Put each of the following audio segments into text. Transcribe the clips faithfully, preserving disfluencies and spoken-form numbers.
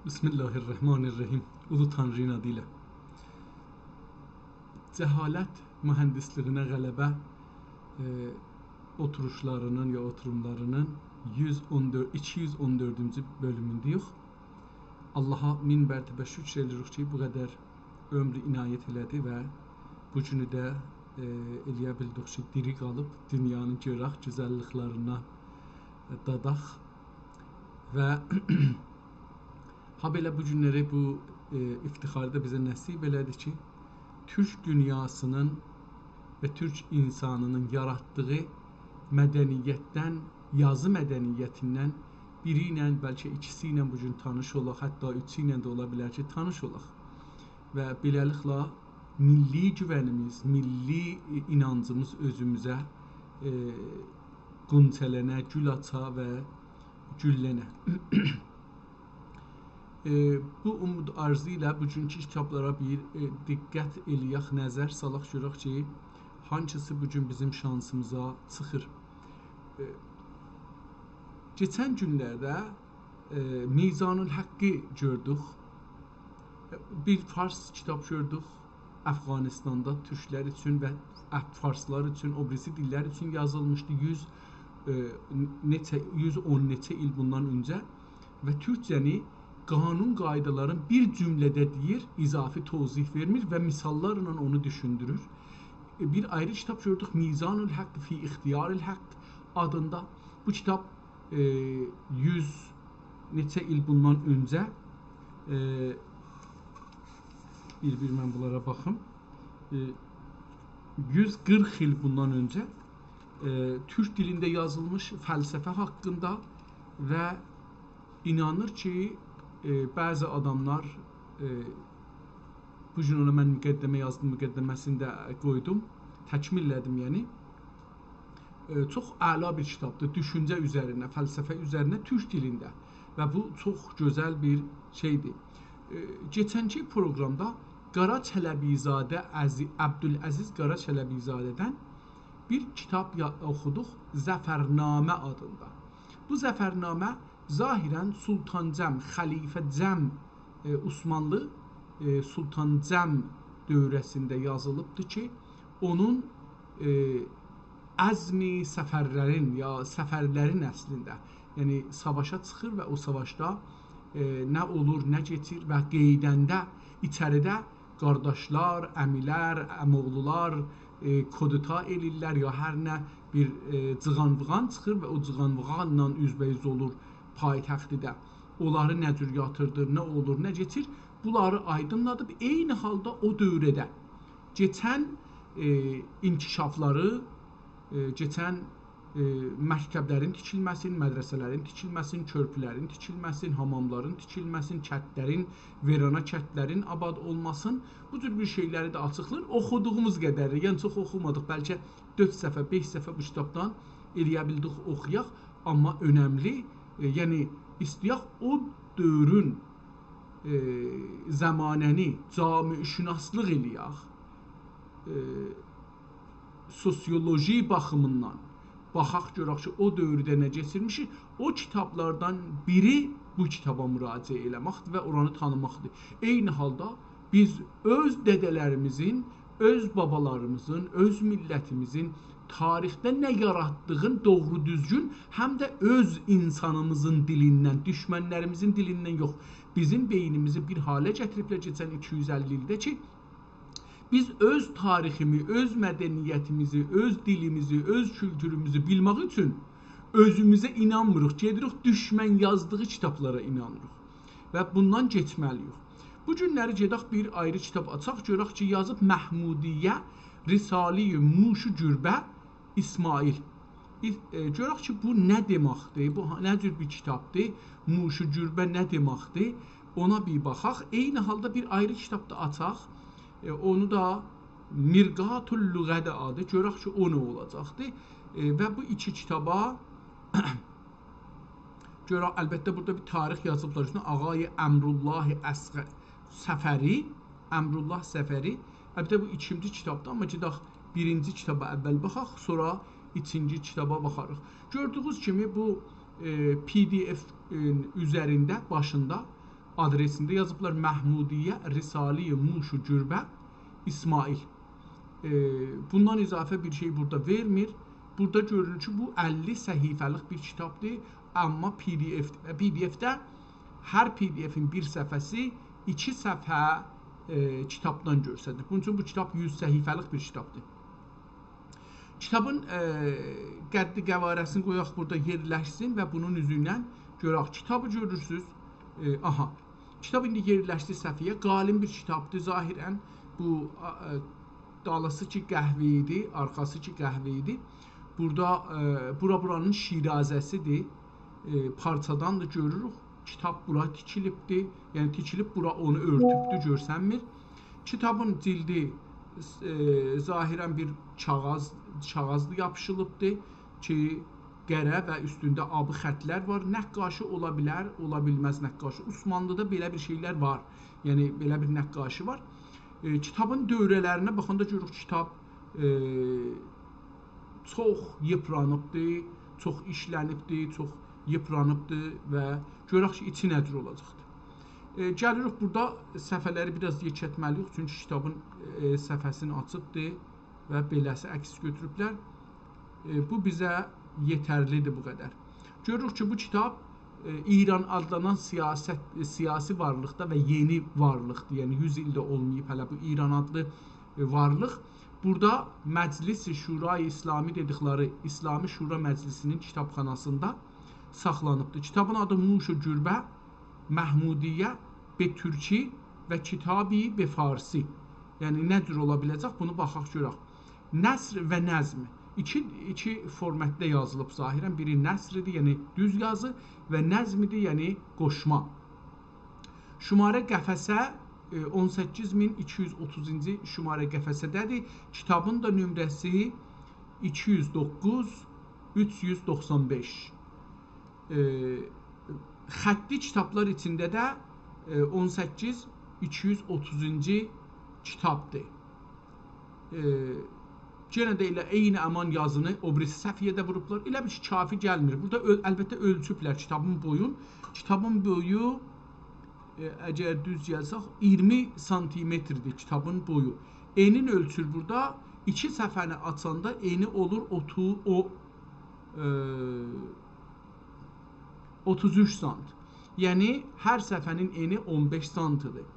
بسم الله الرحمن الرحیم. اولو تانری‌نین آدی ایله. جهالت مهندسلیگینه غلبه، ائ، اوتوروشلاری‌نین یا اوتوروملاری‌نین یوز اون دؤرد، ایکی یوز اون دؤردونجو بؤلومونده‌ییک. آللاها مین مرتبه شوکور ائدیریک کی، بو قدر عؤمرو عنایت ائله‌دی و بو گونو ده، ائ، ائلیه بیلدیک کی، دیری قالیب دونیانی گؤرک، گؤزللیکلریندن داداق. و هابئله بو گونلری بو، ائ، افتخاری دا بیزه نصیب ائله‌دی کی، تورک دونیاسی‌نین و تورک اینسانی‌نین یاراتدیغی مدنیتدن، یازی مدنیتیندن بیری ایله، بلکه ایکیسی ایله بو گون تانیش اولاق، حتی اوچو ایله ده اولا بیلر کی، تانیش اولاق. و بئله‌لیکله، میللی گوونیمیز، میللی، ائ، اینانجیمیز اؤزوموزه، ائ، غنچه‌لنه، گول آچا و گوللنه. ائ، بو اومود آرزو ایله بوگونکو کیتابلارا بیر، ائ، دقت ائلیه‌ک، نظر سالاق، گؤرک کی، هانسیسی بو گون بیزیم شانسیمیزا چیخیر. ائ، کئچن گونلرده، ائ، میزان‌الحقی گؤردوک. بیر فارس کیتاب گؤردوک. افغانستاندا تورکلر اوچون و اف-، فارسلار اوچون، او بیریسی دیللر اوچون یازیلمیشدی. یوز، ائ، نئچه، یوز اون نئچه ایل بوندان اؤنجه و تورکجه‌نی قانون قایدالارین بیر جمله‌ده دئییر، اضافی توضیح وئرمیر و مثاللارلا اونو دوشوندورور. ائ، بیر آیری کیتاب گؤردوک، میزان‌الحق فی اختیارالحق آدیندا. بو کیتاب، ائ، یوز نئچه ایل بوندان اؤنجه، ائ، بیر-بیر من بونلارا باخیم. ائ، یوز قیرخ ایل بوندان اؤنجه، ائ، تورک دیلینده یازیلمیش فلسفه حاقیندا و اینانیر کی، ائ، بعضی آداملار، ائ، بو گون اونا من مقدمه یازدیم، مقدمه‌سینی ده قویدوم، تکمیل ائله‌دیم، یعنی. ائ، چوخ اعلا بیر کیتابدیر، دوشونجه اوزرینه، فلسفه اوزرینه، تورک دیلینده. و بو چوخ گؤزل بیر شئیدیر. ائ، کئچنکی پروقرامدا قارا چلبی‌زاده عزی-، عبدالعزیز قارا چلبی‌زاده‌دن بیر کیتاب یا-، اوخودوق، ظفرنامه آدیندا. بو ظفرنامه ظاهراً سلطان جم، خلیفه جم، ائ، عثمانلی، ائ، سلطان جم دوره‌سینده یازیلیبدیر کی، اونون، ائ، عزم سفرلرین، یا سفرلرین اصلینده، یعنی ساواشا چیخیر و او ساواشدا، ائ، نه اولور، نه کئچیر و قئییدنده ایچریده قارداشلار، عمی‌لر، عمی‌اوغلولار، ائ، کودتا ائله‌ییرلر، یا هر نه بیر، ائ، جیغان-ویغان چیخیر و او جیغان-ویغانلا اوزبه‌اوز اولور پایتختیده. اونلاری نه جور یاتیردیر، نه اولور، نه کئچیر، بونلاری آیدینلادیب، عینی حالدا او دؤوره‌ده کئچن، ائ، انکشافلاری، ائ، کئچن ائ، مکتبلرین تیکیلمه‌سین، مدرسه‌لرین تیکیلمه‌سین، کؤرپولرین تیکیلمه‌سین، حاماملارین تیکیلمه‌سین، کتلرین، ویرانا کتلرین آباد اولماسین. بو جور بیر شئیلری ده آچیقلاییر. اوخودوغوموز قدر، یعنی چوخ اوخومادیق، بلکه دؤرد صفحه، بئش صفحه بو کیتابدان ائلیه بیلدیک اوخویاق، آمما اؤنملی، ائ، یعنی ایسته‌یک او دؤورون، ائ، زمانه‌نی جامعه‌شناسلیق ائلیه‌ک. ائ، سوسیولوژی باخیمیندان باخاق، گؤرک کی، او دؤورده نه کئچیرمیشیک. او کیتابلاردان بیری بو کیتابا مراجعه ائله‌مکدیر و اورانی تانیماقدیر. عینی حالدا بیز اؤز دده‌لریمیزین، اؤز بابالاریمیزین، اؤز میللتیمیزین تاریخده نه یاراتدیغین دوغرو دوزگون، هم ده اؤز اینسانیمیزین دیلیندن، دوشمنلریمیزین دیلیندن یوخ. بیزیم بئینیمیزی بیر حاله گتیریبلر کئچن ایکی یوز اللی ایلده کی، بیز اؤز تاریخیمی، اؤز مدنیتیمیزی، اؤز دیلیمیزی، اؤز کولتوروموزو بیلمک اوچون اؤزوموزه اینانمیریق. گئدیریک دوشمن یازدیغی کیتابلارا اینانیریق. و بوندان کئچمه‌لی‌ییک. بو گونلری گئدک بیر آیری کیتاب آچاق، گؤرک کی، یازیب محمودیه، رساله‌ی موش و گربه، اسماعیل. ای-، ائ، گؤرک کی، بو نه دئمکدیر، بو ها-، نه جور بیر کیتابدیر، موش و گربه نه دئمکدیر، اونا بیر باخاق. عینی حالدا بیر آیری کیتاب دا آچاق، ائ، اونو دا مرقات اللغه‌دیر آدی، گؤرک کی، او نه اولاجاقدیر. ائ، و بو ایکی کیتابا گؤرک، البته، بورادا بیر تاریخ یازیبلار اوستونه، آقای امرالله اصغر صفری، امرالله صفری. البته، بو ایکینجی کیتابدیر، آمما گئدک بیرینجی کیتابا اول باخاق، سونرا ایکینجی کیتابا باخاریق. گؤردویونوز کیمی، بو، ائ، پی دی اف، ائ، اوزرینده، باشیندا آدرسینده یازیبلار: محمودیه، رساله‌ی موش و گربه، اسماعیل. ائ، بوندان اضافه بیر شئی بورادا وئرمیر. بورادا گؤرونور کی، بو اللی صفحه‌لیک بیر کیتابدیر، آمما پی دی اف‌دیر. پی دی اف‌ده هر پی دی اف‌ین بیر صفحه‌سی ایکی صفحه، ائ، کیتابدان گؤرسنیر. بونون اوچون بو کیتاب یوز صفحه‌لیک بیر کیتابدیر. کیتابین، ائ، قدّی قواره‌سینی قویاق بورادا یئرلشسین و بونون اوزوندن گؤرک. کیتابی گؤرورسوز. ائ، آها. کیتاب ایندی یئرلشدی صفحه‌یه. قالین بیر کیتابدیر ظاهراً. بو، آ، ائ، دالیسی کی قهوه ایدی، آرخاسی کی قهوه ایدی. بورادا، ائ، بورا بورانین شیرازه‌سیدیر. ائ، پارچادان دا گؤروروک. کیتاب بورا تیکیلیبدیر. یعنی تیکیلیب بورا اونو اؤرتوبدور، گؤرسنمیر. کیتابین جلدی، ائ، ظاهراً بیر کاغاذ، کاغاذلا یاپیشیلیبدیر کی قره و اوستونده آبی خطلر وار. نقاشی اولا بیلر، اولا بیلمز نقاشی. عثمانلیدا بئله بیر شئیلر وار. یعنی بئله بیر نقاشی وار. ائ، کیتابین دؤوره‌لرینه باخاندا گؤروروک کیتاب، ائ، چوخ ییپرانیبدی، چوخ ایشلنیبدی، چوخ ییپرانیبدی و گؤرک کی ایچی نه جور اولاجاقدی. ائ، گلیریک بورادا صفحه‌لری بیر آز یئکلتمه‌لی‌ییک، چونکی کیتابین، ائ، صفحه‌سینی آچیبدی و بئله‌سی عکس گؤتوروبلر. ائ، بو بیزه یئترلیدیر بو قدر. گؤروروک کی بو کیتاب، ائ، ایران آدلانان سیاست، ائ، سیاسی وارلیقدا و یئنی وارلیقدیر. یعنی یوز ایل ده اولماییب هله بو ایران آدلی، ائ، وارلیق. بورادا مجلس شورای اسلامی دئدیکلری اسلامی شورا مجلسی‌نین کیتابخاناسیندا ساخلانیبدیر. کیتابین آدی موش و گربه، محمودیه به ترکی و کتابی به فارسی. یعنی نه جور اولا بیله‌جک، بونو باخاق گؤرک. نثر و نظم. ایکی، ایکی فورماتدا یازیلیب ظاهراً. بیری نثردیر، یعنی دوز یازی، و نظمدیر، یعنی قوشما. شماره قفسه، ائ، اون سککیز مین ایکی یوز اوتوزونجو شماره قفسه‌ده‌دیر. کیتابین دا نمره‌سی ایکی یوز دوققوز، اوچ یوز دوخسان بئش. ائ، خطی کیتابلار ایچینده ده، ائ، اون سککیز ایکی یوز اوتوزونجو کیتابدیر. ائ، یئنه ده ائله عینی همان یازینی او بیریسی صفحه‌یه ده ووروبلار. ائله بیل کی کافی گلمیر. بورادا اؤل-، البته اؤلچوبلر کیتابین بویون. کیتابین بویو، ائ، اگر دوز یازساق، اییرمی سانتیمتردیر کیتابین بویو. انین اؤلچور بورادا، ایکی صفحه‌نی آچاندا انی اولور اوتوز، او، ائ، اوتوز اوچ سانت. یعنی هر صفحه‌نین انی اون بئش سانتدیر.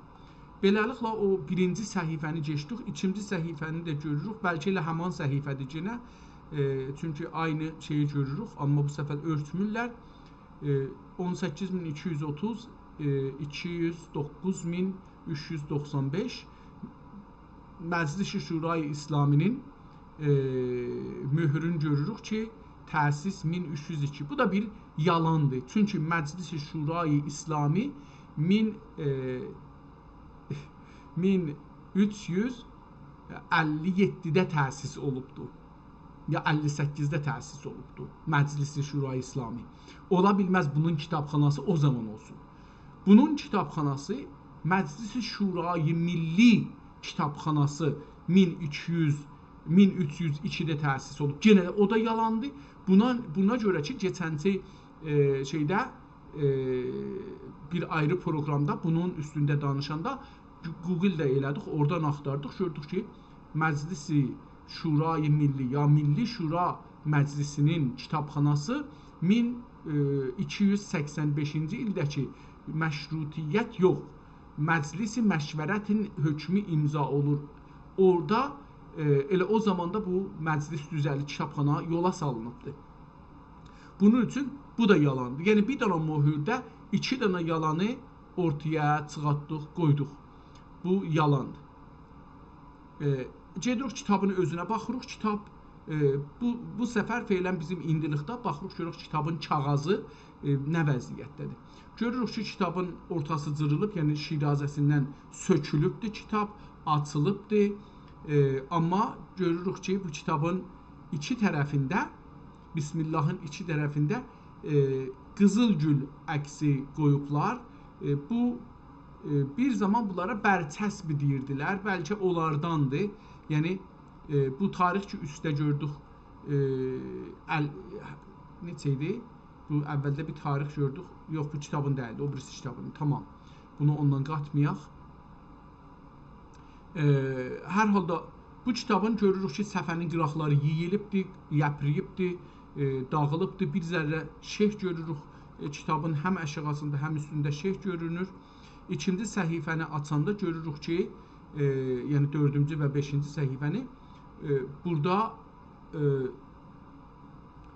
بئله‌لیکله او بیرینجی صفحه‌نی کئچدیک، ایکینجی صفحه‌نی ده گؤروروک. بلکه ائله همان صفحه‌دیر یئنه. ائ، چونکی عینی شئیی گؤروروک، آمما بو سفر اؤرتمورلر. ائ، اون سککیز مین ایکی یوز اوتوز، ائ، ایکی یوز دوققوز مین اوچ یوز دوخسان بئش. مجلس شورای اسلامی‌نین، ائ، مؤهرون گؤروروک کی تأسیس مین اوچ یوز ایکی. بو دا بیر یالاندیر. چونکی مجلس شورای اسلامی مین، ائ، مین اوچ یوز اللی یئددیده تأسیس اولوبدو. یا اللی سککیزده تأسیس اولوبدو مجلس شورای اسلامی. اولا بیلمز بونون کیتابخاناسی او زامان اولسون. بونون کیتابخاناسی مجلس شورای ملی کیتابخاناسی مین ایکی یوز، مین اوچ یوز ایکیده تأسیس اولوب. یئنه ده او دا یالاندیر. بونا، بونا گؤره کی کئچنکی، ائ، شئیده، ائ، بیر آیری پروگرامدا بونون اوستونده دانیشاندا گو-، گوگل‌ده ائله‌دیک، اورادان آختاردیق، گؤردوک کی مجلس شورای ملی یا ملی شورا مجلسی‌نین کیتابخاناسی مین، ائ، ایکی یوز سکسن بئشینجی ایلده‌کی مشروطیت یوخ، مجلس مشورتین حکمو امضا اولور. اورادا، ائ، ائله او زاماندا بو مجلس دوزلیب، کیتابخانا یولا سالینیبدی. بونون اوچون بو دا یالاندیر. یعنی بیر دنه مؤهورده ایکی دنه یالانی اورتایا چیخارتدیق، قویدوق. بو یالاندیر. ائ، گئدیریک کیتابین اؤزونه باخیریق. کیتاب، ائ، بو، بو سفر فعلاً بیزیم ایندیلیکده. باخیریق، گؤرک کیتابین کاغیذی، ائ، نه وضعیتده‌دیر. گؤروروک کی کیتابین اورتاسی جیریلیب، یعنی شیرازه‌سیندن سؤکولوبدور کیتاب، آچیلیبدیر. ائ، آمما گؤروروک کی بو کیتابین ایکی طرفینده، بسم اللهین ایکی طرفینده، ائ، قیزیل گول عکسی قویوبلار. ائ، بو، ائ، بیر زامان بونلارا برچسب دئییردیلر. بلکه اونلارداندیر. یعنی، ائ، بو تاریخ کی اوسته گؤردوک، ائ، ال-، نئچه ایدی؟ بو اولده بیر تاریخ گؤردوک. یوخ، بو کیتابین دئییلدی، او بیریسی کیتابین. تامام. بونو اوندان قاتمایاق. ائ، هر حالدا بو کیتابین گؤروروک کی، صفحه‌نین قیراقلاری یئییلیبدیر، یئپرییبدیر، ائ، داغیلیبدیر. بیر ذره شئیح گؤروروک، ائ، کیتابین هم آشاغیسیندا، هم اوستونده شئیح گؤرونور. ایکینجی صفحه‌نی آچاندا گؤروروک کی، ائ، یعنی دؤردونجو و بئشینجی صفحه‌نی، ائ، بورادا، ائ،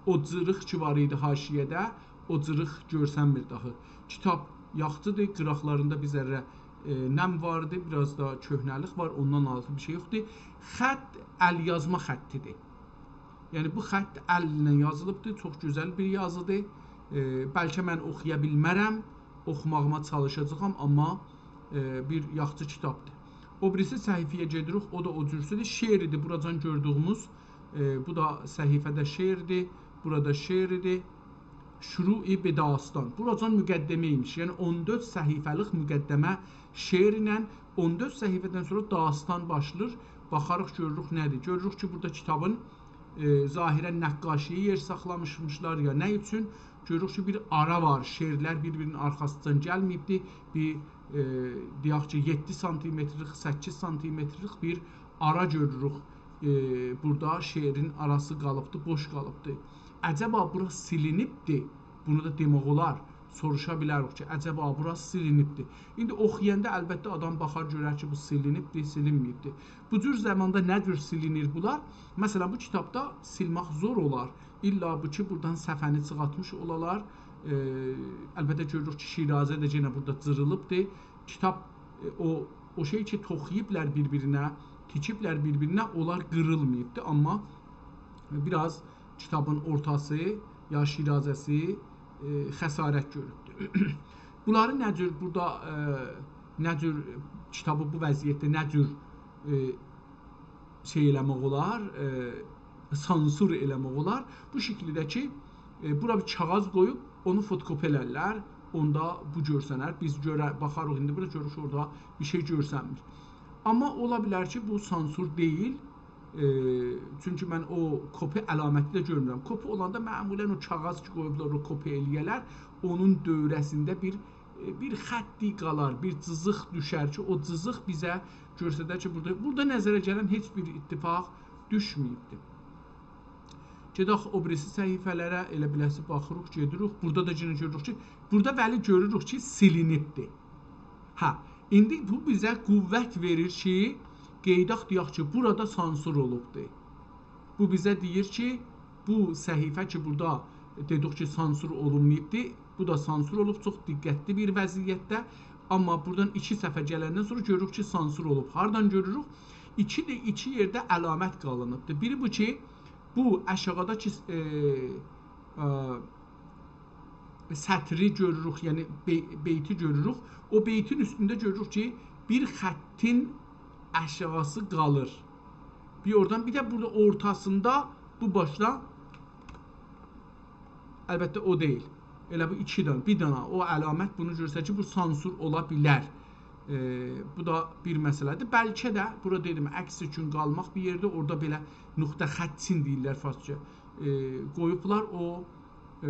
او جیریق کی وار ایدی حاشیه‌ده، او جیریق گؤرسنمیر داخی. کیتاب یاخشیدیر، قیراقلاریندا بیر ذره، ائ، نم واردی، بیر آز دا کؤهنه‌لیک وار، اوندان آلتی بیر شئی یوخدور. خط ال‌یازما خطیدیر. یعنی بو خط ال‌له یازیلیبدیر، چوخ گؤزل بیر یازیدیر. ائ، بلکه من اوخویا بیلمه‌رم، اوخوماغیما چالیشاجاغام، آمما، ائ، بیر یاخشی کیتابدیر. او بیریسی صفحه‌یه گئدیریک، او دا او جورسودور. شعر ایدی، بوراجان گؤردویوموز. ائ، بو دا صفحه‌ده شعردیر، بورادا شعردیر. شروع به داستان. بوراجان مقدمه ایمیش. یعنی اون دؤرد صفحه‌لیک مقدمه شعرله، اون دؤرد صفحه‌دن سونرا داستان باشلاییر. باخاریق، گؤروروک نه‌دیر. گؤروروک کی، بورادا کیتابین، ائ، ظاهراً نقاشی‌یه یئر ساخلامیشمیشلار یا نه اوچون. گؤروروک کی، بیر آرا وار. شعرلر بیر-بیرینین آرخاسیندان گلمه‌ییبدی. بیر، ائ، دئیک کی، یئددی سانتیمترلیک، سککیز سانتیمترلیک بیر آرا گؤروروک. ائ، بورادا شعرین آراسی قالیبدی، بوش قالیبدی. عجبا بورا سیلینیبدی؟ بونو دا دئمک اولار. سوروشا بیلریک کی، عجبا بورا سیلینیبدی؟ ایندی اوخویاندا البته آدام باخار، گؤرر کی، بو سیلینیبدی، سیلینمه‌ییبدی. بو جور زاماندا نه جور سیلینیر بونلار؟ مثلا، بو کیتابدا سیلمک زور اولار. الا بو کی، بورادان صفحه‌نی چیخارتمیش اولالار. ائ، البته گؤروروک کی، شیرازه ده یئنه بورادا جیریلیبدی. کیتاب، ائ، او، او شئی کی، توخویوبلار بیر-بیرینه، تیکیبلر بیر-بیرینه، اونلار قیریلماییبدی. آمما بیر آز کیتابین اورتاسی یا شیرازه‌سی، ائ، خسارت گؤروبدور. بونلاری نه جور بورادا، ائ، نه جور کیتابی بو وضعیتده نه جور، ائ، شئی ائله‌مک اولار، ائ، سانسور ائله‌مک اولار؟ بو شکیلده کی، ائ، بورا بیر کاغیذ قویوب، اونو فتوکوپی ائلرلر، اوندا بو گؤرسنر. بیز گؤره، باخاریق ایندی بورا، گؤروروک اورادا بیر شئی گؤرسنمیر. آمما اولا بیلر کی، بو سانسور دئییل. ائ، چونکی من او کپی علامتی ده گؤرمورم. کپی اولاندا معمولا او کاغیذ کی، قویوبلار، او کپی ائله‌یه‌لر، اونون دؤوره‌سینده بیر، ائ، بیر خطی قالار، بیر جیزیق دوشر کی، او جیزیق بیزه گؤسترر کی، بورادا، بورادا نظره گلن هئچ بیر اتفاق دوشمه‌ییبدیر. گئدک او بیریسی صفحه‌لره، ائله بیله‌سی باخیریق، گئدیریک. بورادا دا یئنه گؤروروک کی، بورادا ولی گؤروروک کی، سیلینیبدیر. هه، ایندی بو بیزه قوت وئریر کی، قئیداق دئیک کی، بورادا سانسور اولوبدور. بو بیزه دئییر کی، بو صفحه کی، بورادا دئدیک کی، سانسور اولونماییبدی، بو دا سانسور اولوب، چوخ دقتلی بیر وضعیتده. آمما بورادان ایکی صفحه گلندن سونرا گؤروروک کی، سانسور اولوب. هاردان گؤروروک؟ ایکی ده، ایکی یئرده علامت قالینیبدیر. بیری بو کی، بو آشاغیدا کی، ائ، ائ، سطری گؤروروک، یعنی بی-، بیتی گؤروروک. او بیتین اوستونده گؤروروک کی، بیر خطین آشاغیسی قالیر. بیر اورادان، بیر ده بورادا اورتاسیندا بو باشدا، البته او دئییل. ائله بو ایکی دنه، بیر دنه او علامت بونو گؤستریر کی، بو سانسور اولا بیلر. ائ، بو دا بیر مسئله‌دیر. بلکه ده، بورا دئدیم، عکس اوچون قالماق بیر یئرده، اورادا بئله نقطه خط چین دئییرلر فارسجا. ائ، قویوبلار، او، ائ،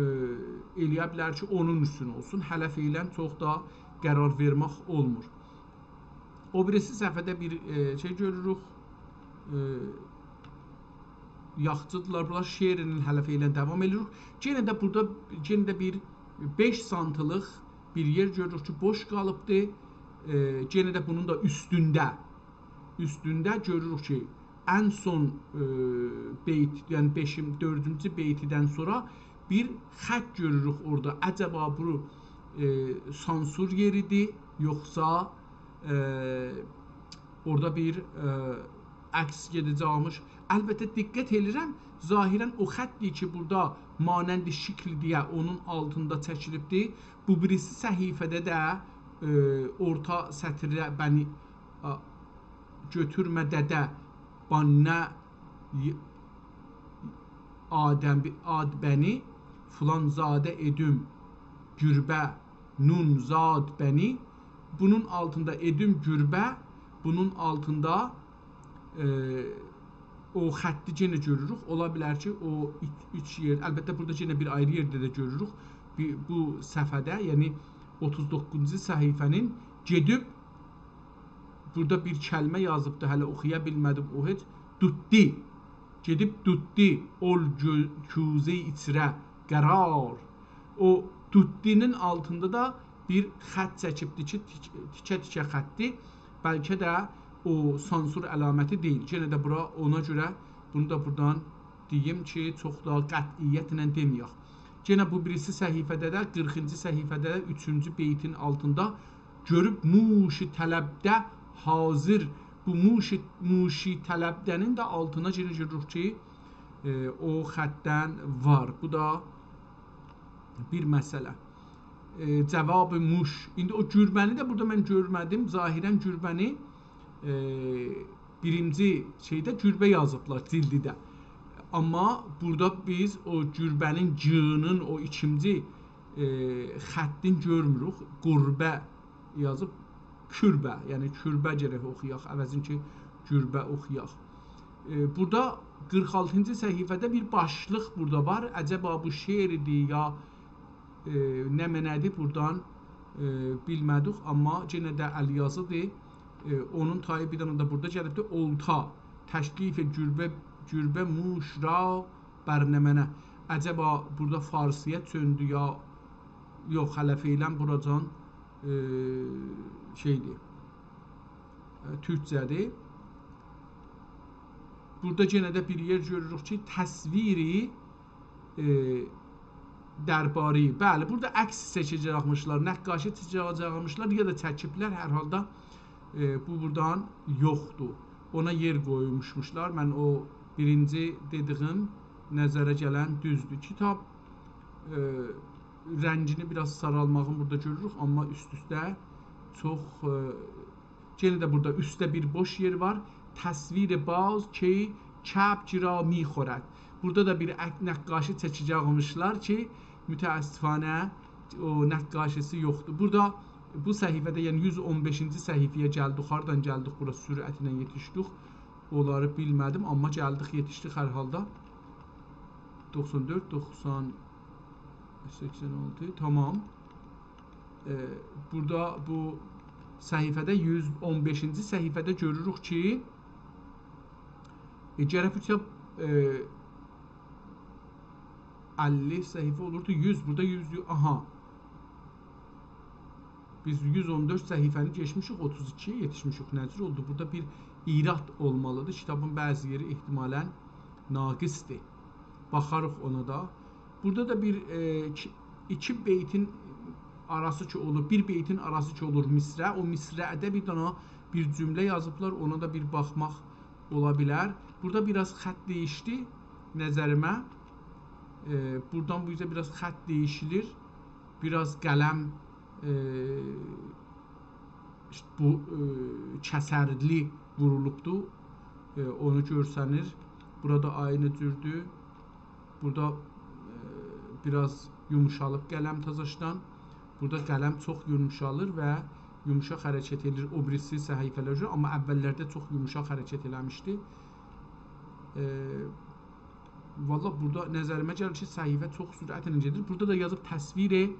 ائله‌یه بیلر کی، اونون اوستونه اولسون. هله فعلا چوخ دا قرار وئرمک اولمور. او بیریسی صفحه‌ده بیر، ائ، شئی گؤروروک. ائ، یاخشیدیرلار بونلار. شعرینن هله فعلا داوام ائدیریک. یئنه ده بورادا، یئنه ده بیر بئش سانتیلیق بیر یئر گؤروروک کی، بوش قالیبدی. ائ، یئنه ده بونون دا اوستونده، اوستونده گؤروروک کی، ان سون، ائ، بیت، یعنی بئشین، دؤردونجو بیتیدن سونرا بیر خط گؤروروک اورادا. عجبا بو، ائ، سانسور یئریدیر، یوخسا، ائ، اورادا بیر، ائ، عکس گئده‌جکمیش. البته، دقت ائدیرم، ظاهرا او خط کی، بورادا مانند شکل دئیه اونون آلتیندا چکیلیبدیر. بو بیریسی صفحه‌ده ده، ائ، اورتا سطرده بنی، آ، گؤتورمه دده، باننه، ی-، آدم، آد بنی، فلان زاده ادوم، گربه، نون زاد بنی. بونون آلتیندا ادوم گربه، بونون آلتیندا، ائ، او خطی یئنه گؤروروک. اولا بیلر کی، او ایچ، ایچ یئر، البته، بورادا یئنه بیر آیری یئرده ده گؤروروک. بی-، بو صفحه‌ده، یعنی اوتوز دوققوزونجو صفحه‌نین گئدیب، بورادا بیر کلمه یازیبدی، هله اوخویا بیلمه‌دیم، او هئچ. دوتدی. گئدیب دوتدو، اول گؤ-، کوزه ایچره قرار. او دوتدونون آلتیندا دا بیر خط چکیبدی کی، تیک-، تیکه-تیکه خطدی. بلکه ده او سانسور علامتی دئییل. یئنه ده بورا، اونا گؤره بونو دا بورادان دئییم کی، چوخ دا قطعیتله دئمه‌یک. یئنه بو بیریسی صفحه‌ده ده، قیرخینجی صفحه‌ده ده، اوچونجو بیتین آلتیندا گؤروب موشی طلبده حاضر. بو موشی، موشی طلبده‌نین ده آلتینا یئنه گؤروروک کی، ائ، او خطدن وار. بو دا بیر مسئله. ائ، جواب موش. ایندی او گربه‌نی ده بورادا من گؤرمه‌دیم. ظاهراً گربه‌نی، ائ، بیرینجی شئیده گربه یازیبلار، جلدیده. آمما بورادا بیز او گربه‌نین گی‌نین او ایکینجی، ائ، خطین گؤرموروک. قربه یازیب، کوربه، یعنی کوربه گرک اوخویاق، عوضین کی، گربه اوخویاق. ائ، بورادا قیرخ آلتینجی صفحه‌ده بیر باشلیق بورادا وار. عجبا بو شعردیر یا، ائ، نمنه‌دیر، بورادان، ائ، بیلمه‌دیک، آمما یئنه ده ال‌یازیدیر. ائ، اونون تایی بیر دنه ده بورادا گلیبدیر. اولتا، تکلیف گربه، گربه موش را بر نمنه. عجبا بورادا فارسی‌یا چؤندو یا یوخ، هله فعلاً بوراجان، ائ، شئیدیر، ائ، تورکجه‌دیر. بورادا یئنه ده بیر یئر گؤروروک کی، تصویری، ائ، درباری. بلی، بورادا عکس چکه‌جکمیشلر، نقاشی چکه‌جکمیشلر یا دا چکیبلر. هر حالدا، ائ، بو بورادان یوخدور. اونا یئر قویموشموشلار. من او بیرینجی دئدیگیم نظره گلن دوزدور. کیتاب، ائ، رنگینی بیر آز سارالماغین بورادا گؤروروک، آمما اوست-اوسته چوخ، ائ، یئنه ده بورادا اوستده بیر بوش یئر وار. تصویر باز کی کبک را می‌خورد. بورادا دا بیر عک-، نقاشی چکه‌جکمیشلر کی، متأسفانه او نقاشی‌سی یوخدور. بورادا بو صفحه‌ده، یعنی یوز اون بئشینجی صفحه‌یه گلدیک. هاردان گلدیک بورا، سرعتله یئتیشدیک. اونلاری بیلمه‌دیم، آمما گلدیک، یئتیشدیک هر حالدا. دوخسان دؤرد، دوخسان، سکسن آلتی، تامام. ائ، بورادا بو صفحه‌ده، یوز اون بئشینجی صفحه‌ده گؤروروک کی، ائ، گرک بوتیا، ائ، اللی صفحه اولوردو، یوز، بورادا یوز، آها. بیز یوز اون دؤرد صفحه‌نی کئچمیشیک، اوتوز ایکی‌یه یئتیشمیشیک. نه جور اولدو؟ بورادا بیر ایراد اولمالیدیر. کیتابین بعضی یئری احتمالاً ناقصدیر. باخاریق اونا دا. بورادا دا بیر، ائ، ایکی، ایکی بیتین آراسی کی اولور، بیر بیتین آراسی کی اولور مصرع. او مصرعده بیر دنه بیر جمله یازیبلار، اونا دا بیر باخماق اولا بیلر. بورادا بیر آز خط دییشدی نظریمه. ائ، بورادان بو اوزه بیر آز خط دییشیلیر. بیر آز قلم، ائ، ایشته بو، ائ، کسرلی وورولوبدو. ائ، اونو گؤرسنیر. بورادا عینی جوردور. بورادا، ائ، بیر آز یوموشالیب قلم تازاشدان. بورادا قلم چوخ یوموشالیر و یومشاق حرکت ائدیر او بیریسی صفحه‌لره گؤره، آمما اوللرده چوخ یومشاق حرکت ائله‌میشدی. ائ، والله بورادا نظریمه گلیر کی، صفحه چوخ سرعتله گئدیر. بورادا دا یازیب تصویر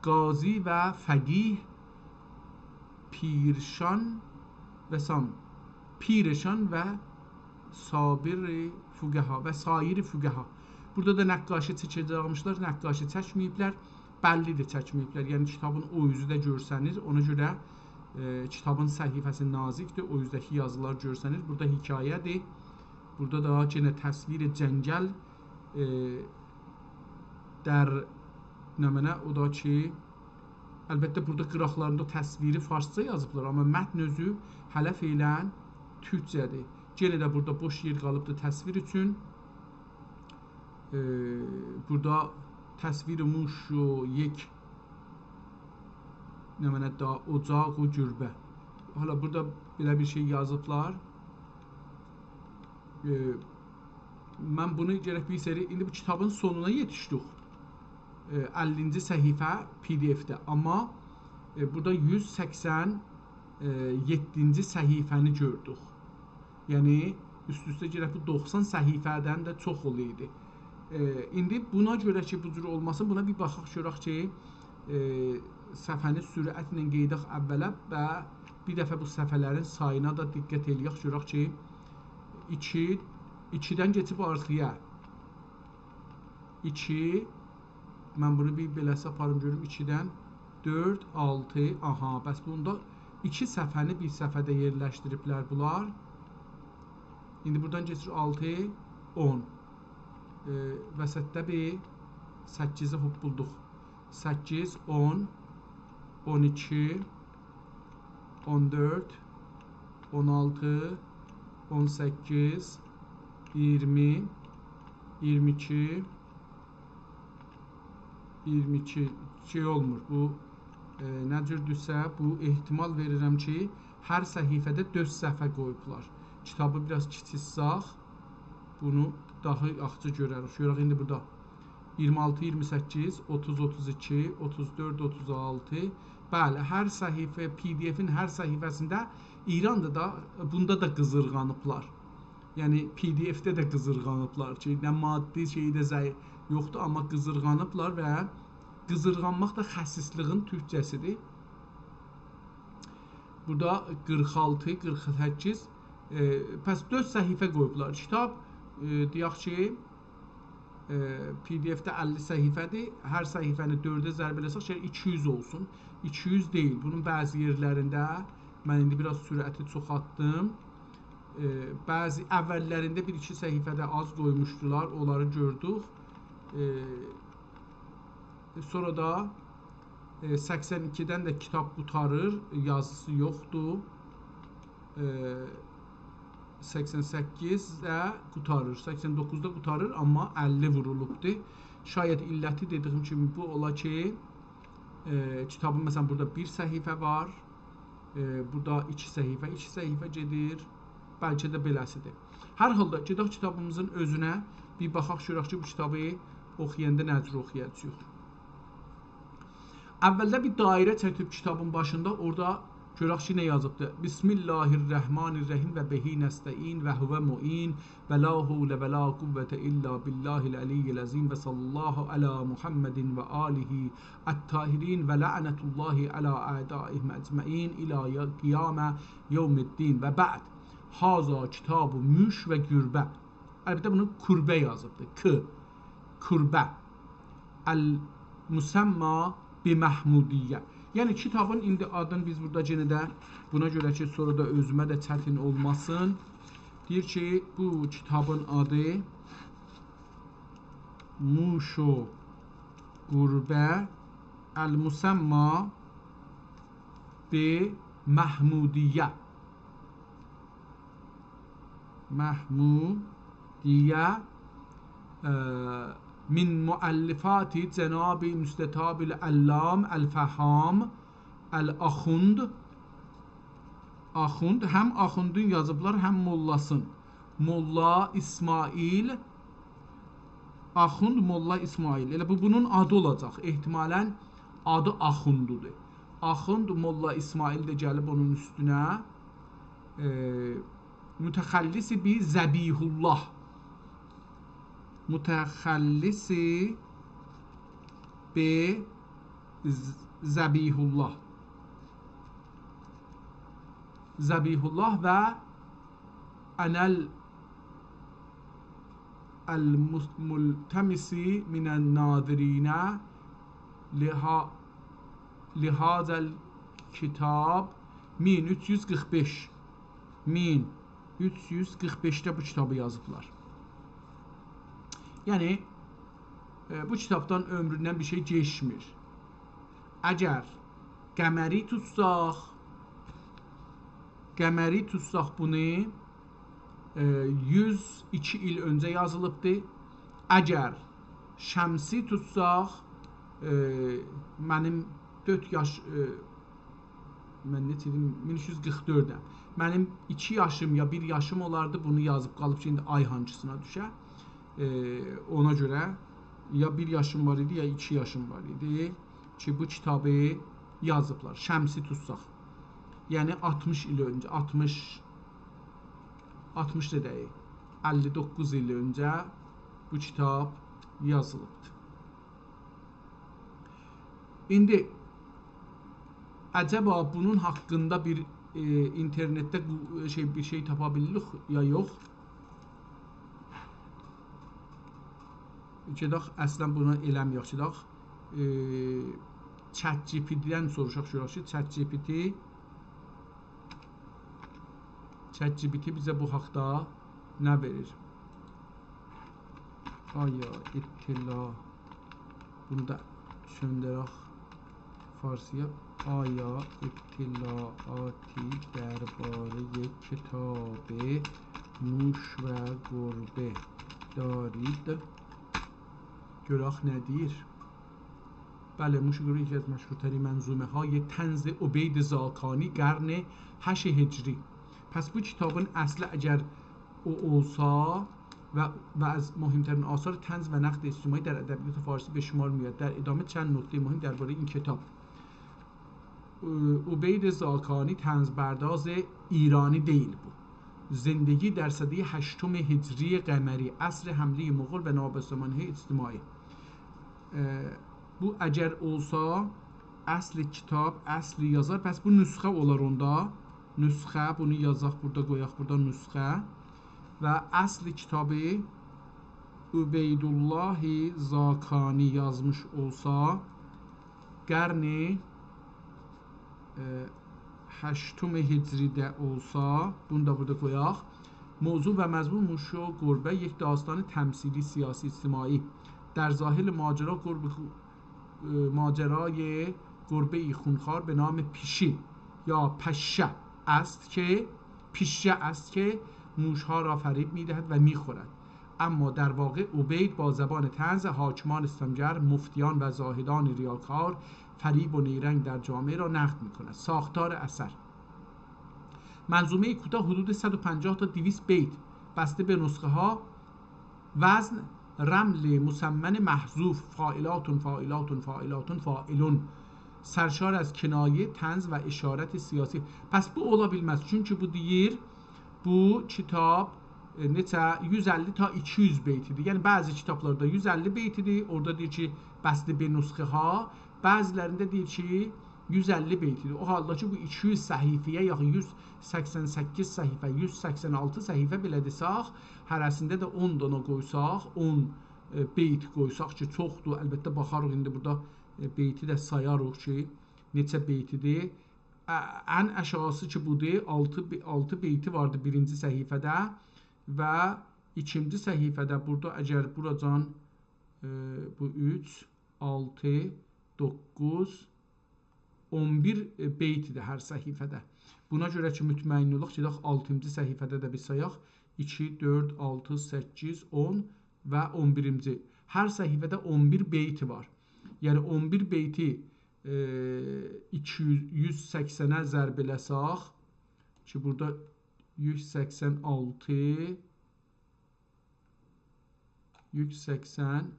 قاضی و فقیه، پیرشان و سام، پیرشان و سابر فقها و سایر فقها. بورادا دا نقاشی چکه‌جکمیشلر، نقاشی چکمه‌ییبلر. بللی ده چکمه‌ییبلر. یعنی کیتابین او اوزو ده گؤرسنیر. اونا گؤره، ائ، کیتابین صفحه‌سی نازیکدیر. او اوزده‌کی یازیلار گؤرسنیر. بورادا حکایه‌دیر. بورادا دا یئنه تصویر جنگل، ائ، در نمنه، او دا کی، البته بورادا قیراقلاریندا تصویری فارسجا یازیبلار، آمما متن اؤزو هله فعلاً تورکجه‌دیر. یئنه ده بورادا بوش یئر قالیبدیر تصویر اوچون. ائ، بورادا تصویر موش و یک، نمنه دا، اجاق و گربه. حالا بورادا بئله بیر شئی یازیبلار. ائ، من بونو گرک بیر سری، ایندی بو کیتابین سونونا یئتیشدیک. ائ، اللینجی صفحه پی‌دی‌اف‌ده. آمما، ائ، بورادا یوز سکسن یئددینجی صفحه‌نی گؤردوک. یعنی، اوست-اوسته گرک بو دوخسان صفحه‌دن ده چوخ اولایدی. ائ، ایندی بونا گؤره کی، بو جور اولماسین، بونا بیر باخاق گؤرک کی، ائ، صفحه‌نی سرعتله قئییدک اوّله و بیر دفعه بو صفحه‌لرین سایینا دا دقت ائله‌یک، گؤرک کی، ایکی، ایکیدن کئچیب آرخایا. ایکی، من بونو بیر بئله‌سی آپاریم گؤروم، ایکیدن دؤرد، آلتی، آها، بس بوندا ایکی صفحه‌نی بیر صفحه‌ده یئرلشدیریبلر بونلار. ایندی بورادان کئچیر آلتی، اون. ائ، وسطده بیر سککیزی هوپپولدوق. سککیز، اون، اون ایکی، اون دؤرد، اون آلتی، اون سککیز، اییرمی، اییرمی ایکی، اییرمی ایکی، شئی اولمور. بو، ائ، نه جوردورسه، بو احتمال وئریرم کی، هر صفحه‌ده دؤرد صفحه قویوبلار. کیتابی بیر آز کیچیلتسک، بونو داها یاخشی گؤرریک. گؤرک ایندی بورادا اییرمی آلتی، اییرمی سککیز، اوتوز، اوتوز ایکی، اوتوز دؤرد، اوتوز آلتی. بلی، هر صفحه، پی‌دی‌افین هر صفحه‌سینده ایراندا دا، بوندا دا قیزیرغانیبلار. یعنی پی‌دی‌افده ده قیزیرغانیبلار کی، نه مادی شئیده ضعیف یوخدور، آمما قیزیرغانیبلار و قیزیرغانماق دا خسیسلیگین تورکجه‌سیدیر. بورادا قیرخ آلتی، قیرخ سککیز، ائ، پس دؤرد صفحه قویوبلار. کیتاب، ائ، دئیک کی، ائ، پی‌دی‌افده اللی صفحه‌دیر. هر صفحه‌نی دؤرده ضرب ائله‌سک، شئی، ایکی یوز اولسون. ایکی یوز دئییل. بونون بعضی یئرلرینده من ایندی بیر آز سرعتی چوخالتدیم. ائ، بعضی اوّللرینده بیر ایکی صفحه‌ده آز قویموشدولار، اونلاری گؤردوک. ائ، سونرا دا، ائ، سکسن ایکیدن ده کیتاب قوتاریر، یازیسی یوخدور. ائ، سکسن سککیزده قوتاریر، سکسن دوققوزدا قوتاریر، آمما اللی وورولوبدور. شاید علتی دئدیگیم کیمی بو اولا کی، ائ، کیتابین، مثلا، بورادا بیر صفحه وار، ائ، بورادا ایکی صفحه، ایکی صفحه گئدیر، بلکه ده بئله‌سیدیر. هر حالدا، گئدک کیتابیمیزین اؤزونه بیر باخاق، گؤرک کی، بو کیتابی اوخویاندا نه جور اوخویاجاغیق. اوّلده بیر دایره چکیب کیتابین باشیندا، اورادا گؤرک کی، نه یازیبدی. بسم الله الرحمن الرحیم و به نستعین و هو معین و لا حول و لا قوة الا بالله العلی العظیم و صلی الله علی محمد و آله الطاهرین و لعنة الله علی اعدائهم اجمعین الی قیام یوم الدین و بعد. هذا کتاب موش و قربه. البته بونو کوربه یازیبدیر. ک. کوربه. المسمی بمحمودیه. یعنی کیتابین ایندی آدین بیز بورادا یئنه ده، بونا گؤره کی، سونرا دا اؤزومه ده چتین اولماسین. دئییر کی، بو کیتابین آدی موش و قربه المسمی بمحمودیه. محمودیه، ائ، من مؤلفات جناب مستطاب العلام الفهام الاخوند. آخوند، هم آخوندون یازیبلار، هم موللاسین. موللا اسماعیل، آخوند موللا اسماعیل. ائله بو بونون آدی اولاجاق. احتمالا آدی آخوندودور. آخوند موللا اسماعیل ده گلیب اونون اوستونه. ائ، متخلص به ذبیح الله. متخلص به ذ-، ذبیح الله. ذبیح الله و انا ال-، المس-، ملتمس من الناظرین لها-، لهذا الکتاب. مین اوچ یوز قیرخ بئش. مین اوچ یوز قیرخ بئشده بو کیتابی یازیبلار. یعنی، ائ، بو کیتابدان عؤمروندن بیر شئی کئچمیر. اگر قمری توتساق، قمری توتساق بونو، ائ، یوز ایکی ایل اؤنجه یازیلیبدی. اگر شمسی توتساق، ائ، منیم دؤرد یاش، ائ، من نئچه ایدیم؟ مین اوچ یوز قیرخ دؤردم. منیم ایکی یاشیم یا بیر یاشیم اولاردی، بونو یازیب قالیب کی، ایندی آی هانسینا دوشه. ائ، اونا گؤره یا بیر یاشیم وار ایدی، یا ایکی یاشیم وار ایدی کی، بو کیتابی یازیبلار. شمسی توتساق. یعنی آلتمیش ایل اؤنجه، آلتمیش، آلتمیش دا دئییل، اللی دوققوز ایل اؤنجه بو کیتاب یازیلیبدیر. ایندی عجبا بونون حاقیندا بیر، ائ، اینترنتده بو، شئی، بیر شئی تاپا بیلیریک یا یوخ؟ گئدک، اصلا بونو ائله‌مه‌یک، گئدک، ائ، ChatGPT-دن سوروشاق، گؤرک کی، ChatGPT، ChatGPT بیزه بو حاقدا نه وئریر؟ آیا اطلاع، بونو دا چؤندرک فارسی‌یا. آیا اطلاعاتی دربارهٔ کتاب موش و گربه دارید؟ گؤرک نه دئییر. بلی، موش و گربه یکی از مشهورترین منظومه‌های طنز عبید زاکانی، قرن هشت هجری. پس بو کیتابین اصلی اگر او اولسا و، و از مهمترین آثار طنز و نقد اجتماعی در ادبیات فارسی به شمار می‌آید. در ادامه چند نکتهٔ مهم دربارهٔ این کتاب. اه، عبید زاکانی طنزپرداز ایرانی دئییل بو. زندگی در سدهٔ هشتم هجری قمری، عصر حملهٔ مغول و نابسامانی‌های اجتماعی. اه، بو اگر اولسا، اصل کیتاب، اصل یازار، پس بو نسخه اولار اوندا. نسخه، بونو یازاق بورادا، قویاق بورادا نسخه. و اصل کیتابی عبیدالله زاکانی یازمیش اولسا، قرن، اه، هشتم هجری‌ده اولسا، بونو دا بورادا قویاق. موضوع و مضمون: موش و گربه، یک داستان تمثیلی، سیاسی، اجتماعی. در ظاهر ماجرا گربه، اه، ماجرای گربه‌ای خونخوار به نام پیشی یا پشه است که، پیشه است که موش‌ها را فریب می‌دهد و می‌خورد. اما در واقع عبید با زبان طنز حاکمان ستمگر، مفتیان و زاهدان ریاکار، فریب و نیرنگ در جامعه را نقد می‌کند. ساختار اثر: منظومهٔ کوتاه، حدود صد و پنجاه تا دویست بیت، بسته به نسخه‌ها. وزن: رمل مصمم محذوف، فاعلات، فاعلات، فاعلات، فاعلون. سرشار از کنایه، طنز و اشارات سیاسی. پس بو اولا بیلمز. چونکی بو دئییر، بو کیتاب، ائ، نئچه، یوز اللی تا ایکی یوز بیت ایدی. یعنی بعضی کیتابلاردا یوز اللی بیت ایدی، اورادا دئییر کی، بسته به نسخه‌ها، بعضی‌لرینده دئییر کی، یوز اللی بیت ایدی. او حالدا کی، بو ایکی یوز صفحه‌یه یاخین، یوز سکسن سککیز صفحه، یوز سکسن آلتی صفحه بئله دئسک، هره‌سینده ده اون دانا قویساق، اون، ائ، بیت قویساق کی، چوخدور. البته، باخاریق ایندی بورادا، ائ، بیتی ده سایاریق کی، نئچه بیت ایدی. ا-، ان آشاغیسی کی بودور، آلتی بی-، آلتی بیتی واردی بیرینجی صفحه‌ده و ایکینجی صفحه‌ده بورادا اگر بوراجان، ائ، بو اوچ، آلتی، دوققوز، اون بیر، ائ، بیتدیر هر صفحه‌ده. بونا گؤره کی، مطمئن اولاق کی، گئدک آلتینجی صفحه‌ده ده بیر سایاق. ایکی، دؤرد، آلتی، سککیز، اون و اون بیرینجی. هر صفحه‌ده اون بیر بیتی وار. یعنی اون بیر بیتی، ائ، ایکی یوز، یوز سکسنه ضرب ائله‌سک، کی، بورادا یوز سکسن آلتی، یوز سکسن،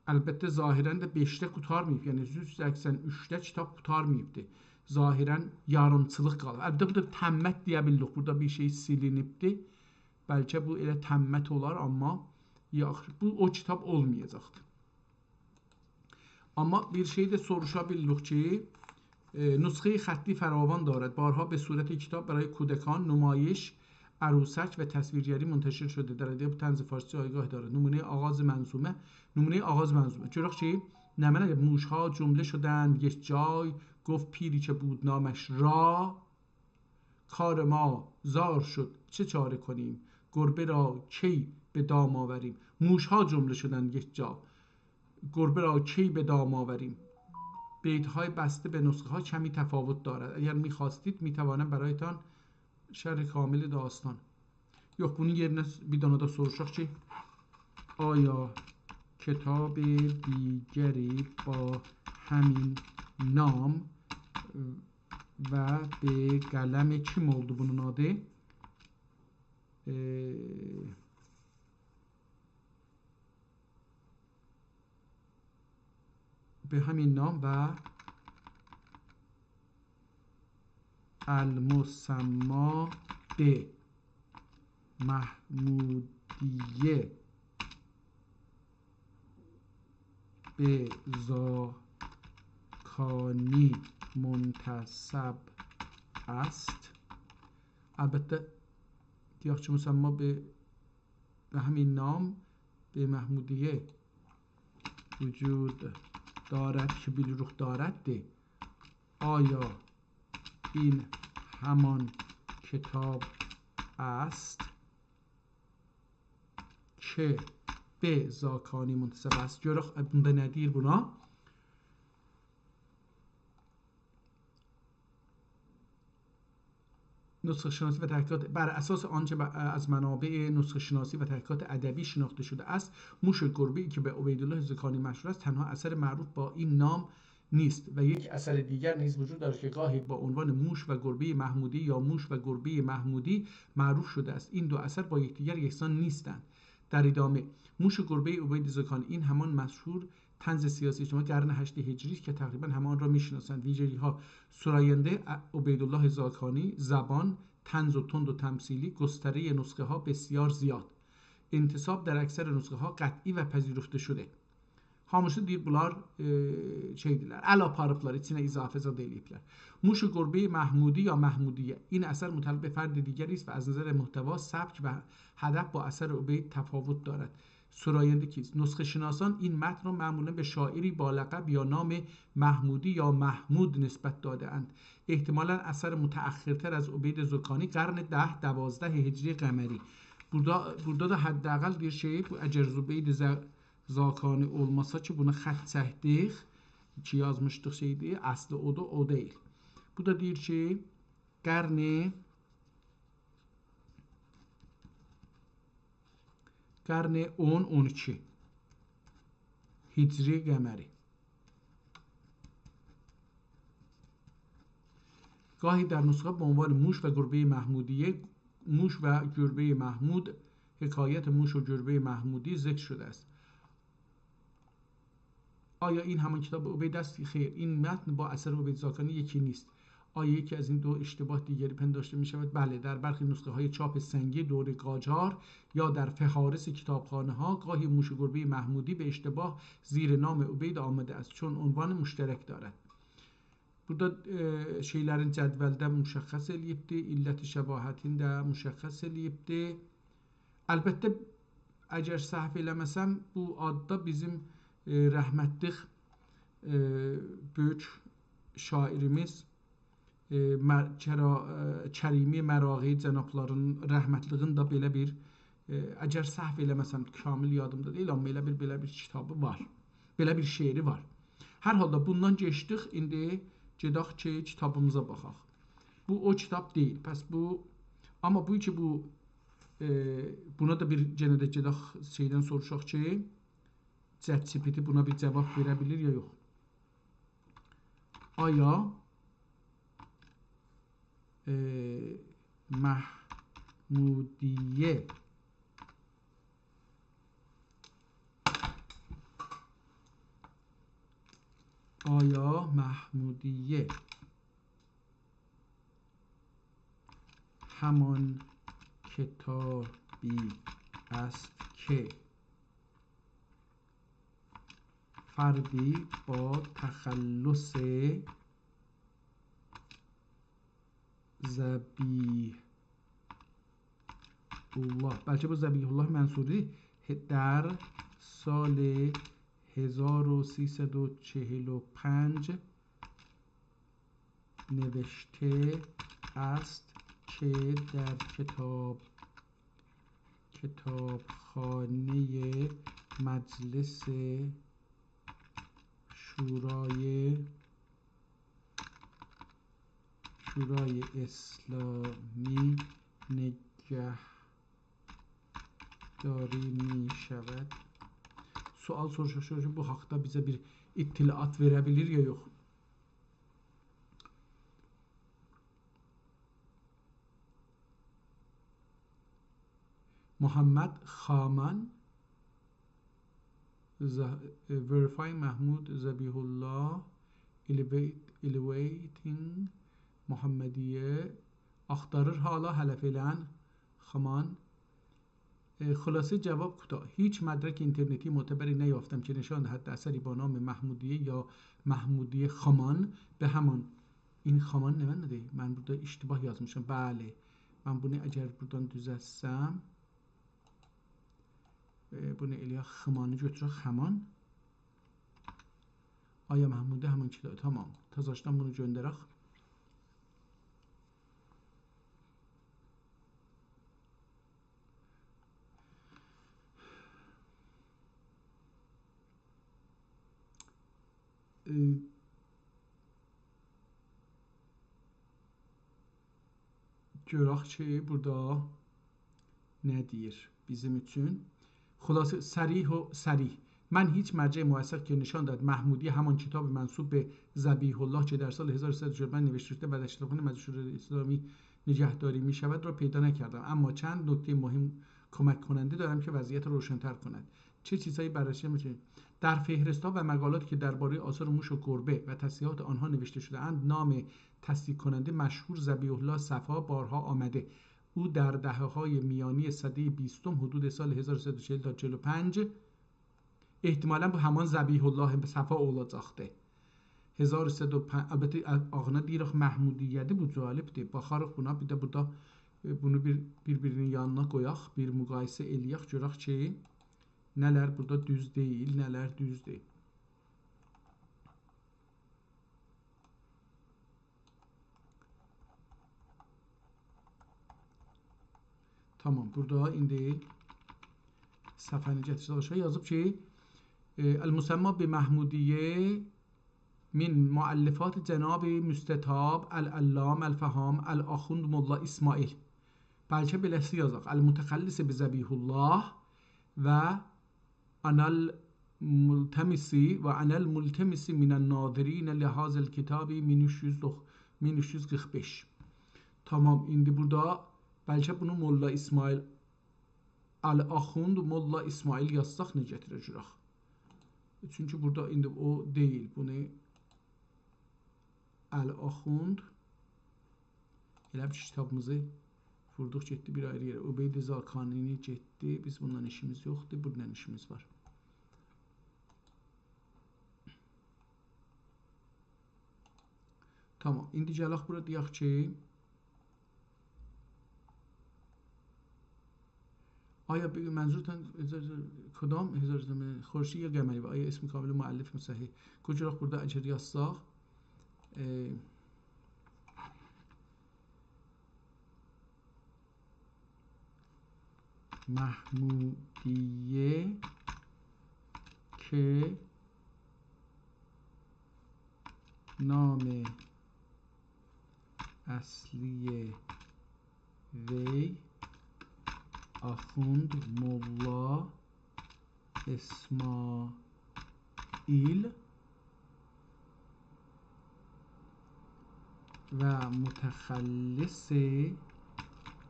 البته، ظاهراً ده بئشده قوتارماییب، یعنی یوز سکسن اوچده کیتاب قوتارماییبدی. ظاهراً یاریمچیلیق قالیب. البته، بورادا تمّت دئیه بیلیریک، بورادا بیر شئی سیلینیبدی. بلکه بو ائله تمّت اولار، آمما یاخشی، بو او کیتاب اولمایاجاقدی. آمما بیر شئی ده سوروشا بیلیریک کی، ائ، نسخهٔ خطی فراوان دارد، بارها به صورت کتاب برای کودکان، نمایش، عروسک و تصویرگری منتشر شده. در ادبیات طنز فارسی جایگاه دارد. نمونهٔ آغاز منظومه، نمونهٔ آغاز منظومه. گؤرک کی، نمنه؟ موش‌ها جمله شدند یک جای، گفت پیری که بود نامش را، کار ما زار شد، چه چاره کنیم؟ گربه را کی به دام آوریم؟ موش‌ها جمله شدند یک جا، گربه را کی به دام آوریم؟ بیت‌های بسته به نسخه‌ها کمی تفاوت دارد. اگر می‌خواستید، می‌توانم برایتان شرح کامل داستان. یوخ، بونون یئرینه س-، بیر دانا دا سوروشاق کی، آیا کتاب دیگری با همین نام و به قلم کیم اولدو بونون آدی؟ ائ، به همین نام و المسمی به محمودیه به زاکانی منتسب است. البته، دئیک کی، مسمی به، به همین نام به محمودیه وجود دارد کی، بیلیریک دارد، دئ. آیا این همان کتاب است که به زاکانی منتسب است؟ گؤرک، ائ، بوندا نه دئییر بونا؟ نسخه‌شناسی و تحقیقات، بر اساس آنچه ب-، از منابع نسخه‌شناسی و تحقیقات ادبی شناخته شده است، موش گربه‌ای که به عبیدالله زاکانی مشهور است، تنها اثر معروف با این نام نیست و یک اثر دیگر نیز وجود دارد که گاهی با عنوان موش و گربهٔ محمودی یا موش و گربهٔ محمودی معروف شده است. این دو اثر با یکدیگر یکسان نیستند. در ادامه، موش و گربهٔ عبید زاکانی، این همان مشهور طنز سیاسی اجتماعی قرن هشت هجری است که تقریباً همه آن را می‌شناسند. ویژگی‌ها: سراینده، ع-، عبیدالله زاکانی، زبان، طنز و تند و تمثیلی، گسترهٔ نسخه‌ها بسیار زیاد. انتساب در اکثر نسخه‌ها قطعی و پذیرفته شده. هامیسی دئییر، بونلار، ائ، شئیدیرلر، ال آپاریبلار، ایچینه اضافه زاد ائله‌ییبلر. موش گربهٔ محمودی یا محمودیه. این اثر متعلق به فرد دیگری است و از نظر محتوا، سبک و هدف با اثر عبید تفاوت دارد. سراینده کیست؟ نسخه‌شناسان این متن را معمولاً به شاعری با لقب یا نام محمودی یا محمود نسبت داده‌اند. احتمالاً اثر متأخرتر از عبید زاکانی، قرن ده، دوازده هجری قمری. بورادا، بورادا دا حداقل دئییر کی، بو اگر عبید ز-، زاکانی اولماسا کی، بونا خط چکدیک کی، یازمیشدیق شئیدیر، اصلی اودور، او دئییل. بو دا دئییر کی، قرن، قرن اون، اون ایکی هجری قمری. گاهی در نسخه به عنوان موش و گربهٔ محمودیه، موش و گربهٔ محمود، حکایت موش و گربهٔ محمودی ذکر شده است. آیا این همان کتاب عبید است؟ خیر، این متن با اثر عبید زاکانی یکی نیست. آیا یکی از این دو اشتباه دیگری پنداشته می‌شود؟ بله، در برخی نسخه‌های چاپ سنگی دور قاجار یا در فهارس کتابخانه‌ها گاهی موش و گربهٔ محمودی به اشتباه زیر نام عبید آمده است، چون عنوان مشترک دارد. بورادا، ائ، شئیلرین جدولده مشخص ائله‌ییبدی، علت شباهتین ده مشخص ائله‌ییبدی. البته، اگر سهو ائله‌مه‌سم، بو آددا بیزیم، ائ، رحمتلیک، ائ، بؤیوک شاعیریمیز، ائ، مر-، کرا-، ائ، کریمی مراغی جنابلارین رحمتلیگین ده بئله بیر، ائ، اگر سهو ائله‌مه‌سم، کامل یادیمدا دئییل، آمما ائله بیر، بئله بیر کیتابی وار. بئله بیر شعری وار. هر حالدا بوندان کئچدیک، ایندی گئدک کی، کیتابیمیزا باخاق. بو او کیتاب دئییل. پس بو، آمما بو کی، بو، ائ، بونا دا بیر، یئنه ده گئدک شئیدن سوروشاق کی، ChatGPT بونا بیر جواب وئره بیلیر یا یوخ. آیا، ائ، محمودیه، آیا محمودیه همان کتابی است که فردی با تخلص ذبیح‌الله، بلکه بو ذبیح‌الله منصوری، در سال هزار و سیصد و چهل و پنج نوشته است که در کتاب، کتابخانهٔ مجلس شورای، شورای اسلامی نگهداری می‌شود. سؤال سوروشور کی، بو حاقدا بیزه بیر اطلاعات وئره بیلیر یا یوخ؟ محمد خامان، ز-، Verify Mahmoud Zabihullah, Elevate-، Elevating Muhammadiyya، آختاریر حالا، هله فعلاً خامان. اه، خلاصه، جواب کوتاه: هیچ مدرک اینترنتی معتبری نیافتم که نشان دهد اثری با نام محمودیه یا محمودیه خامان به همان، این خامان نمنه‌دیر؟ من بورادا اشتباه یازمیشام. بلی. من بونو اگر بورادان دوزلتسم، ائ، بونو ائله‌یک، خامانی گؤتورک، خامان. آیا محمودی همین کیتاب؟ تامام. تازاشدان بونو گؤندرک. ائ، گؤرک کی، بورادا نه دئییر بیزیم اوچون؟ خلاصه، صریح و صریح. من هیچ مرجع موثق که نشان دهد محمودی همان کتاب منسوب به ذبیح الله که در سال هزار و سیصد و چهل و پنج نوشته شده و در شتابخانهٔ مجلس شورای اسلامی نگهداری می‌شود را پیدا نکردم، اما چند نکتهٔ مهم کمک کننده دارم که وضعیت را روشن‌تر کند. چه چیزهایی بررسی می‌شه؟ در فهرست‌ها و مقالاتی که دربارهٔ آثار موش و گربه و تصحیحات آنها نوشته شده‌اند، نام تصحیح کننده مشهور ذبیح الله صفا بارها آمده. او در دهه‌های میانی سدهٔ بیستم، حدود سال هزار و سیصد و چهل تا چهل و پنج، احتمالاً بو همان ذبیح الله صفا اولاجاقدی. هزار و سیصد و پنج، البته، آ-، آدینا دئییریک محمودیه‌دیر، بو جالبدیر. باخاریق بونا، بیر ده بورادا، ائ، بونو بیر، بیر-بیرینین یانینا قویاق، بیر مقایسه ائله‌یک، گؤرک کی، نه‌لر بورادا دوز دئییل، نه‌لر دوزدور. تامام، بورادا ایندی صفحه‌نی گتیرسک آشاغی، یازیب کی، ائ، المسمی به محمودیه من مؤلفات جناب مستطاب العلام الفهام الاخوند ملا اسماعیل. بلکه بئله‌سی یازاق: المتخلص به ذبیح الله و انا الملتمس، و انا الملتمس من الناظرین لهذا الکتاب من اوچ یوز، من اوچ یوز قیرخ بئش. تامام، ایندی بورادا بلکه بونو ملا اسماعیل، الاخوند ملا اسماعیل یازساق نه گتیره‌جک؟ چونکی بورادا ایندی او دئییل، بونو الاخوند. ائله بیل کی، کیتابیمیزی ووردوق گئتدی بیر آیری یئره. عبید زاکانینی گئتدی. بیز بوننان ایشیمیز یوخدور. بوننان ایشیمیز وار. تامام. ایندی گلک بورا دئیک کی، آیا بی-، منظورتان کدام هزار زمین، خورشید یا قمری و آیا اسم کامل مؤلف صحیح؟ گوجوراق بورادا اگر یازساق، ائ، محمودیه که نام اصلی وی آخوند ملا اسماعیل و متخلص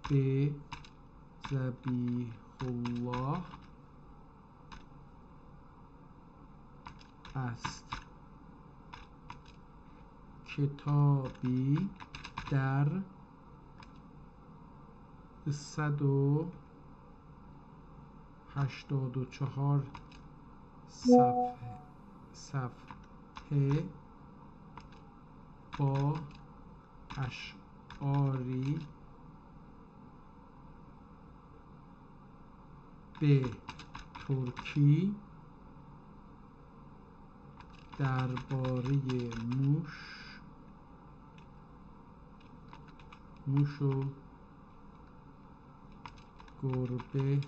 به ذبیح الله است. کتابی در صد و هشتاد و چهار صفحه، صفحه با اشعاری به ترکی دربارهٔ موش، موش و گربه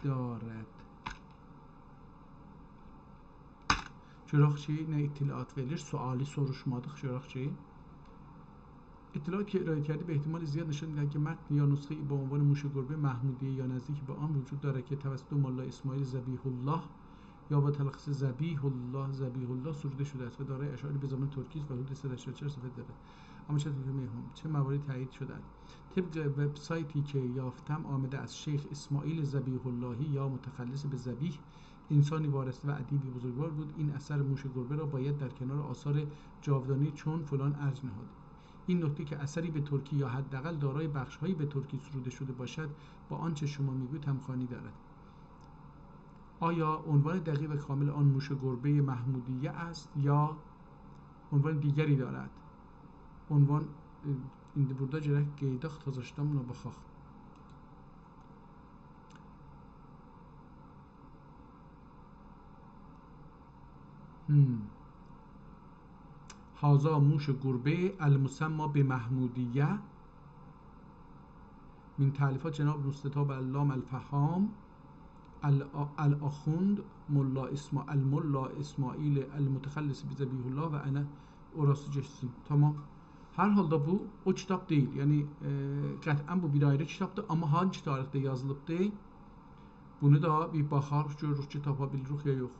دارد. گؤرک کی، نه اطلاعات وئریلیر، سؤالی سوروشمادیق، گؤرک کی. اطلاعاتی که ارائه کردی به احتمال زیاد نشان می‌دهد که متن یا نسخه‌ای با عنوان موش گربه، محمودیه یا نزدیکی به آن وجود دارد که توسط ملا اسماعیل ذبیح الله یا با تلخص ذبیح الله، ذبیح الله سروده شده است و دارای اشعاری به زبان ترکی است و حدود صد و هشتاد و چهار صفحه دارد. اما چه طبق می‌خوام، چه مواردی تأیید شده‌اند؟ طبق وبسایتی که یافتم آمده است: شیخ اسماعیل ذبیح اللهی یا متخلص به ذبیح، انسانی وارسته و ادیبی بزرگوار بود. این اثر موش گربه را باید در کنار آثار جاودانی چون فلان ارج نهاد. این نکته که اثری به ترکی یا حداقل دارای بخش‌هایی به ترکی سروده شده باشد، با آنچه شما می‌گویید همخوانی دارد. آیا عنوان دقیق و کامل آن موش گربهٔ محمودیه است یا عنوان دیگری دارد؟ عنوان، ائ، ایندی بورادا گرک قئییداق، تازاشدان بونا باخاق. هم. هذا موش گربه المسمی به محمودیه من تألیفات جناب مستطاب علام الفهام، ال-، الآخوند ملا اسما-، الملا اسماعیل المتخلص بذبیح الله و انا، اوراسی گئچسین. تامام. هر حالدا بو او کیتاب دئییل. یعنی، ائ، قطعاً بو بیر آیری کیتابدیر، آمما هانگی تاریخده یازیلیبدیر؟ بونو دا بیر باخاریق، گؤروروک کی، تاپا بیلیریک یا یوخ.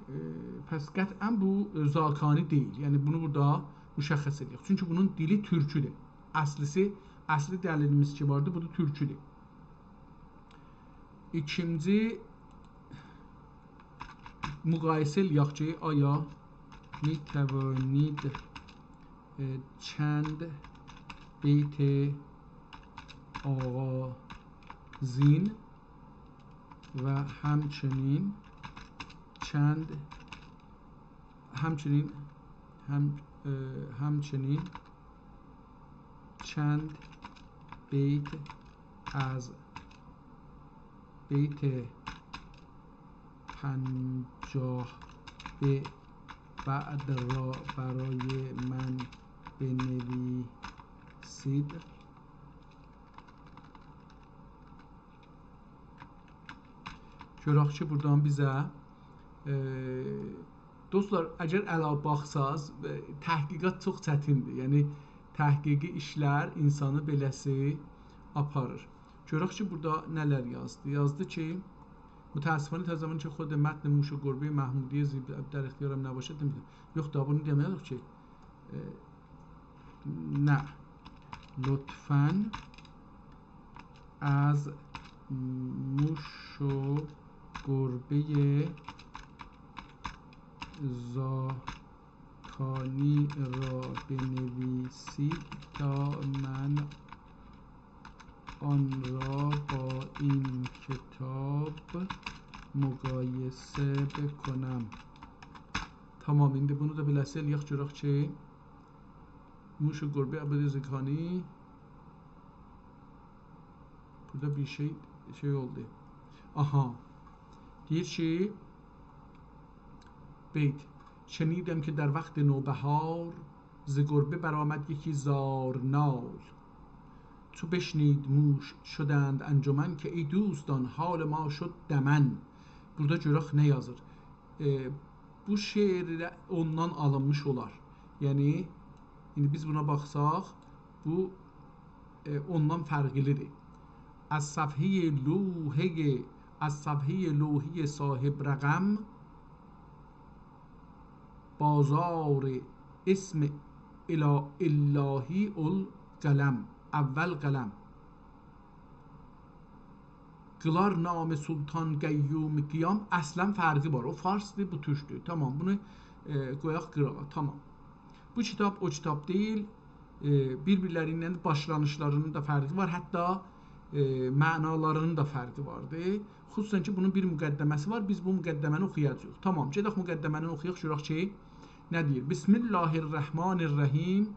ائ، پس قطعاً بو، ائ، زاکانی دئییل. یعنی بونو بورادا مشخص ائدیریک. چونکی بونون دیلی تورکودور. اصلیسی، اصلی دلیلیمیز کی واردی، بو دا تورکودور. ایکینجی، مقایسه ائله‌یک کی، آیا می‌توانید، ائ، چند بیت آغازین و همچنین چند، همچنین، هم، ائ، همچنین چند بیت از بیت پنجاه به بعد را برای من بنویسید. گؤرک کی، بورادان بیزه، ائ، دوستلار، اگر الا باخساز، ائ، تحقیقات چوخ چتیندیر. یعنی، تحقیقی ایشلر اینسانی بئله‌سی آپاریر. گؤرک کی، بورادا نه‌لر یازدی. یازدی کی، متأسفانه تا زمانی که خود متن موش و گربهٔ محمودیه زیب در اختیارم نباشد، دئمیشم. یوخ دا، بونو دئمه‌یه‌ریک کی، ائ، نه. لطفاً از موش و گربهٔ زاکانی را بنویسید تا من آن را با این کتاب مقایسه بکنم. تامام، ایندی بونو دا بئله‌سی ائله‌یک، گؤرک کی، موش و گربه عبدی زاکانی. بورادا بیر شئی، شئی اولدو. آها. دئییر کی، بیت. شنیدم که در وقت نوبهار، ز گربه برآمد یکی زارنال. چو بشنید موش شدند انجمن، که ای دوستان حال ما شد دمن. بورادا گؤرک نه یازیر. ائ، بو شعر ائله اوندان آلینمیش اولار. یعنی، ایندی بیز بونا باخساق، بو، ائ، اوندان فرقلی‌دیر. از صفحهٔ لوحهٔ، از صفحهٔ لوحهٔ صاحب رقم، بازار اسم الا-، الهی القلم، اول قلم. قیلار نام سلطان قیوم قیام، اصلاً فرقی وار. او فارسدیر، بو تورکدور. تامام، بونو، ائ، قویاق قیراغا. تامام. بو کیتاب او کیتاب دئییل. ائ، بیر-بیرلری ایله باشلانیشلارینین دا فرقی وار. حتی، ائ، معنالارینین دا فرقی واردی. خصوصاً کی، بونون بیر مقدمه‌سی وار. بیز بو مقدمه‌نی اوخویاجاغیق. تامام، گئدک مقدمه‌نی اوخویاق، گؤرک کی، نه دئییر؟ بسم الله الرحمن الرحیم.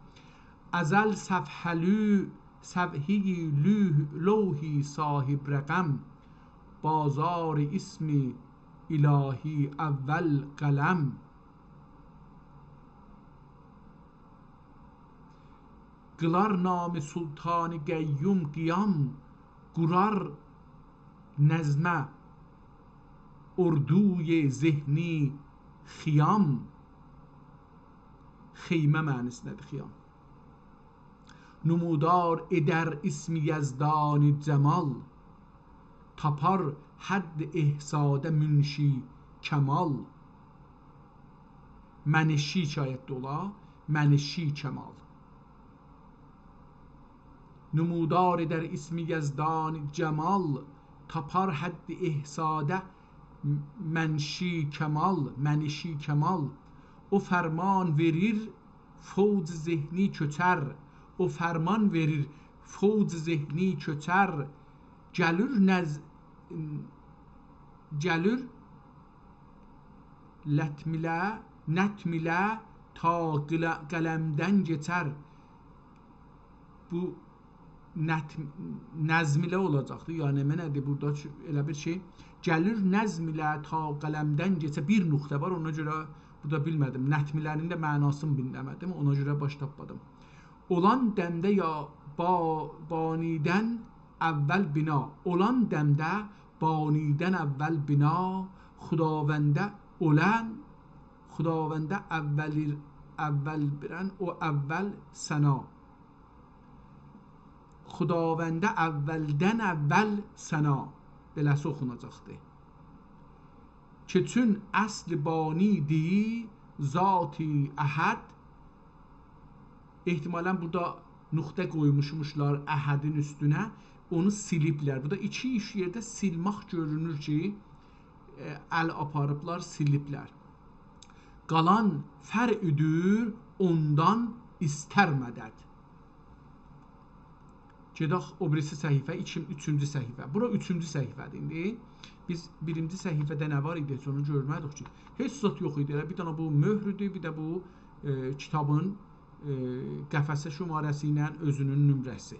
ازل صفحه‌لو-، صفحهٔ لوح-، لوحی صاحب رقم، بازار اسم الهی اول قلم. قیلار نام سلطان قیوم قیام، قورار نظمه اردوی ذهنی خیام. خیمه معنی‌سینده‌دیر خیام. نمودار ائدر اسم یزدان جمال، تاپار حد احصادا منشی کمال. منشی شاید ده اولا، منشی کمال. نمودار ائدر اسم یزدان جمال، تاپار حد احصادا منشی کمال، منشی کمال. او فرمان وئریر، فوج ذهنی کؤچر. او فرمان وئریر، فوج ذهنی کؤچر. گلیر نز-، گلیر لطم ایله، نطم ایله تا قیله-، قلمدن کئچر. بو نطم، نظم ایله اولاجاقدی. یعنی، نمنه‌دیر بورادا؟ چو-، ائله بیر شئی. گلیر نظم ایله تا قلمدن کئچر. بیر نقطه وار، اونا گؤره بورادا بیلمه‌دیم. نطم ایله‌نین ده معناسینی بیلمه‌دیم. اونا گؤره باش تاپمادیم. اولان دمده یا با-، بانیدن اول بنا. اولان دمده بانیدن اول بنا، خداونده اولن، خداونده اولی، اول بیرن، او اول ثنا. خداونده اولدن اول ثنا. بئله‌سی اوخوناجاقدی. کی چون اصل بانی‌دی ذات احد. احتمالاً بورادا نقطه قویموشموشلار احدین اوستونه، اونو سیلیبلر. بورادا ایکی اوچ یئرده سیلمک گؤرونور کی، ائ، ال آپاریبلار، سیلیبلر. قالان فرعدور، اوندان ایستر مدد. گئدک او بیریسی صفحه، ایکی، اوچونجو صفحه. بورا اوچونجو صفحه‌دیر ایندی. بیز بیرینجی صفحه‌ده نه وار ایدی، هئچ اونو گؤرمه‌دیک کی. هئچ زاد یوخ ایدی. ائله بیر دنه بو مهردور، بیر ده بو، ائ، کیتابین، ائ، قفسه شماره‌سی ایله اؤزونون نمره‌سی.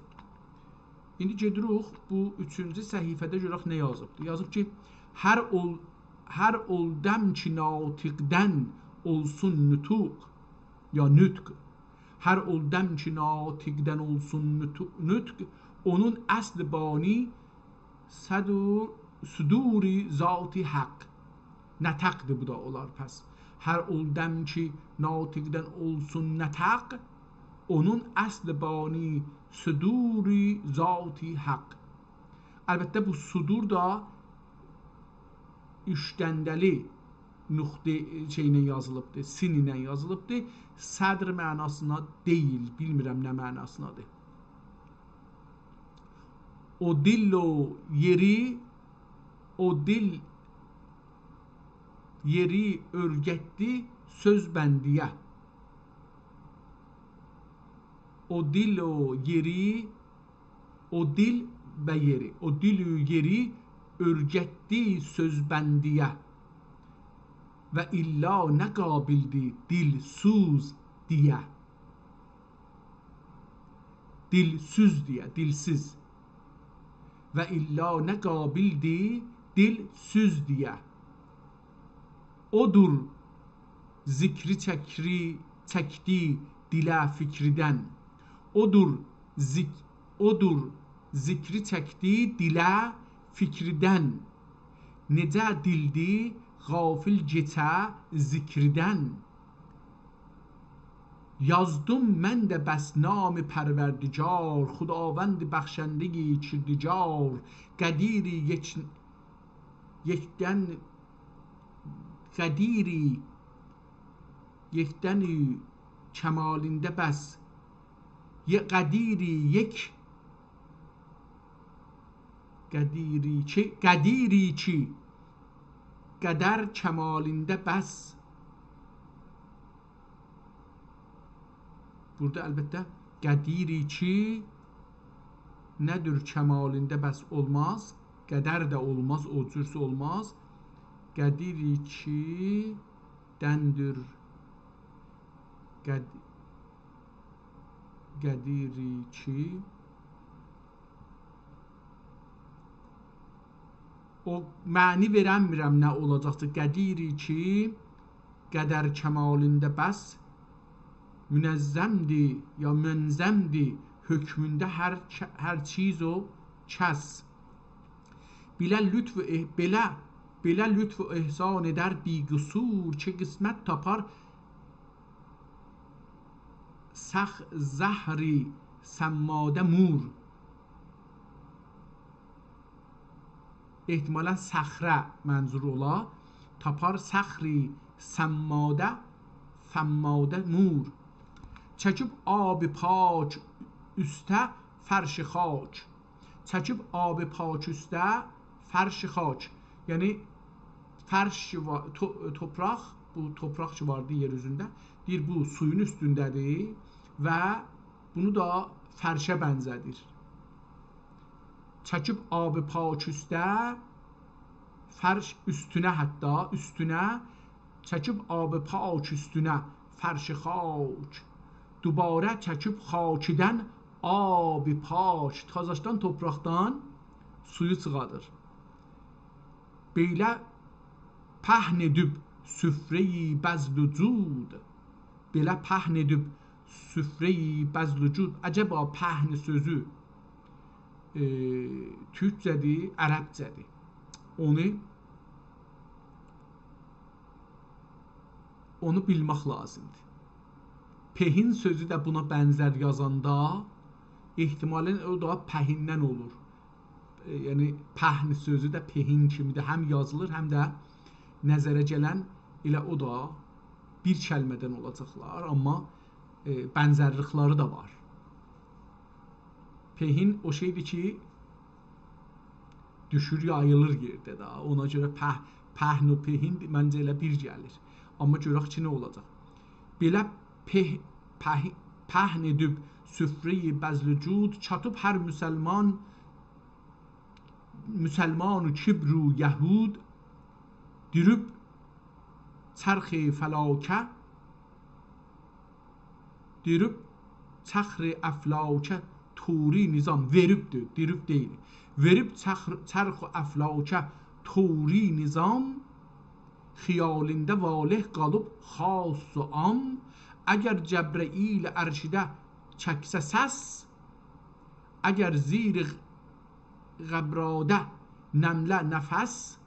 ایندی گئدیریک بو اوچونجو صفحه‌ده گؤرک نه یازیبدیر. یازیب کی، هر اول-، هر اول دم کی ناطقدن اولسون نطق، یا نطق. هر اول دم کی ناطقدن اولسون نطق، نطق، اونون اصل بانی صدور، صدور ذات حق. نطقدیر بو دا اولار پس. هر اول دم کی ناطقدن اولسون نطق، اونون اصل بانی صدور ذات حق. البته، بو صدور دا اوچ دنده‌لی نقطه، شئی ایله یازیلیبدیر، سین ایله یازیلیبدیر. صدر معناسینا دئییل، بیلمیرم نه معناسینادیر. او دیل و یئری، او دیل یئری اؤرگتدی سؤز بندی‌یه. او دیل و یئری، او دیل و یئری، او دیل و یئری اؤرگتدی سؤز بندی‌یه. و الا نه قابیلدی دیلسوز دئیه. دیلسوز دئیه، دیلسیز. و الا نه قابیلدی دیلسوز دئیه. اودور ذکری چکری، چکدی دیله فکریدن. اودور ذک-، اودور ذکری چکدی دیله فکریدن. نئجه دیلدی غافل کئچه ذکریدن. یازدیم من ده بس نام پروردگار، خداوند بخشندهٔ کردگار، قدیر یک-، یکدن، قدیر یکدن کمالینده بس. یه قدیر یک، قدیر کی، قدیر کی، قدر کمالینده بس. بورادا البته قدیر کی، نه‌دیر کمالینده بس اولماز، قدر ده اولماز، او جورسه اولماز. قدیر کی، دندور، قد-، قدیر کی، او معنی وئرنمیرم نه اولاجاقدیر. قدیر کی، قدر کمالینده بس، منظمدیر یا منظمدیر حکمونده هر ک-، هر چیز و کس. بئله لطف و اح-، بئله، بئله لطف و احسان ائدر بی‌قصور، کی قسمت تاپار صخ-، زهر سماده مور. احتمالاً صخره منظور اولا. تاپار صخری صماده، صماده مور. چکیب آب پاک اوسته فرش خاک. چکیب آب پاک اوسته فرش خاک. یعنی فرش وا-، تو-، توپراق، بو توپراق کی واردی یئر اوزونده، دئییر، بو سویون اوستونده‌دیر و بونو دا فرشه بنزه‌دیر. چکیب آب پاک اوسته، فرش اوستونه، حتی اوستونه، چکیب آب پاک اوستونه فرش خاک. دوباره چکیب خاکیدن آب پاک، تازاشدان توپراقدان سویو چیخادیر. بئله پهن ائدیب سفره‌ی بذل و جود. بئله پهن ائدیب سفره‌ی بذل و جود. عجبا پهن سؤزو، ائ، تورکجه‌دیر، عربجه‌دیر؟ اونو، اونو بیلمک لازیمدیر. پهین سؤزو ده بونا بنزر یازاندا، احتمالاً او دا پهیندن اولور. ائ، یعنی پهن سؤزو ده پهین کیمی‌دیر. هم یازیلیر، هم ده نظره گلن ائله او دا بیر کلمه‌دن اولاجاقلار، آمما، ائ، بنزرلیکلری ده وار. پهین او شئی‌دیر کی، دوشور، یاییلیر یئرده ده. اونا گؤره په-، پهن و پهین منجه ائله بیر گلیر. آمما گؤرک کی، نه اولاجاق. بئله په-، په-، پهن ائدیب سفره‌ی بذل و جود، چاتیب هر مسلمان، مسلمان و کبر و یهود، دیریب چرخ فلاکه، دیریب چرخ افلاکه طوری نظام، وئریبدیر، دیریب دئییل. وئریب چرخ، چرخ افلاکه طوری نظام، خیالینده واله قالیب خاص و عام. اگر جبرئیل عرشیده چکسه سس، اگر زیر غبراده نمله نفس،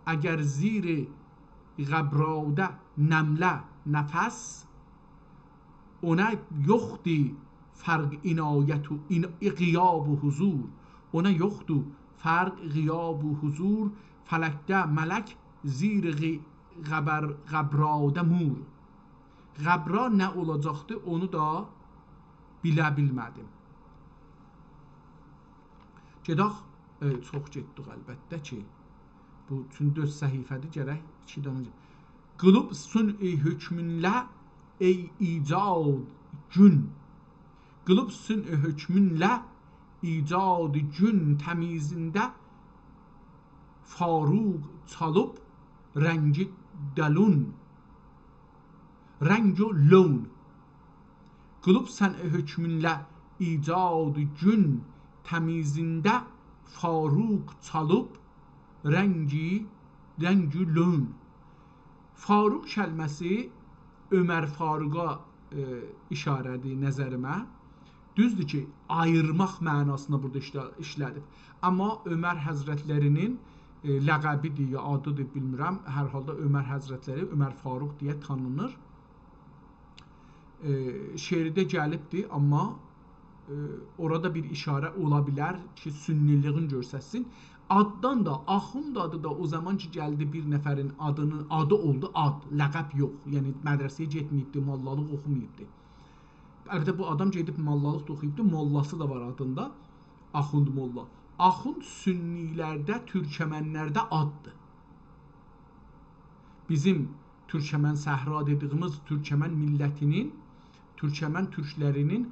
اگر زیر غبراده نمله نفس، اونا یوخدور فرق عنایت و عن-، غیاب و حضور. اونا یوخدور فرق غیاب و حضور، فلکده ملک زیر غی-، غبر-، غبراده مور. غبرا نه اولاجاقدی، اونو دا بیله بیلمه‌دیم. گئدک، ائ، چوخ گئتدیک البته کی. بو چون دؤرد صفحه‌دیر، گرک ایکی دنه. قیلیب صنع حکمونله ای ایجاد گون. قیلیب صنع حکمونله ایجاد گون، تمیزینده فاروق چالیب رنگی دلون، رنگ و لون. قیلیب صنع حکمونله ایجاد گون، تمیزینده فاروق چالیب رنگی، رنگ و لون. فاروق کلمه‌سی عمر فاروقا، ائ، ایشاره‌دیر نظریمه. دوزدور کی، آییرماق معناسیندا بورادا ایشله-، ایشله‌دیب. آمما عمر حضرتلری‌نین، ائ، لقبی‌دیر یا آدی‌دیر، بیلمیرم. هر حالدا عمر حضرتلری عمر فاروق دئیه تانینیر. ائ، شعرده گلیبدی، آمما، ائ، اورادا بیر ایشاره اولا بیلر کی، سنی‌لیگین گؤرستسین. آددان دا، آخوند آدی دا او زامان کی، گلدی بیر نفرین آدینین، آدی اولدو آد، لقب یوخ. یعنی مدرسه‌یه گئتمه‌ییبدی، موللالیق اوخوماییبدی. البته، بو آدام گئدیب موللالیق دا اوخویوبدو، موللاسی دا وار آدیندا، آخوند موللا. آخوند سنی‌لرده، تورکمن‌لرده آددیر. بیزیم تورکمن صحرا دئدیگیمیز تورکمن میللتی‌نین، تورکمن تورکلری‌نین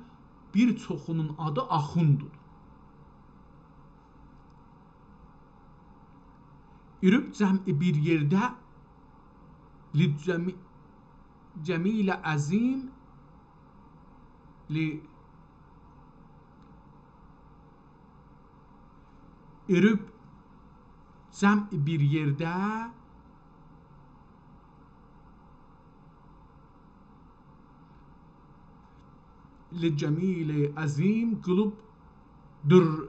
بیر چوخونون آدی آخونددور. ایریب جمعی بیر یئرده لجمی-، جمیل عظیم لی-، ایریب جمعی بیر یئرده لجمیل عظیم، قیلیب دور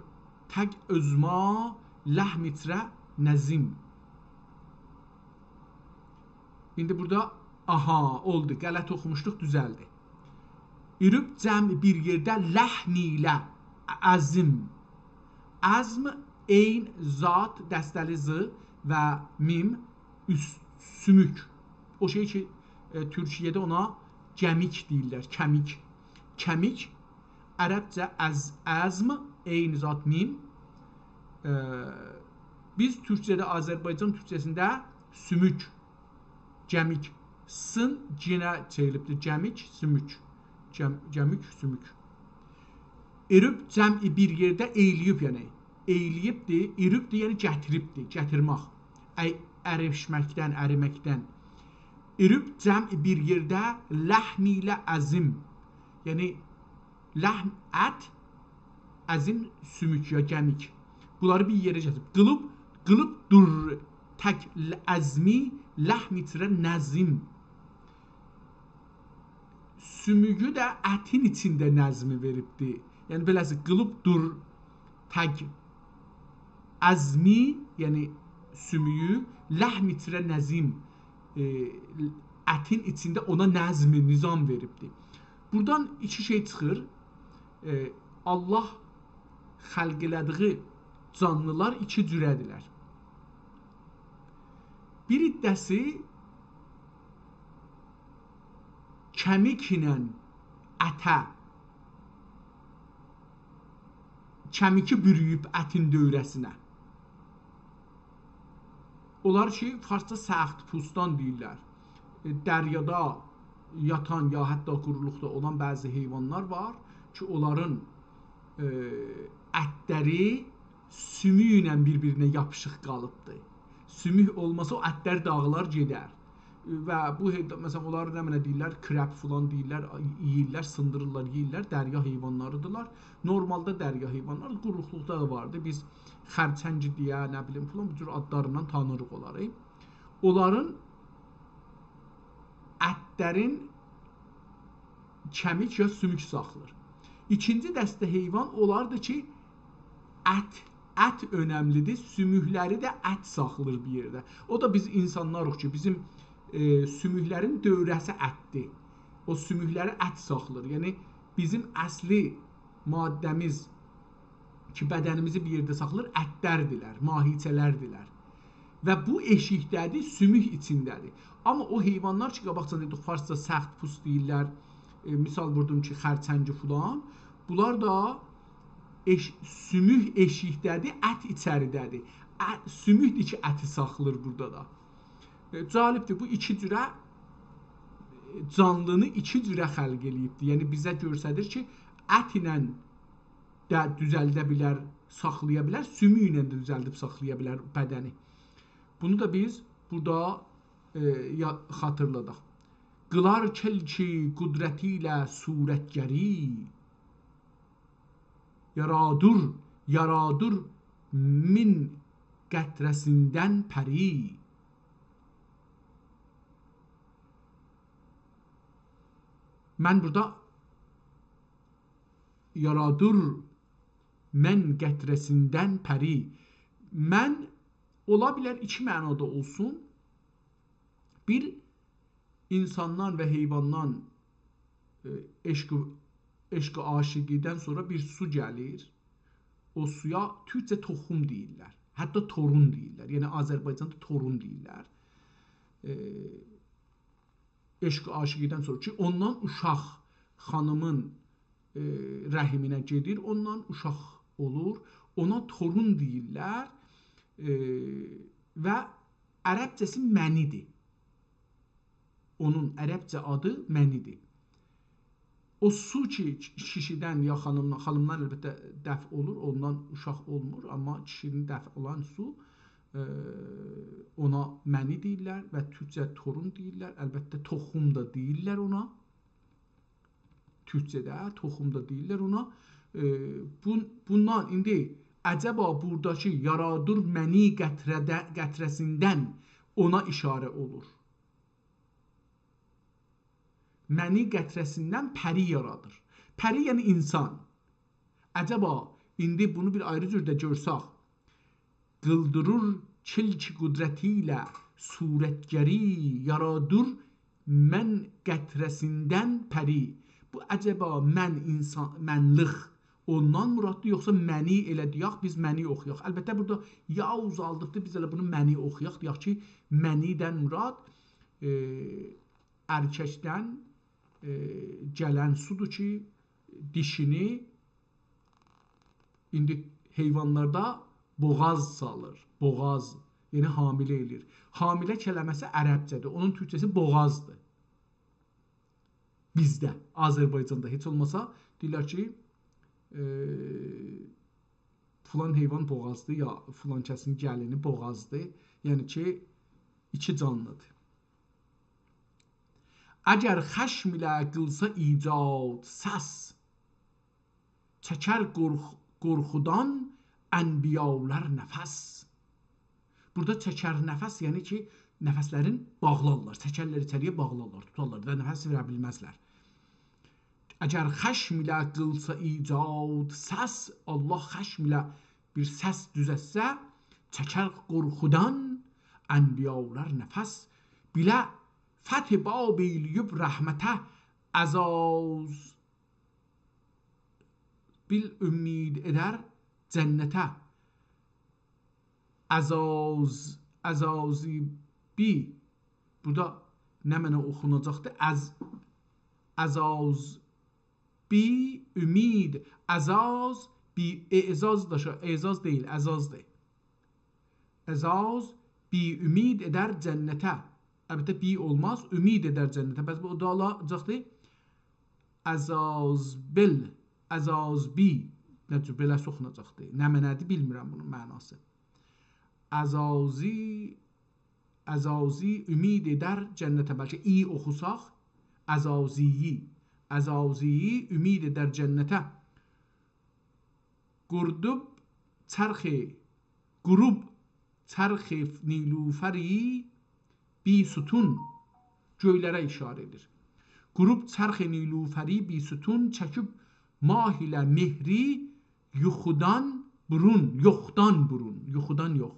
تک عظمی لحم ایچره نظیم. ایندی بورادا، آها، اولدو، غلط اوخوموشدوق، دوزلدی. ایریب جمع بیر یئرده لحن ایله عظیم. عظم، عین، ضاد، دسته‌لی ض و میم، اوست، سوموک. او شئی کی، ائ، تورکیه‌ده اونا گمیک دئییرلر، کمیک. کمیک، عربجه عض-، عضم، عینی زاد میم. ائ، بیز تورکجه‌ده، آذربایجان تورکجه‌سینده سوموک، گمیک، سین یئنه چئوریلیبدیر، گمیک، سوموک. گم-، گمیک، سوموک. اریب جمعی بیر یئرده ائیله‌ییب، یعنی ائیله‌ییبدیر، اریبدیر، یعنی گتیریبدیر، گتیرمک. ای-، اریشمکدن، اریمکدن. اریب جمعی بیر یئرده لحم ایله عضم، یعنی لحم، ات، عضم، سوموک یا گمیک. بونلاری بیر یئره گتیریب. قیلیب، قیلیب دور تک ل-، عضمی لحم ایچره نضم. سومویو ده اتین ایچینده نضمی وئریبدی. یعنی، بئله‌سی قیلیب دور تک عضمی، یعنی سومویو، لحم ایچره نضم، ائ، اتین ایچینده اونا نضمی، نظام وئریبدی. بورادان ایکی شئی چیخیر. ائ، الله خلق ائله‌دیگی جانلیلار ایکی جوره‌دیرلر. بیر عده‌سی کمیک ایله اته، کمیکی بورویوب اتین دؤوره‌سینه. اونلار کی، فارسجا سخت‌پوستان دئییرلر. ائ، دریادا یاتان یا حتی قورولوقدا اولان بعضی حیوانلار وار کی، اونلارین، ائ، اتلری سوموک ایله بیر-بیرینه یاپیشیق قالیبدی. سوموک اولماسا او اتلر داغیلار گئدر. و بو حیوان، مثلا، اونلار نمنه دئییرلر، کرپ فلان دئییرلر، یئییرلر، سیندیریرلار، یئییرلر، دریا حیوانلاریدیرلار. نورمالدا دریا حیوانلاری قوروقلوقدا دا واردی. بیز خرچنگ دئیه، نه بیلیم، فلان، بو جور آدلاریندان تانیریق اونلاری. اونلارین اتلرین کمیک یا سوموک ساخلیر. ایکینجی دسته حیوان اولاردی کی، ات، ات اؤنملیدیر، سوموکلری ده ات ساخلیر بیر یئرده. او دا بیز اینسانلاریق کی، بیزیم، ائ، سوموکلرین دؤوره‌سی اتدیر. او سوموکلری ات ساخلیر. یعنی، بیزیم اصلی ماده‌میز کی، بدنیمیزی بیر یئرده ساخلیر، اتلردیرلر، ماهیچه‌لردیرلر. و بو ائشیکده‌دیر، سوموک ایچینده‌دیر. آمما او حیوانلار کی، قاباقجادان دئدیک، فارسجا سخت‌پوست دئییرلر، ائ، مثال ووردوم کی، خرچنگی فلان، بونلار دا ائش-، سوموک ائشیکده‌دیر، ات ایچریده‌دیر. ا-، سوموکدور کی، اتی ساخلیر بورادا دا. ائ، جالبدیر، بو ایکی جوره، ائ، جانلینی ایکی جوره خلق ائله‌ییبدیر. یعنی، بیزه گؤستریر کی، ات ایله ده دوزلده بیلر، ساخلایا بیلر، سوموک ایله ده دوزلدیب ساخلایا بیلر بدنی. بونو دا بیز بورادا، ائ، یا-، خاطیرلاداق. قیلار کلک قدرتی ایله صورتگری، یارادیر، یارادیر مین قطره‌سیندن پری. من بورادا یارادیر مین قطره‌سیندن پری. من، اولا بیلر ایکی معنادا اولسون. بیر، اینساندان و حیواندان، ائ، عشق، عشق عاشقی‌دن سونرا بیر سو گلیر. او سویا تورکجه توخوم دئییرلر. حتی تورون دئییرلر. یعنی آذربایجاندا تورون دئییرلر. ائ، عشق عاشقی‌دن سونرا کی، اوندان اوشاق خانیمین، ائ، رحمینه گئدیر، اوندان اوشاق اولور. اونا تورون دئییرلر، ائ، و عربجه‌سی منی‌دیر. اونون عربجه آدی منی‌دیر. او سو کی، کیشیدن یا خانیمدان، خانیمدان البته دفع اولور، اوندان اوشاق اولمور، آمما کیشیدن دفع اولان سو، ائ، اونا منی دئییرلر و تورکجه تورون دئییرلر. البته، توخوم دا دئییرلر اونا. تورکجه‌ده توخوم دا دئییرلر اونا. ائ، بون-، بوندان ایندی عجبا بوراداکی یارادیر منی قطره‌ده-، قطره‌سیندن اونا اشاره اولور. منی قطره‌سیندن پری یارادیر. پری، یعنی اینسان. عجبا، ایندی بونو بیر آیری جور ده گؤرسک، قیلدیریر کلک قدرتی ایله صورتگری، یارادیر من قطره‌سیندن پری. بو عجبا من اینسان، منلیک، اوندان مراددیر، یوخسا منی ائله دئیک، بیز منی اوخویاق؟ البته، بورادا یا اوزالدیبدیر، بیز ائله بونو منی اوخویاق. دئیک کی، منی‌دن مراد، ائ، ارککدن، ائ، گلن سودور کی، دیشینی ایندی حیوانلاردا بوغاز سالیر. بوغاز، یعنی حامله ائله‌ییر. حامله کلمه‌سی عربجه‌دیر. اونون تورکجه‌سی بوغازدیر. بیزده، آذربایجاندا هئچ اولماسا دئییرلر کی، ائ، فلان حیوان بوغازدیر، یا فلان کسین گلینی بوغازدیر. یعنی کی، ایکی جانلیدیر. اگر خشم ایله قیلسا ایجاد سس، چکر قورخ-، قورخودان انبیالار نفس. بورادا چکر نفس، یعنی کی، نفسلرین باغلارلار، چکرلر ایچری‌یه، باغلارلار، توتارلار و نفس وئره بیلمزلر. اگر خشم ایله قیلسا ایجاد سس، الله خشم ایله بیر سس دوزلتسه، چکر قورخودان انبیالار نفس. بیله فتح باب ائیله‌ییب رحمته، عزازبیل امید ائدر جنته. عزاز-، عزازبی. بورادا نمنه اوخوناجاقدیر؟ عز-، عزازبی امید. عزاز، بی، اعزاز دا شو، اعزاز دئییل، عزازدیر. عزاز، بی امید ائدر جنته. البته، بی اولماز، امید ائدر جنته. پس بو دا اولاجاقدیر. عزازبیل، عزازبی. نه جور بئله‌سی اوخوناجاقدیر؟ نمنه‌دیر، بیلمیرم بونون معناسی. عزازی، عزازی امید ائدر جنته. بلکه ای اوخوساق، عزازی‌یی. عزازی‌یی امید ائدر جنته. قوروب چرخ، قوروب چرخ نیلوفری بی‌ستون، گؤیلره اشاره ائدیر. قوروب چرخ نیلوفری بی‌ستون، چکیب ماه ایله مهری یوخودان برون، یوخدان برون، یوخودان یوخ.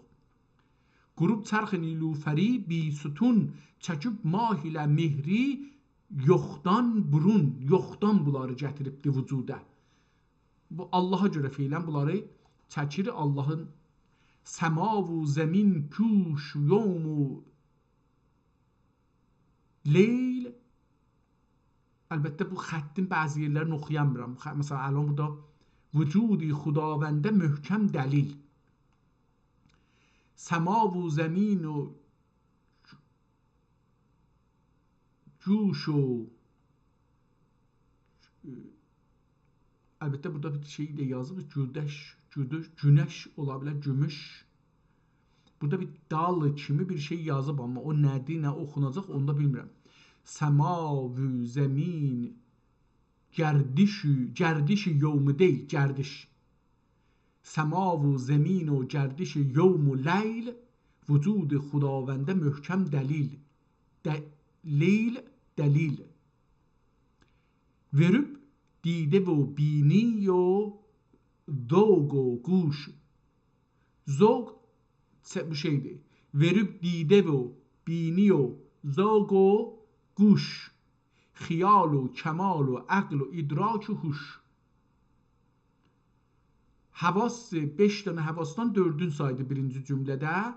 قوروب چرخ نیلوفری بی‌ستون، چکیب ماه ایله مهری یوخدان برون، یوخدان بونلاری گتیریبدی وجودا. بو اللها گؤره فعلاً بونلاری چکیر، اللهین. سما و زمین، کوش، یوم و لیل. البته، بو خطین بعضی یئرلرینی اوخویامیرام. خ-، مثلاً، الان بورادا وجود خداونده محکم دلیل. سما و زمین و کوش و، البته، بورادا بیر شئی ده یازیب، گودش، گودش، گونش اولا بیلر، گوموش. بورادا بیر دال کیمی بیر شئی یازیب، آمما او نه‌دیر، نه اوخوناجاق، اونو دا بیلمیرم. سما و زمین، گردش، گردش یوم دئییل، گردش. سما و زمین و گردش یوم و لیل، وجود خداونده محکم دلیل. د-، لیل، دلیل. وئریب دیده و بینی و ذوق و گوش. ذوق، سه-، بو شئیدیر. وئریب دیده و بینی و ذوق و گوش. خیال و کمال و عقل و ادراک و هوش. حواس، بئش دنه حواسدان دؤردون سایدی بیرینجی جمله‌ده.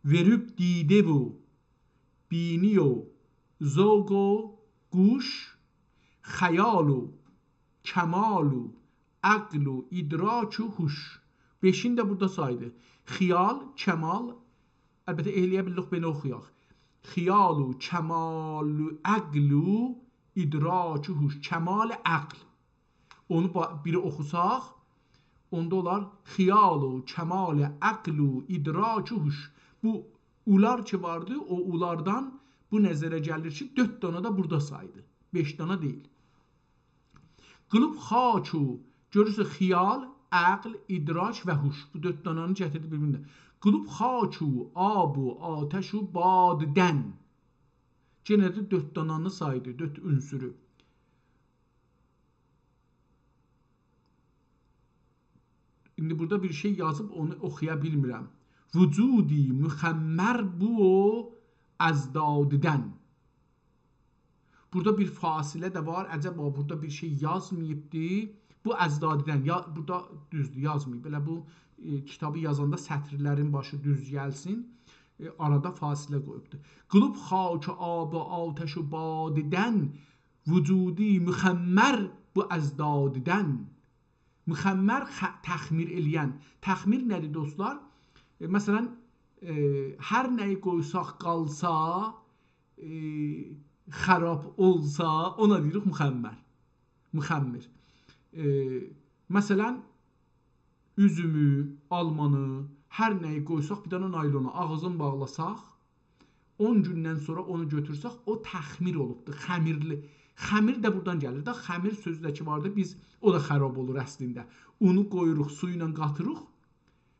وئریب دیده و بینی و ذوق و گوش، خیال و کمال و عقل و ادراک و هوش. بئشینی ده بورادا سایدی. خیال، کمال، البته، ائلیه بیلریک بئله اوخویاق. خیال و کمال و عقل و ادراک و هوش. کمال عقل. اونو با-، بیری اوخوساق، اوندا اولار خیال و کمال عقل و ادراک و هوش. بو اولار کی واردی، او اولاردان بو نظره گلیر کی، دؤرد دانا دا بورادا سایدی. بئش دانا دئییل. قیلیب خاک و، گؤرورسن، خیال، عقل، ادراک و هوش. بو دؤرد دانانی گتیردی بیر-بیرینه. قیلیب خاک و، آب و، آتش و، باددن. یئنه ده دؤرد دانانی سایدی، دؤرد عنصرو. ایندی بورادا بیر شئی یازیب، اونو اوخویا بیلمیرم. وجودی مخمر بو و اضداددن. بورادا بیر فاصله ده وار. عجبا بورادا بیر شئی یازماییبدی؟ بو اضدادی‌دن، یا، بورادا دوزدور، یازماییب. ائله بو، ائ، کیتابی یازاندا سطرلرین باشی دوز گلسین، ائ، آرادا فاصله قویوبدور. قیلیب خاک آب و آتش و بادی‌دن، وجودی مخمر بو اضدادی‌دن. مخمر، خ-، تخمیر ائله‌ین. تخمیر نه‌دیر، دوستلار؟ ائ، مثلا، ائ، هر نه‌یی قویساق قالسا، ائ، خراب اولسا، اونا دئییریک مخمر. مخمر. ائ، مثلا، اوزومو، آلمانی، هر نه‌یی قویساق بیر دنه نایلونا، آغزین باغلاساق، اون گوندن سونرا اونو گؤتورسک، او تخمیر اولوبدور، خمیرلی. خمیر ده بورادان گلیر ده، خمیر سؤزو ده کی واردی، بیز، او دا خراب اولور اصلینده. اونو قویوروق، سو ایله قاتیریق،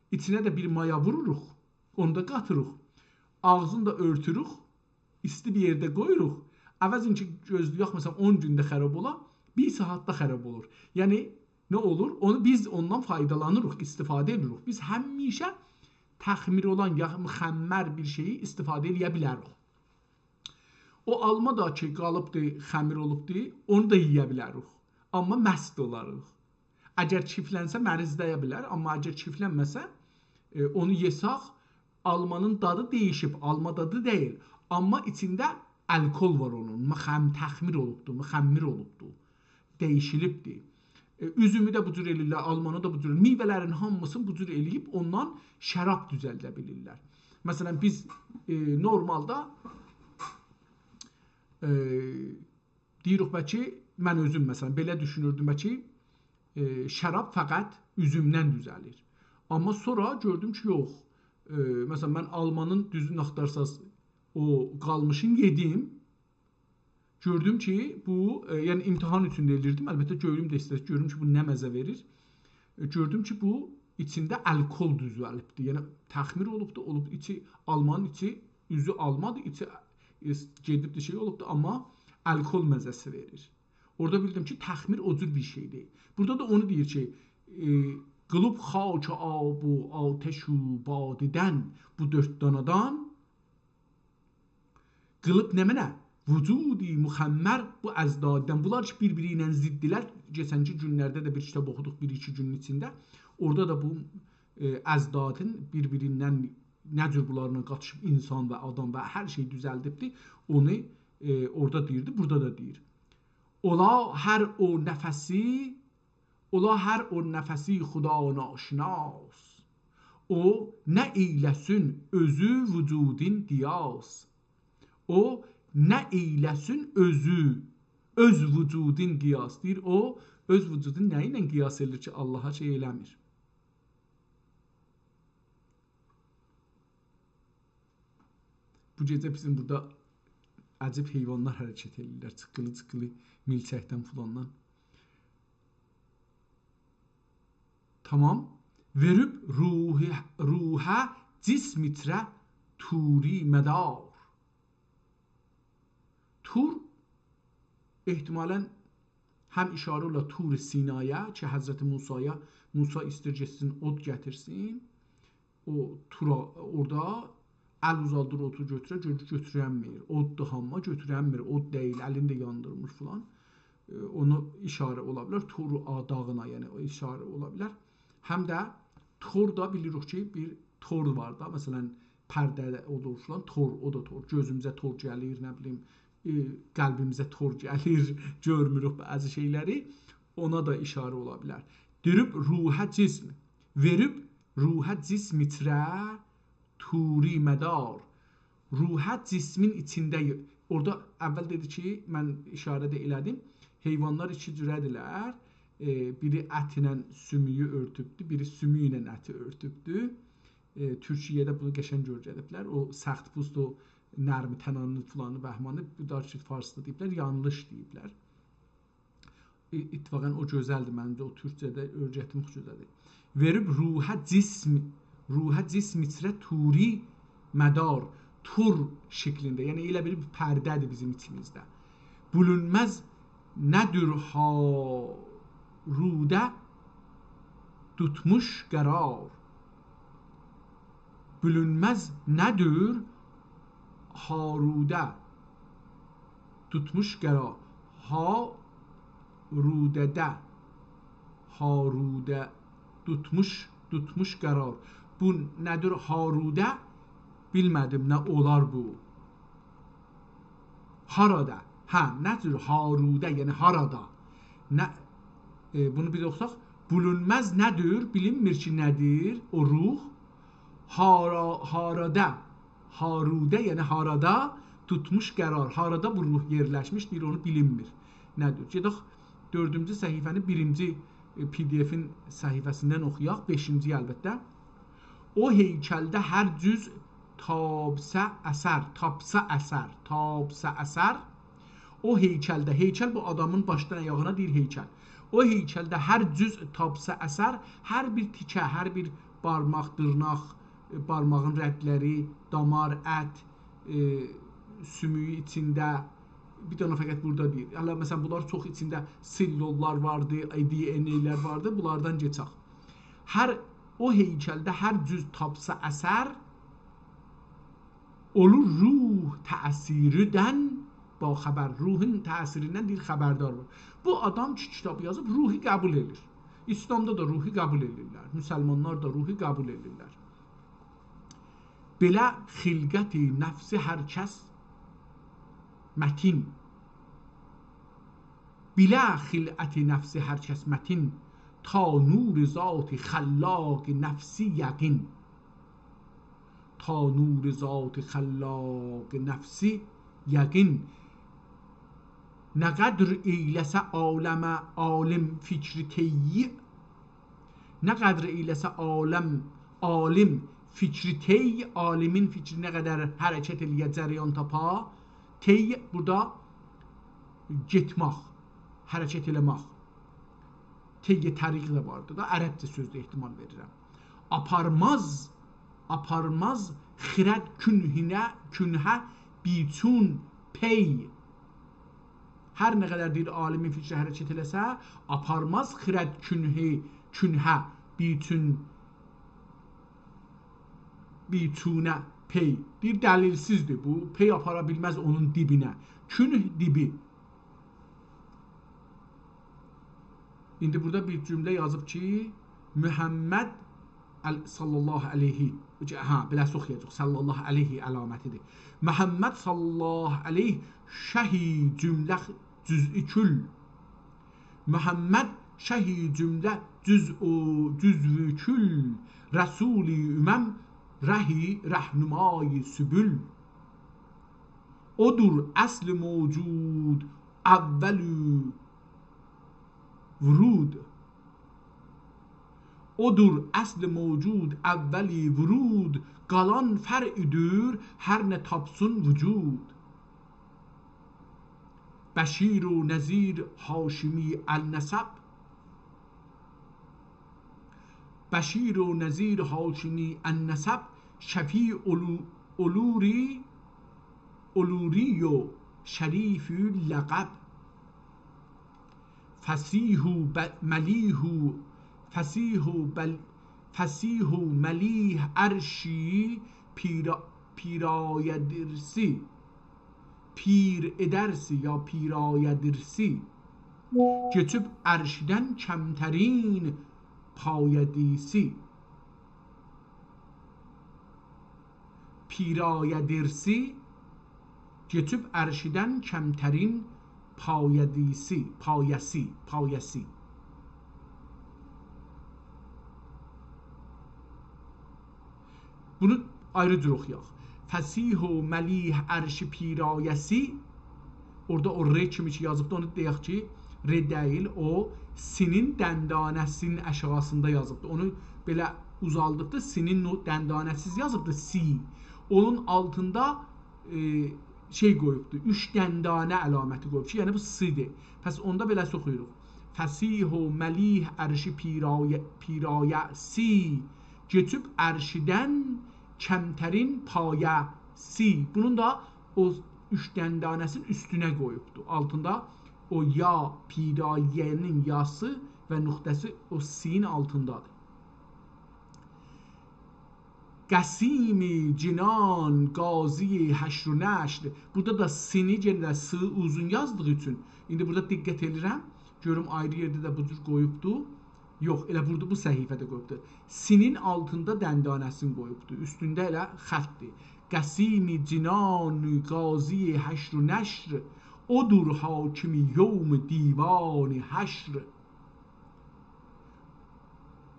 ایچینه ده بیر مایا ووروروق، اونو دا قاتیریق، آغزینی دا اؤرتوروک، ایستی بیر یئرده قویوروق. عوضین کی گؤزله‌یک، مثلا، اون گونده خراب اولا، بیر ساعاتدا خراب اولور. یعنی، نه اولور؟ اونو بیز اوندان فایدالانیریق، استفاده ائدیریک. بیز همیشه تخمیر اولان، یا مخمر بیر شئیی استفاده ائله‌یه بیلریک. او آلما دا کی قالیبدی، خمیر اولوبدو، اونو دا یئیه بیلریک. آمما مست اولاریق. اگر چیرفلنسه مریضله‌یه بیلر، آمما اگر چیرفلنمه‌سه، ائ، اونو یئساق، آلمانین دادی دییشیب، آلما دادی دئییل. آمما ایچینده الکل وار اونون، مخم-، تخمیر اولوبدو، مخمر اولوبدو، دییشیلیبدی. ائ، اوزومو ده بو جور ائله‌ییرلر، آلمانی دا بو جور، میوه‌لرین هامیسینی بو جور ائله‌ییب اوندان شراب دوزلده بیلیرلر. مثلا، بیز، ائ، نورمالدا، ائ، دئییریک، بلکه من اؤزوم، مثلا، بئله دوشونوردوم، بلکه، ائ، شراب فقط اوزومدن دوزلیر. آمما سونرا گؤردوم کی، یوخ. ائ، مثلا، من آلمانین، دوزونو آختارساز، او قالمیشین یئدیم. گؤردوم کی، بو، ائ، یعنی امتحان اوچون ده ائله‌ییردیم. البته، گؤروم ده ایسته‌دیم، گؤروم کی، بو نه مزه وئریر. ائ، گؤردوم کی، بو ایچینده الکل دوزلوبدور. یعنی تخمیر اولوبدور، اولوب ایچی، آلمانین ایچی، اوزو آلمادیر، ایچی، ائ، گئدیبدیر، شئی اولوبدور، آمما الکل مزه‌سی وئریر. اورادا بیلدیم کی، تخمیر او جور بیر شئیدیر. بورادا دا اونو دئییر کی، ائ، قیلیب خاک و آب و آتش و بادی‌دن، بو دؤرد دانادان، قیلیب نمنه؟ وجودی مخمر بو اضدادی‌دن. بونلار کی، بیر-بیری ایله ضددیلر. کئچنکی گونلرده ده بیر کیتاب اوخودوق، بیر-ایکی گونون ایچینده. اورادا دا بو، ائ، اضدادین بیر-بیریندن نه جور بونلارلا قاتیشیب انسان و آدام و هر شئی دوزلدیبدی، اونو، ائ، اورادا دئییردی، بورادا دا دئییر. اولا هر او نفسی، اولا هر او نفسی خدا ناشناس. او نه ائیله‌سین اؤزو وجودین قیاس. او نه ائیله‌سین اؤزو، اؤز وجودین قیاس. دئییر، او اؤز وجودون نه ایله قیاس ائدیر کی، آللاها شئی ائله‌میر؟ بو گئجه بیزیم بورادا عجیب حیوانلار حرکت ائدیرلر. چیققیلی-چیققیلی میلچکدن فلاندان. تامام. وئریب روحه، روحه جسم ایچره طوری مدار. طور احتمالا هم اشاره اولا طور سینایا کی، حضرت موسایا، موسی ایستیر گئتسین، اود گتیرسین. او طورا، اورادا ال اوزالدیر، اودو گؤتوره، گؤرور گؤتورنمیر. اوددور هاما، گؤتورنمیر. اود دئییل، الینی ده یاندیرمیر فلان. ائ، اونا اشاره اولا بیلر. طور آ، داغینا، یعنی او اشاره اولا بیلر. هم ده تور دا بیلیریک کی، بیر تور وار دا. مثلا، پرده اولور فلان، تور، او دا تور. گؤزوموزه تور گلیر، نه بیلیم، ائ، قلبیمیزه تور گلیر، گؤرموروک بعضی شئیلری. اونا دا اشاره اولا بیلر. دئییریب روحه جسم، وئریب روحه جسم ایچره طوری مدار. روحه جسمین ایچینده، اورادا اول دئدی کی، من اشاره ده ائله‌دیم، حیوانلار ایکی جوره‌دیرلر. ائ، بیری ات ایله سومویو اؤرتوبدو، بیری سوموک ایله اتی اؤرتوبدو. ائ، تورکیه‌ده بونو قشنگ اؤیردیبلر. او سخت‌پوست، او نرم‌تنانلی فلانی، بهمانی، بو دا کی، فارسدا دئییبلر، یانلیش دئییبلر. ائ، اتفاقا او گؤزلدیر، منجه او تورکجه‌ده اؤیرتمک گؤزلدیر. وئریب روحه جسم، روحه جسم ایچره طوری مدار، تور شکلینده، یعنی ائله بیر پرده‌دیر بیزیم ایچیمیزده. بولونماز نه‌دور هاروده توتموش قرار. بولونماز نه‌دور هاروده توتموش قرار. هاروده‌ده هاروده توتموش، توتموش قرار. بو نه‌دیر هاروده؟ بیلمه‌دیم، نه اولار بو. هارادا؟ هه، نه جور هاروده، یعنی هارادا؟ نه، ائ، بونو بیر اوخوساق، بولونماز نه‌دیر؟ بیلینمیر کی، نه‌دیر او روح؟ هارا-، هارادا، هاروده، یعنی هارادا توتموش قرار، هارادا بو روح یئرلشمیش، دئییر، اونو بیلینمیر. نه‌دیر؟ گئدک دؤردونجو صفحه‌نی بیرینجی، ائ، پی دی افین صفحه‌سیندن اوخویاق، بئشینجی البته. او هیکلده هر جزو تاپسا اثر، تاپسا اثر، تاپسا اثر. او هیکلده، هیکل بو آدامین باشدان آیاغینا دئییر هیکل. او هیکلده هر جزو تاپسا اثر، هر بیر تیکه، هر بیر بارماق، دیرناق، ائ، بارماغین ردلری، دامار، ات، ائ، سومویو ایچینده، بیر دنه فقط بورادا دئییر. هله، مثلا، بونلار چوخ ایچینده سلوللار واردی، دی ان ائی‌لر واردی، بونلاردان کئچک. هر، او هیکلده هر جزو تاپسا اثر، اولور روح تأثیردن باخبر. روحون تأثیریندن دئییر خبردار اولور. بو آدام کی، کیتاب یازیب، روحو قبول ائدیر. ایسلامدا دا روحو قبول ائدیرلر، مسلمانلار دا روحو قبول ائدیرلر. بئله خلقت نفسی هر کس متین. بیله خلقت نفسی هر کس متین، تا نور ذات خلاق نفسی یقین. تا نور ذات خلاق نفسی یقین. نه قدر ائیله‌سه عالمه عالم فکر طی، نه قدر ائیله‌سه عالم، عالم فکر طی، عالمین فکری نه قدر حرکت ائله‌یه، جریان تاپا، طی بورادا گئتمک، حرکت ائله‌مک. طی طریق ده واردی دا، عربجه سؤزدور، احتمال وئریرم. آپارماز، آپارماز خرد کنهینه، کنهه بیچون پی. هر نه قدر دئییر عالمین فکری حرکت ائله‌سه، آپارماز خرد کنهی، کنهه بیچون، بیچونه پی. دئییر، دلیلسیزدیر بو. پی آپارا بیلمز اونون دیبینه. کنه دیبی. ایندی بورادا بیر جمله یازیب کی، محمد ال-، صلی الله علیه. هه، بئله‌سی اوخویاجاق. صلی الله علیه علامتی‌دیر. محمد صلی الله علیه شهی جمله جزئی کل. محمد شهی جمله جزء، جزو کل، رسول امم رهی رهنمای سبل. اودور اصل موجود اول ورود. اودور اصل موجود اول ورود، قالان فرعدیر هر نه تاپسین وجود. بشیر و نذیر هاشمی النسب، بشیر و نذیر هاشمی النسب، شفیع الو-، الوری، الوری و شریف لقب. فصیح و ب-، ملیح و، فصیح و بل-، فصیح و ملیح عرشی پیرا-، پیرایدرسی، پیر ادرسی یا پیرایدرسی، کؤچوب عرشدن کمترین پایدیسی. پیرایدرسی، کؤچوب عرشدن کمترین پایدیسی، پایه‌سی، پایه‌سی. بونو آیری جور اوخویاق. فصیح و ملیح عرش پیرایه‌سی، اورادا او ر کیمی کی یازیبدی، اونو دئیک کی، ر دئییل، او سینین دندانه‌سینین آشاغیسیندا یازیبدی. اونو بئله اوزالدیبدی، سینین او دندانه‌سیز یازیبدی، سی. اونون آلتیندا، ائ، شئی قویوبدو، اوچ دندانه علامتی قویوب کی، یعنی بو سی‌دیر. پس اوندا بئله‌سی اوخویوروق. فصیح و ملیح عرش پیرایه، پیرایه‌سی، کؤچوب عرشدن کمترین پایه‌سی. بونون دا او اوچ دندانه‌سینین اوستونه قویوبدو. آلتیندا او یا، پیرایه‌نین یاسی و نقطه‌سی او سی‌نین آلتیندادیر. قسیم جنان، قاضی حشر و نشر. بورادا دا سینی، یئنه ده سی اوزون یازدیغی اوچون، ایندی بورادا دقت ائدیرم، گؤروم آیری یئرده ده بو جور قویوبدو. یوخ، ائله ووردو بو صفحه‌ده قویوبدو. سینین آلتیندا دندانه‌سینی قویوبدو. اوستونده ائله خطدیر. قسیم جنان غازی حشر و نشر، اودور حاکم یوم دیوان حشر.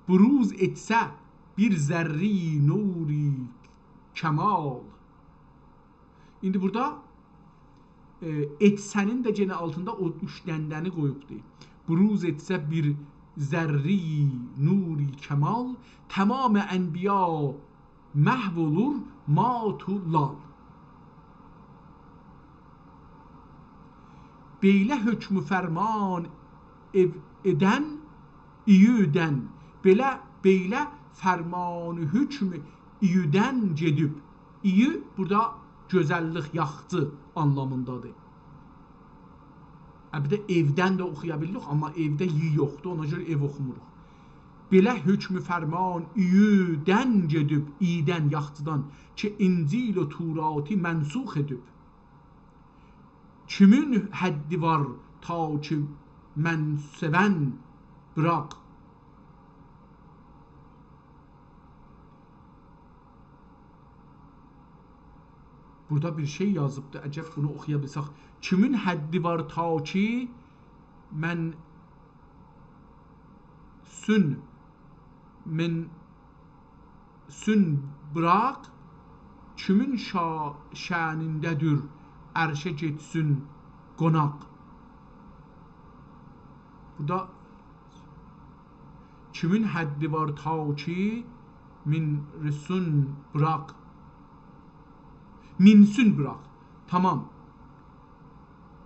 بروز ائتسه بیر ذره‌ی نور کمال. ایندی بورادا، ائ، ائتسه‌نین ده یئنه آلتیندا او اوچ دنده‌نی قویوبدو. بروز ائتسه بیر ذره‌ی نور کمال، تمام انبیا محو اولور مات و لال. بئیله حکم و فرمان ائو-، ائدن اییودن، بئله، بئیله فرمان و حکم اییودن گئدیب. اییو بورادا گؤزللیک، یاخچی آنلامیندادیر. البته، ائودن ده اوخویا بیلیریک، آمما ائوده ی یوخدور، اونا گؤره ائو اوخوموروق. بئله حکم و فرمان اییودن گئدیب، اییدن، یاخچیدان، کی انجیل و توراتی منسوخ ائدیب. کیمین حدّی وار تا کی منسوبن بوراق. بورادا بیر شئی یازیبدی، عجب بونو اوخویا بیلسک. کیمین حدّی وار تا کی منسون منسون بوراق، کیمین شا-، شأنینده‌دیر عرشه گئتسین قوناق. بورادا کیمین حدّی وار تا کی منسون بوراق. منسون بوراق. تامام.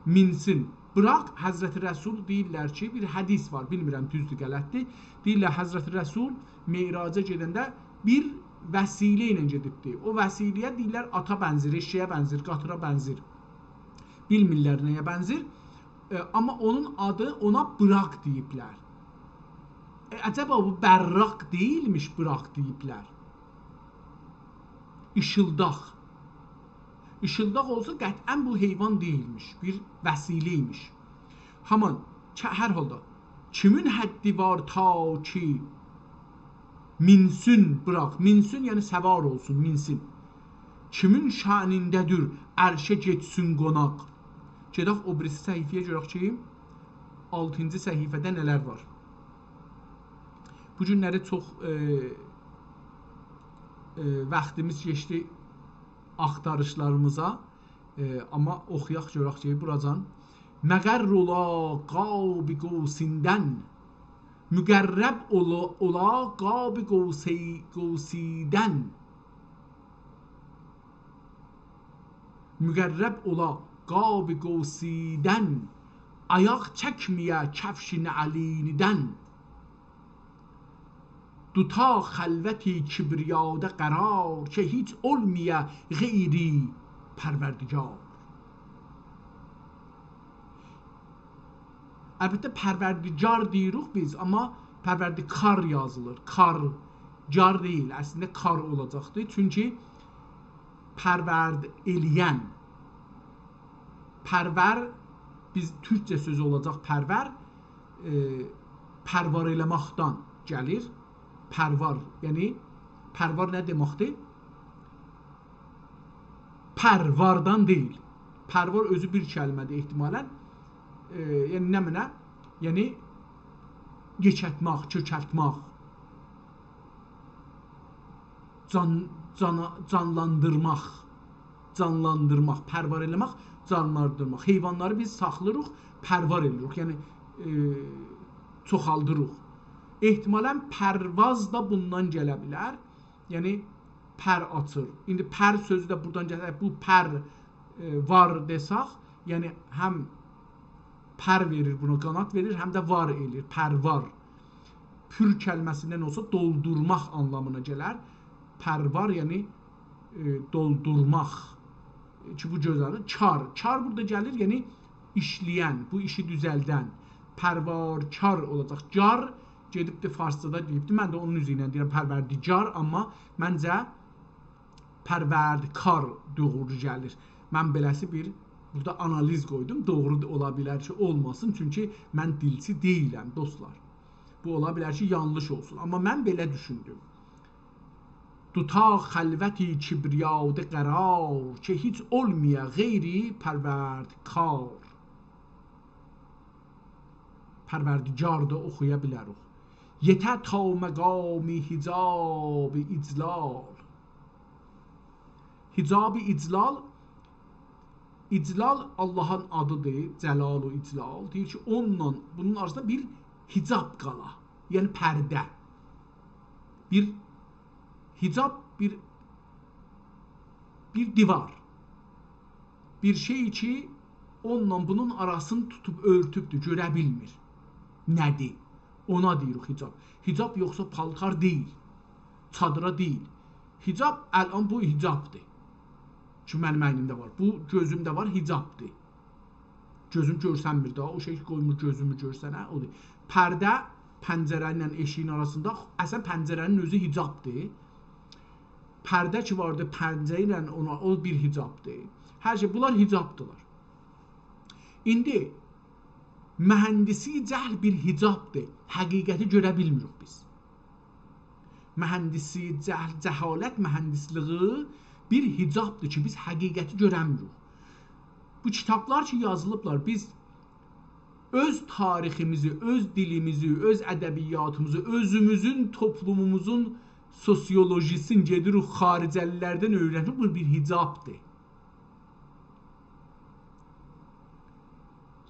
منسون بوراق، حضرت رسول دئییرلر کی، بیر حدیث وار، بیلمیرم دوزدور، غلطدیر. دئییرلر، حضرت رسول معراجا گئدنده بیر وسیله ایله گئدیبدی. او وسیله‌یه دئییرلر، آتا بنزیر، ائششه‌یه بنزیر، قاطیرا بنزیر. بیلمیرلر نه‌یه بنزیر. ائ، آمما اونون آدی، اونا بوراق دئییبلر. ائ، عجبا بو براق دئییلمیش، بوراق دئییبلر. ایشیلداق. ایشیلداق اولسا قطعاً بو حیوان دئییلمیش، بیر وسیله ایمیش. هامان، چه-، هر حالدا، کیمین حدّی وار تا کی منسون بوراق. منسون، یعنی سوار اولسون، منسون. کیمین شأنینده‌دیر عرشه گئتسین قوناق. گئدک او بیریسی صفحه‌یه گؤرک کی، آلتینجی صفحه‌ده نه‌لر وار. بو گونلری چوخ، ائ، ائ، واختیمیز کئچدی آختاریشلاریمیزا. ائ، آمما اوخویاق گؤرک کی، بوراجان: مقر اولا قاب قوسیندن، مقرب اولا، اولا قاب قوسی-، قوسیدن. مقرب اولا قاب قوسیدن، آیاق چکمه‌یه کفش نعلینیدن. توتا خلوت کبریادا قرار، کی هئچ اولمایا غیر پروردگار. البته، پروردگار دئییریک بیز، آمما پروردکار یازیلیر. کار، گار دئییل، اصلینده کار اولاجاقدیر. چونکی پرورد ائله‌ین. پرور، بیز تورکجه سؤزو اولاجاق پرور، ائ، پروار ائله‌مکدن گلیر. پروار، یعنی پروار نه دئمکدیر؟ پر، واردان دئییل. پروار اؤزو بیر کلمه‌دیر احتمالاً. ائ، یعنی نمنه؟ یعنی یئکلتمک، کؤکلتمک. جان، جانا، جانلاندیرماق. جانلاندیرماق، پروار ائله‌مک، جانلاندیرماق. حیوانلاری بیز ساخلاییریق، پروار ائله‌ییریک. یعنی، ائ، چوخالدیریق. احتمالاً پرواز دا بوندان گله بیلر. یعنی پر آچیر. ایندی پر سؤزو ده بورادان گلیر. بو پر، ائ، وار دئسک، یعنی هم پر وئریر بونا، قاناد وئریر، هم ده وار ائله‌ییر. پروار. پر کلمه‌سیندن اولسا دولدورماق آنلامینا گلر. پروار، یعنی، ائ، دولدورماق. کی بو گؤزلدیر. کار. کار بورادا گلیر، یعنی ایشله‌ین، بو ایشی دوزلدن. پروارکار اولاجاق. گار گئدیبدی فارسجادا دئییبدی. من ده اونون اوزو ایله دئییرم پروردگار، آمما منجه پروردکار دوغرو گلیر. من بئله‌سی بیر بورادا آنالیز قویدوم. دوغرو دا اولا بیلر کی، اولماسین، چونکی من دیلچی دئییلم، دوستلار. بو اولا بیلر کی، یانلیش اولسون. آمما من بئله دوشوندوم. دوتا خلوتی کبریاده قرار، کی هئچ اولمایا غیری پروردگار. پروردگار دا اوخویا بیلریک. یئته تا مقام حجاب اجلال. حجاب اجلال، اجلال آللاهین آدیدیر، جلال و اجلال. دئییر کی، اونونلا بونون آراسیندا بیر حجاب قالا، یعنی پرده. بیر حجاب، بیر، بیر دیوار. بیر شئی کی، اونونلا بونون آراسینی توتوب اؤرتوبدور، گؤره بیلمیر. نه‌دیر؟ اونا دئییریک حجاب. حجاب یوخسا پالتار دئییل، چادیرا دئییل. حجاب، الان بو حجابدیر. کی، منیم اینیمده وار. بو گؤزومده وار، حجابدیر. گؤزوم گؤرسنمیر ده، او شئی کی، قویمور گؤزومو گؤرسنه، اودور. پرده، پنجره ایله ائشیگین آراسیندا، اصلا پنجره‌نین اؤزو حجابدیر. پرده کی واردی، پنجره ایله اونا، او بیر حجابدیر. هر شئی، بونلار حجابدیلار. ایندی مهندسی جهل بیر حجابدیر. حقیقتی گؤره بیلمیریک بیز. مهندسی جهل، جهالت مهندسلیگی بیر حجابدیر کی، بیز حقیقتی گؤرنمیریک. بو کیتابلار کی یازیلیبلار، بیز اؤز تاریخیمیزی، اؤز دیلیمیزی، اؤز ادبیاتیمیزی، اؤزوموزون، توپلوموموزون سوسیولوژیسینی گئدیریک خارجه‌لی‌لردن اؤیره‌نیریک. بو بیر حجابدیر.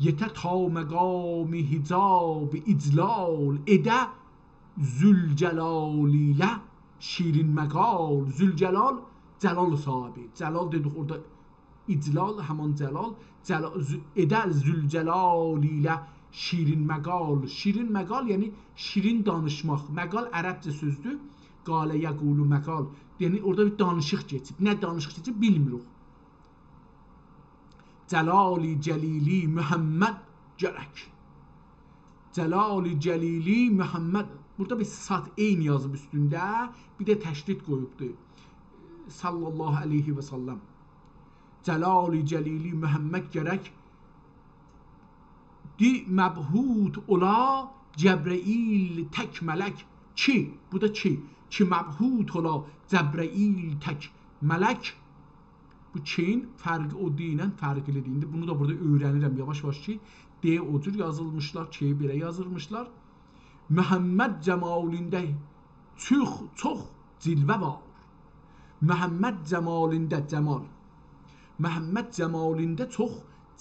یئته تا مقام حجاب اجلال، ائده ذوالجلال ایله شیرین مقال. ذوالجلال، جلال صاحبی. جلال دئدیک اورادا، اجلال، همان جلال. جلا-، ذو-، ائده ذوالجلال ایله شیرین مقال. شیرین مقال، یعنی شیرین دانیشماق. مقال عربجه سؤزدور. قال یقول مقال. یعنی اورادا بیر دانیشیق کئچیب. نه دانیشیق کئچیب، بیلمیریک. جلال جلیلی محمد گرک. جلال جلیلی محمد. بورادا بیر صاد عین یازیب اوستونده، بیر ده تشدید قویوبدور. صلی الله علیه و سلم. جلال جلیلی محمد گرک، کی مبهوت اولا جبرئیل تک ملک. کی، بو دا کی، کی مبهوت اولا جبرئیل تک ملک. بو کی‌نین فرقی او «د» ایله فرقلی‌دیر. ایندی بونو دا بورادا اؤیره‌نیرم یاواش-یاواش کی، «د» او جور یازیلمیشلار، «ک» بئله یازیلمیشلار. محمد جمالینده چوخ، چوخ جلوه وار. محمد جمالینده، جمال. محمد جمالینده چوخ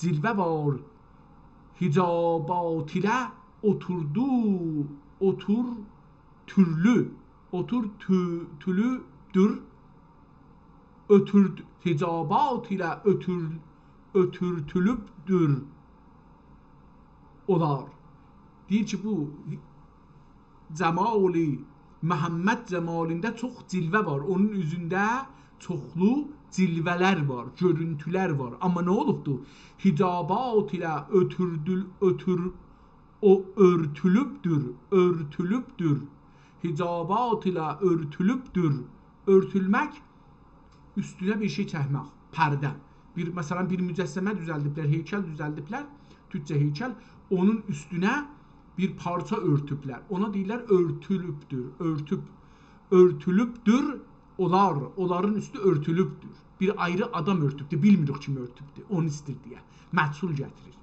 جلوه وار. حجابات ایله اوتوردو، اوتور، تورلو، اوتور، تو-، تولودور. اؤتورد-، حجابات ایله اؤتور-، اؤتورتولوبدور اونلار. دئییر کی، بو جمالی، محمد جمالینده چوخ جلوه وار. اونون اوزونده چوخلو جلوه‌لر وار، گؤرونتولر وار. آمما نه اولوبدور؟ حجابات ایله اؤتوردول-، اؤتور-، او اؤرتولوبدور، اؤرتولوبدور. حجابات ایله اؤرتولوبدور. اؤرتولمک، اوستونه بیر شئی چکمک، پرده. بیر، مثلا، بیر مجسمه دوزلدیبلر، هیکل دوزلدیبلر، تورکجه هیکل، اونون اوستونه بیر پارچا اؤرتوبلر. اونا دئییرلر اؤرتولوبدور، اؤرتوب، اؤرتولوبدور. اونلار، اونلارین اوستو اؤرتولوبدور. بیر آیری آدام اؤرتوبدور، بیلمیریک کیم اؤرتوبدور، اونو ایستیر دئیه. مجهول گتیریر.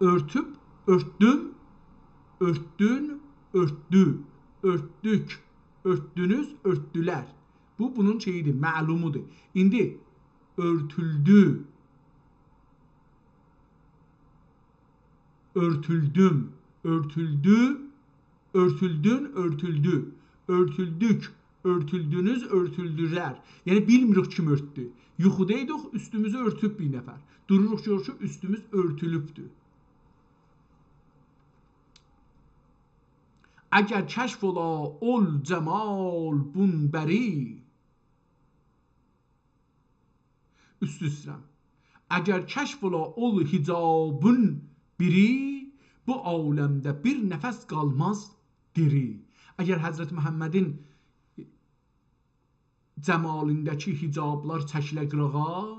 اؤرتوب، اؤرتدوم، اؤرتدون، اؤرتدو، اؤرتدوک، اؤرتدونوز، اؤرتدولر. بو، بونون شئیی‌دیر، معلومودور. ایندی اؤرتولدو، اؤرتولدوم، اؤرتولدو، اؤرتولدون، اؤرتولدو، اؤرتولدوک، اؤرتولدونوز، اؤرتولدولر. یعنی، بیلمیریک کیم اؤرتدو. یوخودایدیق، اوستوموزو اؤرتوب بیر نفر. دوروروق، گؤروروک کی، اوستوموز اؤرتولوبدور. اگر کشف اولا اول جمال بون بری، اوست اوسته. اگر کشف اولا اول حجابون بیری، بو عالمده بیر نفس قالماز دیری. اگر حضرت محمدین جمالینده‌کی حجابلار چکیله قیراغا،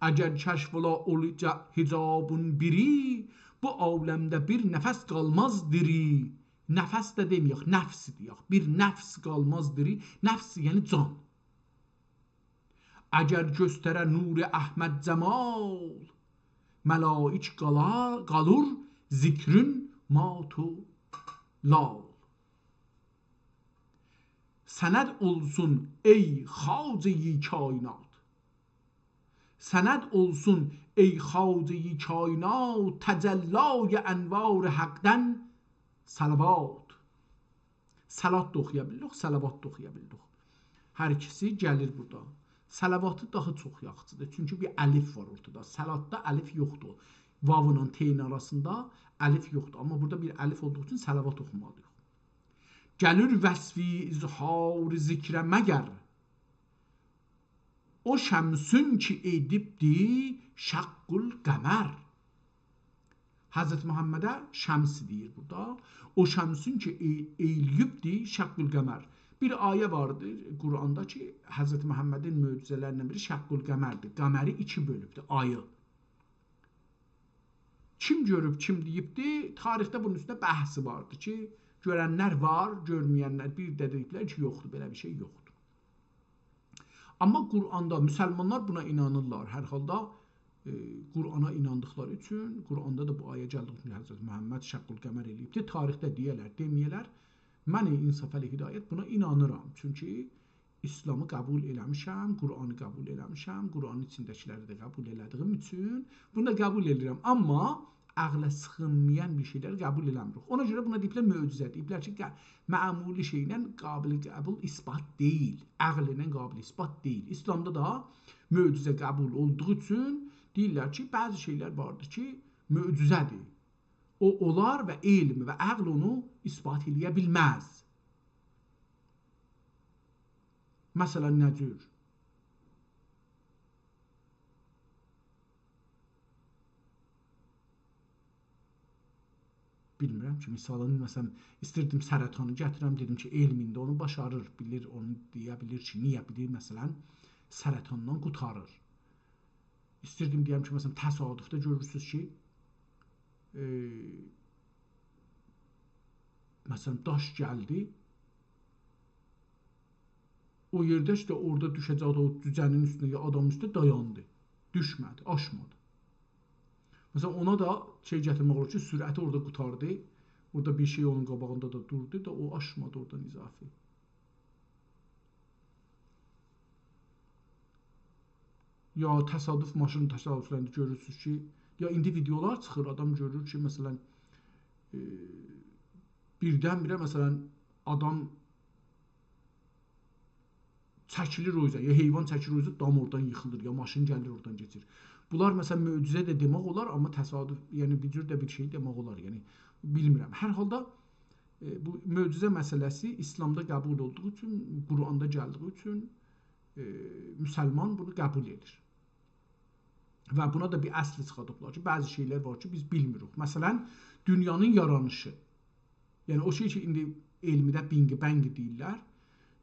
اگر کشف اولا اول جا-، حجابون بیری، بو عالمده بیر نفس قالماز دیری. نفس ده دئمه‌یک، نفس دئیک. بیر نفس قالماز دیری. نفس، یعنی جان. اگر گؤستره نور احمد جمال، ملائک قالا-، قالور ذکرین مات و لال. سند اولسون ای خواجه‌ی کائنات. سند اولسون ای خواجه‌ی کائنات، تجلای انوار حقدن صلوات. صلات دا اوخویا بیلیریک، صلوات دا اوخویا بیلیریک. هر ایکیسی گلیر بورادا. صلواتی داها چوخ یاخشیدیر. چونکی بیر الف وار اورتادا. صلاتدا الف یوخدور. واولا ت‌نین آراسیندا الف یوخدور. آمما بورادا بیر الف اولدوغو اوچون صلوات اوخومالی‌ییق. گلیر وصفی اظهار ذکره مگر، او شمسون کی ائدیبدی شق القمر. حضرت محمده شمس دئییر بورادا. او شمسون کی ائ-، ائیله‌ییبدی شق القمر. بیر آیه واردیر قرآندا کی، حضرت محمدین معجزه‌لریندن بیری شق القمردیر. قمری ایکی بؤلوبدور، آیی. کیم گؤروب، کیم دئییبدی؟ تاریخده بونون اوستونده بحثی واردی کی، گؤرنلر وار، گؤرمه‌ینلر، بیر ده دئییبلر کی، یوخدور، بئله بیر شئی یوخدور. آمما قرآندا مسلمانلار بونا اینانیرلار. هر حالدا، ائ، قرآنا ایناندیقلاری اوچون، قرآندا دا بو آیه گلدیگی اوچون حضرت محمد شق القمر ائله‌ییبدی. تاریخده دئیه‌لر، دئمه‌یه‌لر، من انصافعلی هدایت بونا اینانیرام. چونکی ایسلامی قبول ائله‌میشم، قرآنی قبول ائله‌میشم، قرآنین ایچینده‌کیلری ده قبول ائله‌دیگیم اوچون بونو دا قبول ائله‌ییرم. آمما عقله سیغینمایان بیر شئیلری قبول ائله‌میریک. اونا گؤره بونا دئییبلر معجزه، دئییبلر کی، ق-، معمولی شئیله قابل قبول اثبات دئییل، عقلله قابل اثبات دئییل. ایسلامدا دا معجزه قبول اولدوغو اوچون دئییرلر کی، بعضی شئیلر واردیر کی، معجزه‌دیر. او اولار و علم و عقل اونو اثبات ائله‌یه بیلمز. مثلا، نه جور؟ بیلمیرم کی، مثالین، مثلا، ایستیردیم سرطانی گتیرم، دئدیم کی، علم ایندی اونو باشاریر، بیلیر، اونو دئیه بیلیر کی، نییه بیلیر، مثلا، سرطاندان قوتاریر. ایستیردیم دئیم کی، مثلا، تصادفده گؤرورسونوز کی، ائ، مثلا، داش گلدی، او یئرده ایشته اورادا دوشه‌جکدی او جوجه‌نین اوستونه، یا آدامین اوستونه دایاندی. دوشمه‌دی، آشمادی. مثلا، اونا دا شئی گتیرمک اولور کی، سرعتی اورادا قوتاردی. اورادا بیر شئی اونون قاباغیندا دا دوردو دا، او آشمادی اورادان اضافی. یا تصادف، ماشین تصادفلرینده گؤرورسونوز کی، یا ایندی ویدئولار چیخیر، آدام گؤرور کی، مثلا، ائ، بیردن-بیره، مثلا، آدام چکیلیر او اوزه، یا حیوان چکیلیر او اوزه، دام اورادان ییخیلیر، یا ماشین گلیر اورادان کئچیر. بونلار، مثلا، معجزه ده دئمک اولار، آمما تصادف، یعنی بیر جور ده بیر شئی دئمک اولار، یعنی بیلمیرم. هر حالدا، ائ، بو معجزه مسئله‌سی ایسلامدا قبول اولدوغو اوچون، قرآندا گلدیگی اوچون، ائ، مسلمان بونو قبول ائدیر. و بونا دا بیر اصل چیخاردیبلار کی، بعضی شئیلر وار کی، بیز بیلمیریک. مثلا، دونیانین یارانیشی. یعنی، او شئی کی، ایندی علمیده بینگ بنگ دئییرلر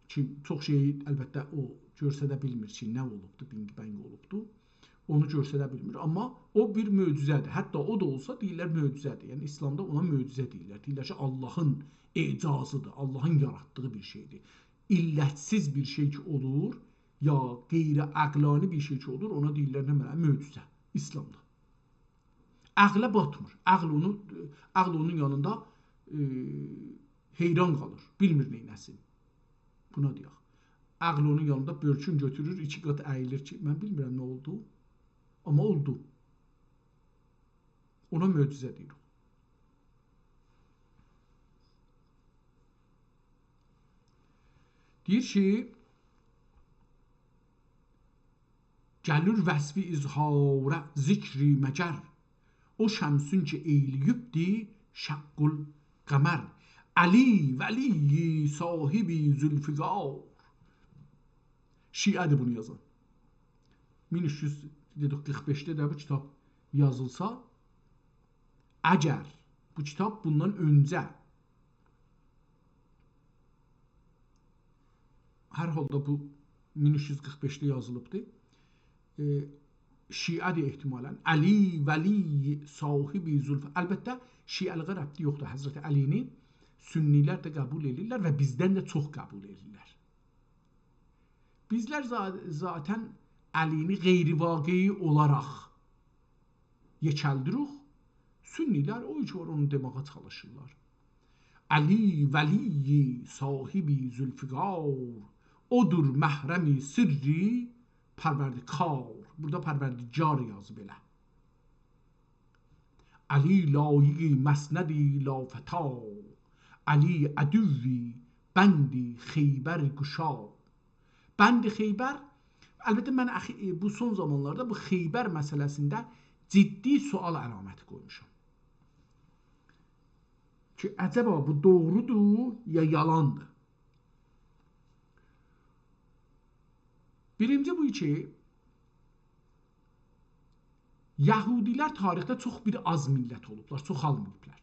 کی، چوخ شئیی، البته، او گؤستره بیلمیر کی، نه اولوبدو، بینگ بنگ اولوبدو. اونو گؤستره بیلمیر. آمما او بیر معجزه‌دیر. حتی او دا اولسا، دئییرلر معجزه‌دیر. یعنی، ایسلامدا اونا معجزه دئییرلر. دئییرلر کی، آللاهین اعجازیدیر، آللاهین یاراتدیغی بیر شئیدیر. علت‌سیز بیر شئی کی اولور، یا غیرعقلانی بیر شئی کی اولور، اونا دئییرلر نمنه؟ معجزه. ایسلامدا. عقله باتمیر. عقل اونو، عقل اونون یانیندا، ائ، حیران قالیر. بیلمیر نئینه‌سین. بونا دئیک. عقل اونون یانیندا بؤرکون گؤتورور، ایکی قات اییلیر کی، من بیلمیرم نه اولدو، آمما اولدو. اونا معجزه دئییریک. دئییر کی، گلیر وصفی اظهاره ذکری مگر، او شمسون کی ائیله‌ییبدی شق القمر. علی ولی صاحب ذوالفقار. شیعه‌دیر بونو یازان. مین اوچ یوز، دئدیک، قیرخ بئشده ده بو کیتاب یازیلسا، اگر بو کیتاب بوندان اؤنجه، هر حالدا بو مین اوچ یوز قیرخ بئشده یازیلیبدی. ائ، شیعه‌دیر احتمالاً. علی ولی صاحب زلف. البته، شیعه‌لیغه ربطی یوخدور حضرت علی‌نین. سنی‌لر ده قبول ائدیرلر و بیزدن ده چوخ قبول ائدیرلر. بیزلر ذا-، ذاتاً علی‌نی غیرواقعی اولاراق یئکلدیریک. سنی‌لر او ایکی وار، اونو دئماغا چالیشیرلار. علی ولی صاحب ذوالفقار، اودور محرم سرّ پروردگار. بورادا پروردگار یازیب ائله. علی لایق مسند لافتی، علی عدو بند خیبر گشا. بند خیبر، البته من اخی-، بو سون زامانلاردا بو خیبر مسئله‌سینده جدی سؤال علامتی قویموشام. کی، عجبا بو دوغرودور یا یالاندیر؟ بیرینجی بو کی، یهودی‌لر تاریخده چوخ بیر آز میللت اولوبلار، چوخالماییبلار.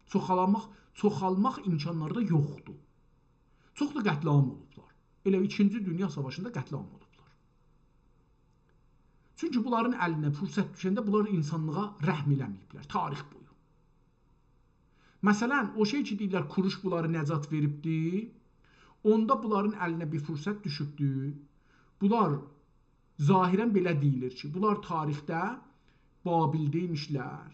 چوخالماق، چوخالماق امکانلاری دا یوخدور. چوخ دا قتل‌عام اولوبلار. ائله ایکینجی دونیا ساواشیندا قتل‌عام اولوبلار. چونکی بونلارین الینه فرصت دوشنده بونلار اینسانلیغا رحم ائله‌مه‌ییبلر تاریخ بویو. مثلاً، او شئی کی دئییرلر، کوروش بونلاری نجات وئریبدی، اوندا بونلارین الینه بیر فرصت دوشوبدو. بونلار ظاهراً بئله دئییلیر کی، بونلار تاریخده بابلده ایمیشلر،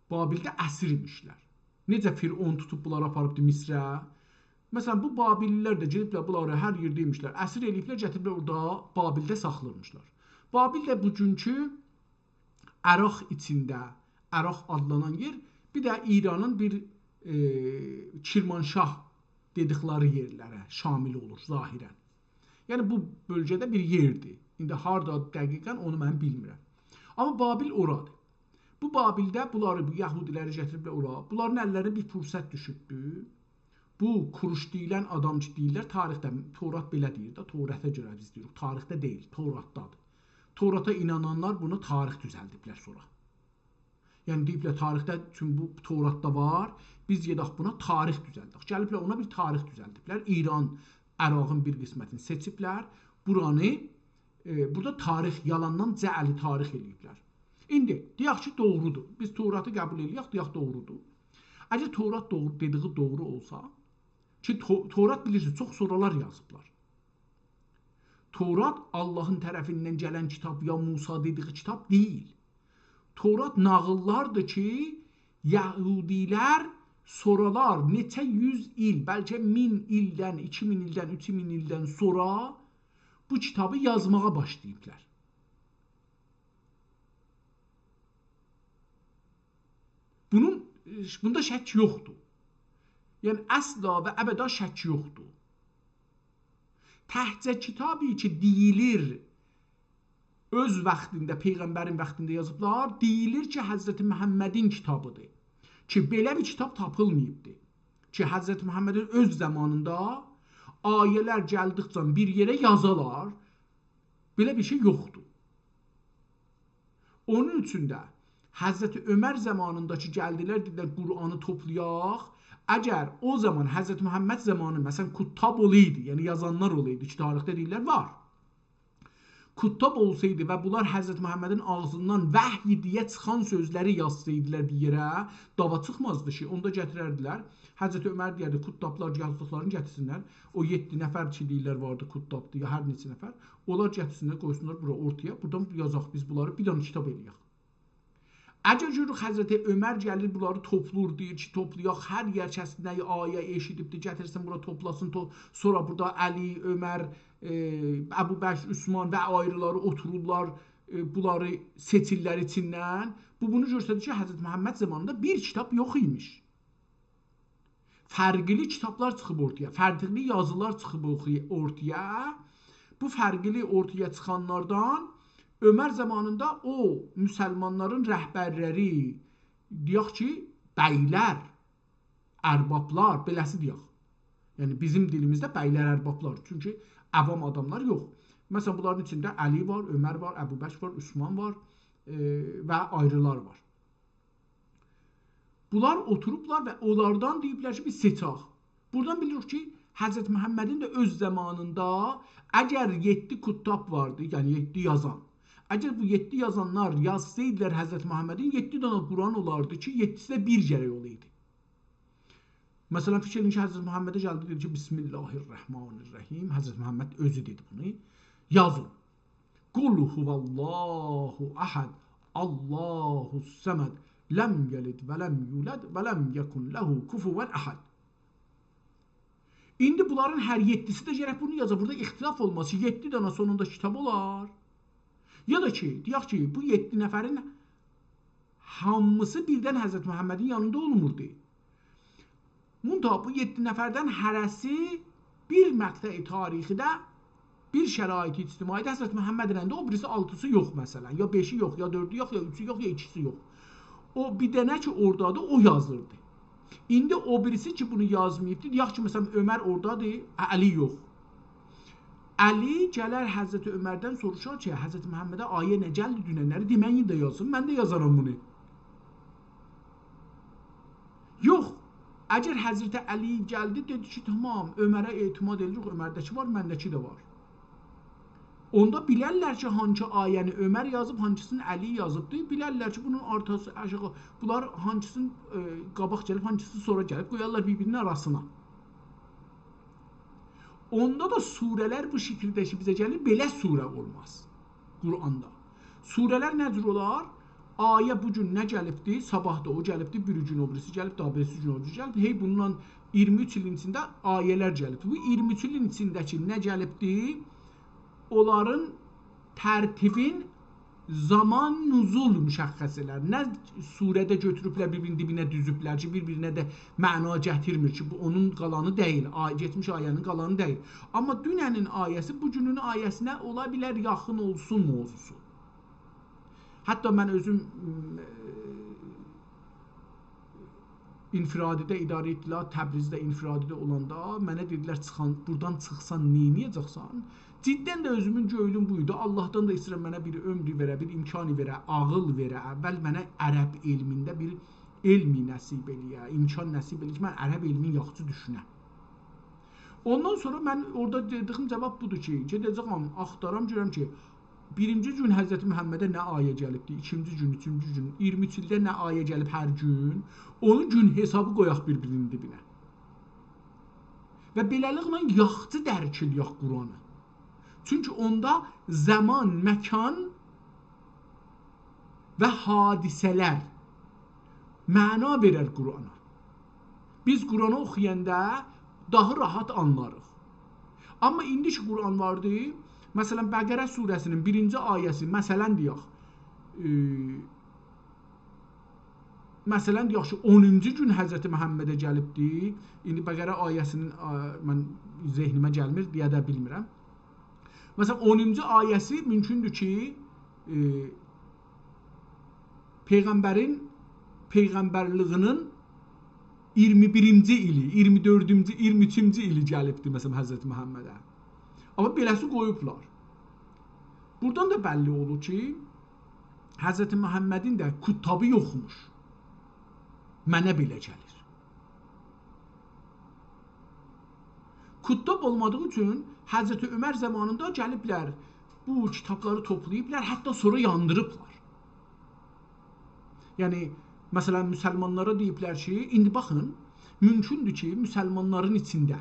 بابلده اسیر ایمیشلر. نئجه فرعون توتوب بونلاری آپاریبدی مصره؟ مثلاً، بو بابللی‌لر ده گئدیبلر، بونلاری هر یئرده ایمیشلر، اسیر ائله‌ییبلر، گتیریبلر اورادا بابلده ساخلاییرمیشلار. بابل ده بوگونکو عراق ایچینده، عراق آدلانان یئر، بیر ده ایرانین بیر، ائ، کرمانشاه دئدیکلری یئرلره شامل اولور ظاهراً. یعنی بو بؤلگه‌ده بیر یئردیر. ایندی هاردا دقیقاً اونو من بیلمیرم. آمما بابل اورادیر. بو بابلده بونلاری، بو یهودی‌لری گتیریبلر اورا. بونلارین اللرینه بیر فرصت دوشوبدو. بو کوروش دئییلن آدام کی دئییرلر، تاریخده، تورات بئله دئییر ده، توراتا گؤره بیز دئییریک، تاریخده دئییل، توراتدادیر. توراتا اینانانلار بونو تاریخ دوزلدیبلر سونرا. یعنی دئییبلر، تاریخده، چون بو توراتدا وار، بیز گئدک بونا تاریخ دوزلدک. گلیبلر اونا بیر تاریخ دوزلدیبلر. ایران، عراقین بیر قسمتینی سئچیبلر. بورانی، ائ، بورادا تاریخ، یالاندان جعلی تاریخ ائله‌ییبلر. ایندی دئیک کی، دوغرودور. بیز توراتی قبول ائله‌یک، دئیک دوغرودور. اگر تورات دوغرو، دئدیگی دوغرو اولسا، کی تو-، تورات بیلیرسینیز، چوخ سورالار یازیبلار. تورات آللاهین طرفیندن گلن کیتاب یا موسی دئدیگی کیتاب دئییل. تورات ناغیللاردیر کی، یهودی‌لر سورالار نئچه یوز ایل، بلکه مین ایلدن، ایکی مین ایلدن، اوچ مین ایلدن سونرا بو کیتابی یازماغا باشلاییبلار. بونون، بوندا شک یوخدور. یعنی، اصلا و ابدا شک یوخدور. تکجه کیتابی کی دئییلیر، اؤز واختیندا، پیغمبرین واختیندا یازیبلار، دئییلیر کی، حضرت محمدین کیتابیدیر. کی، بئله بیر کیتاب تاپیلماییبدیر. کی، حضرت محمدین اؤز زامانیندا آیه‌لر گلدیکجه بیر یئره یازالار، بئله بیر شئی یوخدور. اونون اوچون ده حضرت عمر زامانیندا کی گلدیلر، دئدیلر، قرآنی توپلایاق. اگر او زامان حضرت محمد زامانی، مثلا، کتاب اولایدی، یعنی یازانلار اولایدی کی، تاریخده دئییرلر، وار. کتاب اولسایدی و بونلار حضرت محمدین آغزیندان وحی دئیه چیخان سؤزلری یازسایدیلار بیر یئره، دعوا چیخمازدی کی، اوندا گتیرردیلر. حضرت عمر دئیردی، کتابلار یازدیقلارینی گتیرسینلر. او یئددی نفر کی دئییرلر واردی، کتابدیر، یا هر نئچه نفر، اونلار گتیرسینلر، قویسونلار بورا اورتایا، بورادان یازاق بیز بونلاری، بیر دنه کیتاب ائله‌یک. اگر گؤروروک حضرت عمر گلیر، بونلاری توپلور، دئییر کی، توپلایاق، هر یئر کس نه آیه ائشیدیبدیر، گتیرسین بورا توپلاسین، تو-، سونرا بورادا علی، عمر، ائ، ابوبکر، عثمان و آیریلاری اوتورورلار، ائ، بونلاری سئچیرلر ایچیندن. بو بونو گؤستریر کی، حضرت محمد زامانیندا بیر کیتاب یوخ ایمیش. فرقلی کیتابلار چیخیب اورتایا، فرقلی یازیلار چیخیب اوخوی-، اورتایا. بو فرقلی اورتایا چیخانلاردان عمر زامانیندا او مسلمانلارین رهبرلری، دئیک کی، بیلر، اربابلار، بئله‌سی دئیک. یعنی بیزیم دیلیمیزده بیلر، اربابلار. چونکی عوام آداملار یوخ. مثلا، بونلارین ایچینده علی وار، عمر وار، ابوبکر وار، عثمان وار، ائ، و آیریلار وار. بونلار اوتوروبلار و اونلاردان دئییبلر کی، بیز سئچک. بورادان بیلیریک کی، حضرت محمدین ده اؤز زامانیندا اگر یئددی کتاب واردی، یعنی یئددی یازان، اگر بو یئددی یازانلار یازسایدیلار حضرت محمدین، یئددی دنه قرآن اولاردی کی، یئددیسی ده بیر گرک اولایدی. مثلا، فیکیر ائدین کی، حضرت محمده گلدی، دئدی کی، «بسم الله الرحمن الرحیم.» حضرت محمد اؤزو دئدی بونو. یازین: «قل هو الله احد، الله الصمد، لم یلد و لم یولد و لم یکن له کفوا احد.» ایندی بونلارین هر یئددیسی ده گرک بونو یازا. بورادا اختلاف اولماز کی، یئددی دنه سونوندا کیتاب اولار. یا دا کی، دئیک کی، بو یئددی نفرین هامیسی بیردن حضرت محمدین یانیندا اولموردو. منتها بو یئددی نفردن هره‌سی بیر مقطع تاریخیده، بیر شرایط اجتماعیده حضرت محمدله ده، او بیریسی آلتیسی یوخ مثلا، یا بئشی یوخ، یا دؤردو یوخ، یا اوچو یوخ، یا ایکیسی یوخ. او بیر دنه کی اورادادیر، او یازیردی. ایندی او بیریسی کی بونو یازماییبدی، دئیک کی، مثلا، عمر اورادادیر، علی یوخ. علی گلر حضرت عمردن سوروشار کی، حضرت محمده آیه نه گلدی دوننلری، دئ من ده یازیم، من ده یازارام بونو. یوخ، اگر حضرت علی گلدی، دئدی کی، تمام، عمره اعتماد ائدیریک، عمرده‌کی وار، منده‌کی ده وار. اوندا بیلرلر کی، هانسی آیه‌نی عمر یازیب، هانسیسینی علی یازیبدی. بیلرلر کی، بونون آرتاسی، آشاغی، بونلار هانسیسینی، ائ، قاباق گلیب، هانسیسی سونرا گلیب، قویارلار بیر-بیرینین آراسینا. اوندا دا سوره‌لر بو شکیلده کی، بیزه گلیر، بئله سوره اولماز قرآندا. سوره‌لر نه جور اولار؟ آیه بو گون نه گلیبدی، صاباح دا او گلیبدی، بیری گون او بیریسی گلیب، داها بیریسی گون او بیریسی گلیب. هئی بوندان اییرمی اوچ ایلین ایچینده آیه‌لر گلیبدی. بو اییرمی اوچ ایلین ایچینده کی نه گلیبدی، اونلارین ترتیبین زمان نزول مشخص ائلر. نه سوره‌ده گؤتوروبلر بیر-بیرینین دیبینه دوزوبلر کی، بیر-بیرینه ده معنا گتیرمیر کی، بو اونون قالانی دئییل، آ-، گئتمیش آیه‌نین قالانی دئییل. آمما دوننین آیه‌سی بو گونون آیه‌سینه اولا بیلر یاخین اولسون موضوعسو. حتی من اؤزوم، م، انفرادی‌ده اداره اطلاعات، تبریزده انفرادی‌ده اولاندا منه دئدیلر، «چیخان، بورادان چیخسان نئینیه‌جکسن؟» جداً ده اؤزومون گؤیلوم بو ایدی. آللاهدان دا ایسته‌ییرم منه بیر عؤمرو وئره، بیر امکانی وئره، عاغیل وئره. اول منه عرب علمینده بیر علمی نصیب ائله‌یه، امکان نصیب ائله‌یه کی، من عرب علمینی یاخشی دوشونم. اوندان سونرا من اورادا وئردیگیم جواب بودور کی، گئده‌جه‌یم، آختارام، گؤرم کی، بیرینجی گون حضرت محمده نه آیه گلیبدی، ایکینجی گون، اوچونجو گون، اییرمی اوچ ایلده نه آیه گلیب هر گون، اونو گون حسابی قویاق بیر-بیرینین دیبینه. و بئله‌لیکله یاخشی درک ائله‌یک قرآنی. چونکی اوندا زمان، مکان و حادثه‌لر معنا وئرر قرآنا. بیز قرآنی اوخویاندا داها راحت آنلاریق. آمما ایندی کی قرآن واردی، مثلا، بقره سوره‌سینین بیرینجی آیه‌سی، مثلا، دئیک، ائ، مثلا، دئیک کی، اونونجو گون حضرت محمده گلیبدی. ایندی بقره آیه‌سینین، آ، من ذهنیمه گلمیر، دئیه ده بیلمیرم. مثلا، اونونجو آیه‌سی مومکوندور کی، ائ، پیغمبرین، پیغمبرلیگینین اییرمی بیرینجی ایلی، اییرمی دؤردونجو، اییرمی اوچونجو ایلی گلیبدی، مثلا، حضرت محمده. آمما بئله‌سی قویوبلار. بورادان دا بللی اولور کی، حضرت محمدین ده کتابی یوخموش. منه بئله گلیر. کتاب اولمادیغی اوچون حضرت عمر زامانیندا گلیبلر، بو کیتابلاری توپلاییبلار، حتی سونرا یاندیریبلار. یعنی، مثلا، مسلمانلارا دئییبلر کی، ایندی باخین، مومکوندور کی، مسلمانلارین ایچینده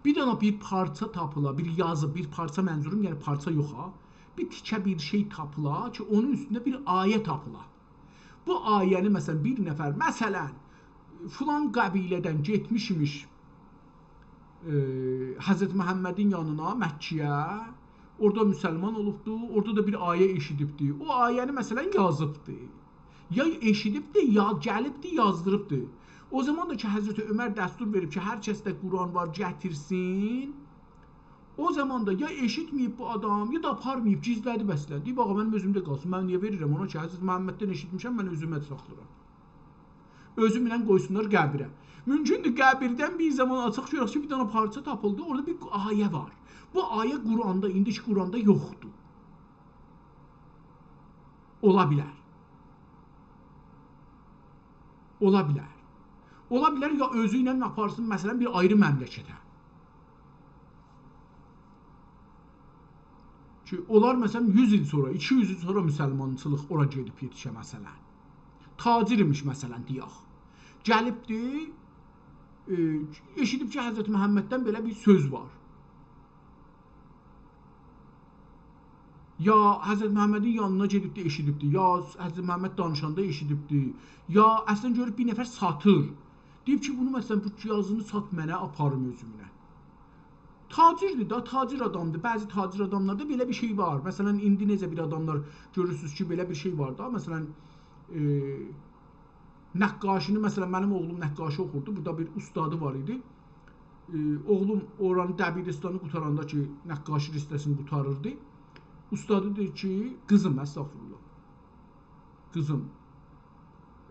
بیر دنه بیر پارچا تاپیلا، بیر یازی، بیر پارچا منظوروم، یعنی پارچا یوخ ها، بیر تیکه بیر شئی تاپیلا کی، اونون اوستونده بیر آیه تاپیلا. بو آیه‌نی، مثلا، بیر نفر، مثلا، فلان قبیله‌دن گئتمیش ایمیش، ائ، حضرت محمدین یانینا، مکه‌یه، اورادا مسلمان اولوبدو، اورادا دا بیر آیه ائشیدیبدی. او آیه‌نی، مثلا، یازیبدی. یا ائشیدیبدی، یا گلیبدی، یازدیریبدی. او زامان دا کی، حضرت عمر دستور وئریب کی، هر کسده قرآن وار، گتیرسین، او زامان دا یا ائشیتمه‌ییب بو آدام، یا دا آپارماییب، گیزله‌دیب اصلا. دئییب، «آغا، منیم اؤزومده قالسین، من نییه وئریرم اونا کی، حضرت محمددن ائشیتمیشم، من اؤزومه ساخلاییرام. اؤزومونن قویسونلار قبره.» مومکوندور، قبیردن بیر زامان آچاق، گؤرک کی، بیر دنه پارچا تاپیلدی، اورادا بیر آیه وار. بو آیه قرآندا، ایندیکی قرآندا یوخدور. اولا بیلر. اولا بیلر. اولا بیلر، یا اؤزو ایله آپارسین، مثلا، بیر آیری مملکته. اونلار، مثلا، یوز ایل سونرا، ایکی یوز ایل سونرا مسلمانچیلیق اورا گئدیب یئتیشه، مثلا. تاجر ایمیش، مثلا، دئیک. گلیبدی، ائ، ائشیدیب کی، حضرت محمددن بئله بیر سؤز وار. یا حضرت محمدین یانینا گئدیبدی، ائشیدیبدی، یا حضرت محمد دانیشاندا ائشیدیبدی، یا اصلا گؤروب بیر نفر ساتیر. دئییب کی، بونو، مثلا، بو یازینی سات منه، آپاریم اؤزومله. تاجردیر دا، تاجر آدامدیر. بعضی تاجر آداملاردا بئله بیر شئی وار. مثلا، ایندی نئجه بیر آداملار گؤرورسونوز کی، بئله بیر شئی وار دا. مثلا، ائ، نقاشینی، مثلا، منیم اوغلوم نقاشی اوخوردو. بورادا بیر اوستادی وار ایدی. ائ، اوغلوم اورانی، دبیرستانی قوتاراندا کی، نقاشی رشته‌سینی قوتاریردی، اوستادی دئییر کی، قیزیم، استغفرالله، قیزیم،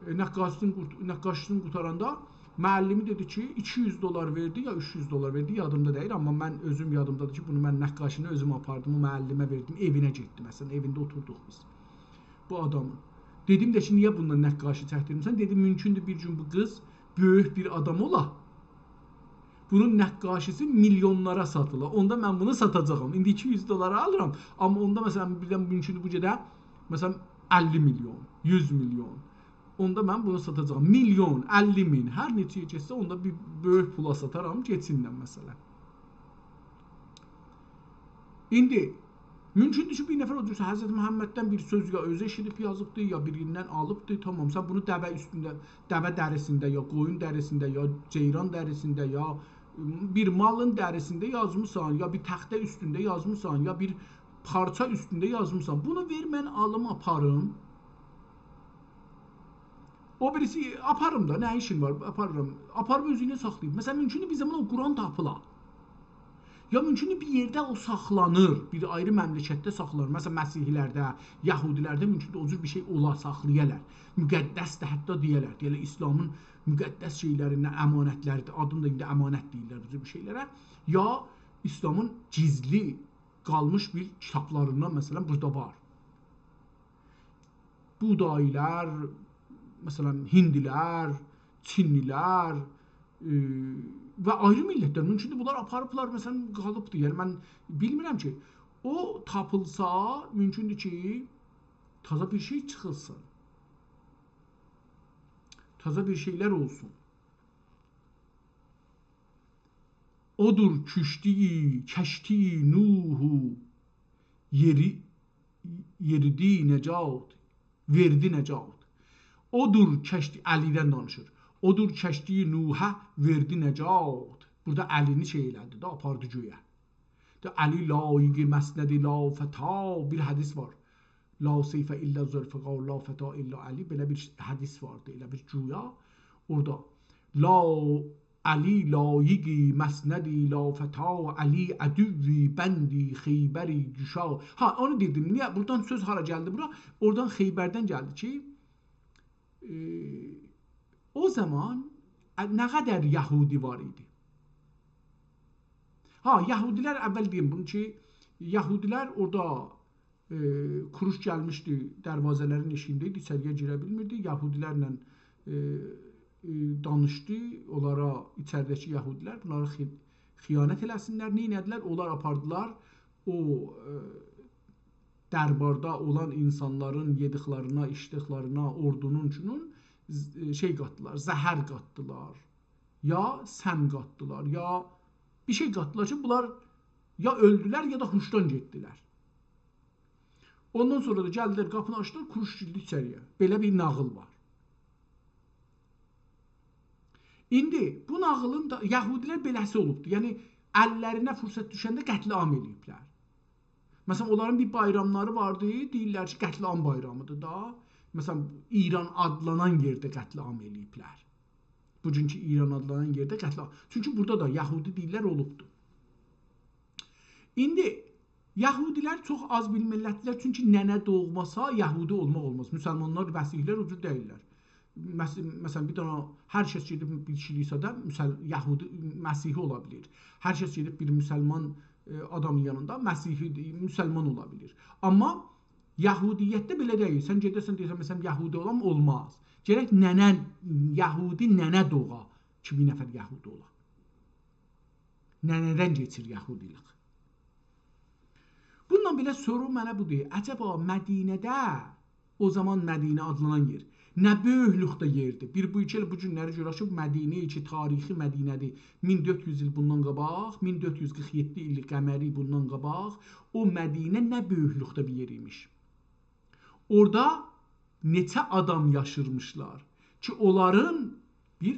ائ، نقاشی‌سینی قورت-، نقاشی‌سینی قوتاراندا معلمی دئدی کی، ایکی یوز دلار وئردی، یا اوچ یوز دلار وئردی، یادیمدا دئییل، آمما من اؤزوم یادیمدادیر کی، بونو من نقاشینی اؤزوم آپاردیم، او معلمه وئردیم، ائوینه گئتدی، مثلا، ائوینده اوتوردوق بیز بو آدامین. دئدیم ده کی، نییه بوندان نقاشی چکدیرمیسن؟ دئدی، مومکوندور بیر گون بو قیز بؤیوک بیر آدام اولا، بونون نقاشی‌سی میلیونلارا ساتیلا. اوندا من بونو ساتاجاغام. ایندی ایکی یوز دلارا آلیرام، آمما اوندا، مثلا، بیردن مومکوندور بو گئده، مثلا، اللی میلیون، یوز میلیون. اوندا من بونو ساتاجاغام. میلیون، اللی مین، هر نئچه‌یه گئتسه، اوندا بیر بؤیوک پولا ساتارام، کئچینیرم، مثلا. ایندی مومکوندور کی، بیر نفر او جور حضرت محمددن بیر سؤز یا اؤزو ائشیدیب یازیبدی، یا بیریندن آلیبدی. تامام، سن بونو دوه اوستونده، دوه دری‌سینده، یا قویون دری‌سینده، یا جئیران دری‌سینده، یا بیر مالین دری‌سینده یازمیسان، یا بیر تخته اوستونده یازمیسان، یا بیر پارچا اوستونده یازمیسان. بونو وئر، من آلیم، آپاریم. او بیریسی، آپاریم دا، نه ایشین وار، آپاریرام. آپاریب اؤزونده ساخلاییب. مثلا، مومکوندور بیر زامان او قرآن تاپیلا. یا مومکوندور بیر یئرده او ساخلانیر، بیر آیری مملکتده ساخلانیر. مثلا، مسیحی‌لرده، یهودی‌لرده مومکوندور او جور بیر شئی اولا، ساخلایالار. مقدس‌دیر، حتی دئیه‌لر، دئیه‌لر، ایسلامین مقدس شئیلریندن، امانت‌لریدیر. آدینی دا ایندی امانت دئییرلر بو جور بیر شئیلره. یا ایسلامین گیزلی قالمیش بیر کیتابلاریندان، مثلا، بورادا وار. بودایی‌لر، مثلا، هیندی‌لر، چینلی‌لر، ائ، و آیری میللت‌لر. مومکوندور، بونلار آپاریبلار، مثلا، قالیبدیر. یعنی، من بیلمیرم کی، او تاپیلسا، مومکوندور کی، تازا بیر شئی چیخیلسین. تازا بیر شئیلر اولسون. اودور کشتی، کشتی نوحو یئری، یئریدی نجات، وئردی نجات. اودور کشتی، علی‌دن دانیشیر. اودور کشتی نوحه وئردی نجات. بورادا علی‌نی شئی ائله‌دی ده، آپاردی گؤیه. ده علی لایق مسند لا فتی، بیر حدیث وار. لا سیف الا ذوالفقار، لا فتی الا علی. بئله بیر حدیث واردی، ائله بیر گویا. اورادا لا علی لایق مسند لا فتی، علی عدو بند خیبر گشا. ها، اونو دئدیم. نییه؟ بورادان سؤز هارا گلدی بورا؟ اورادان، خیبردن گلدی کی، ائ، او زامان، ا، نه قدر یهودی وار ایدی؟ ها، یهودی‌لر، اول دئییم بونو کی، یهودی‌لر اورادا، ائ، کوروش گلمیشدی، دروازه‌لرین ائشیگینده ایدی، ایچری‌یه گیره بیلمیردی. یهودی‌لرله، ائ، ائ، دانیشدی، اونلارا، ایچریده‌کی یهودی‌لر بونلارا خی-، خیانت ائله‌سینلر. نه ائله‌دیلر؟ اونلار آپاردیلار او، ائ، درباردا اولان اینسانلارین یئدیکلرینه، ایچدیکلرینه، اوردونون اوچونون ز-، شئی قاتدیلار، زهر قاتدیلار، یا سم قاتدیلار، یا بیر شئی قاتدیلار کی، بونلار یا اؤلدولر، یا دا هوشدان گئتدیلر. اوندان سونرا دا گلدیلر، قاپینی آچدیلار، کوروش گیردی ایچری‌یه. بئله بیر ناغیل وار. ایندی بو ناغیلین دا، یهودی‌لر بئله‌سی اولوبدور. یعنی، اللرینه فرصت دوشنده قتل‌عام ائله‌ییبلر. مثلا، اونلارین بیر بایراملاری واردی، دئییرلر کی، قتل‌عام بایرامیدیر دا. مثلا، ایران آدلانان یئرده قتل‌عام ائله‌ییبلر. بوگونکو ایران آدلانان یئرده قتل‌عام. چونکی بورادا دا یهودی دئییرلر اولوبدور. ایندی یهودی‌لر چوخ آز بیر میللت‌دیرلر، چونکی ننه دوغماسا یهودی اولماق اولماز. مسلمانلار، مسیحی‌لر او جور دئییللر. مس-، مثلا، بیر دنه هر کس گئدیب بیر کلیسادا مسل-، یهودی، مسیحی اولا بیلیر. هر کس گئدیب بیر مسلمان، ائ، آدامین یانیندا مسیحی، مسلمان اولا بیلیر. آمما یهودیتده بئله دئییل. سن گئده‌سن، دئیه‌سن، مثلا، یهودی اولام، اولماز. گرک ننه، یهودی ننه دوغا کی، بیر نفر یهودی اولا. ننه‌دن کئچیر یهودیلیک. بونون بئله سورو منه بودور. عجبا مدینه‌ده، او زامان مدینه آدلانان یئر، نه بؤیوکلوکده یئردیر؟ بیر بو ایکی ائله بو گونلری گؤرک کی، بو مدینه کی، تاریخی مدینه‌دیر. مین دؤرد یوز ایل بوندان قاباق، مین دؤرد یوز قیرخ یئددی ایل قمری بوندان قاباق او مدینه نه بؤیوکلوکده بیر یئر ایمیش. اورادا نئچه آدام یاشیرمیشلار کی، اونلارین بیر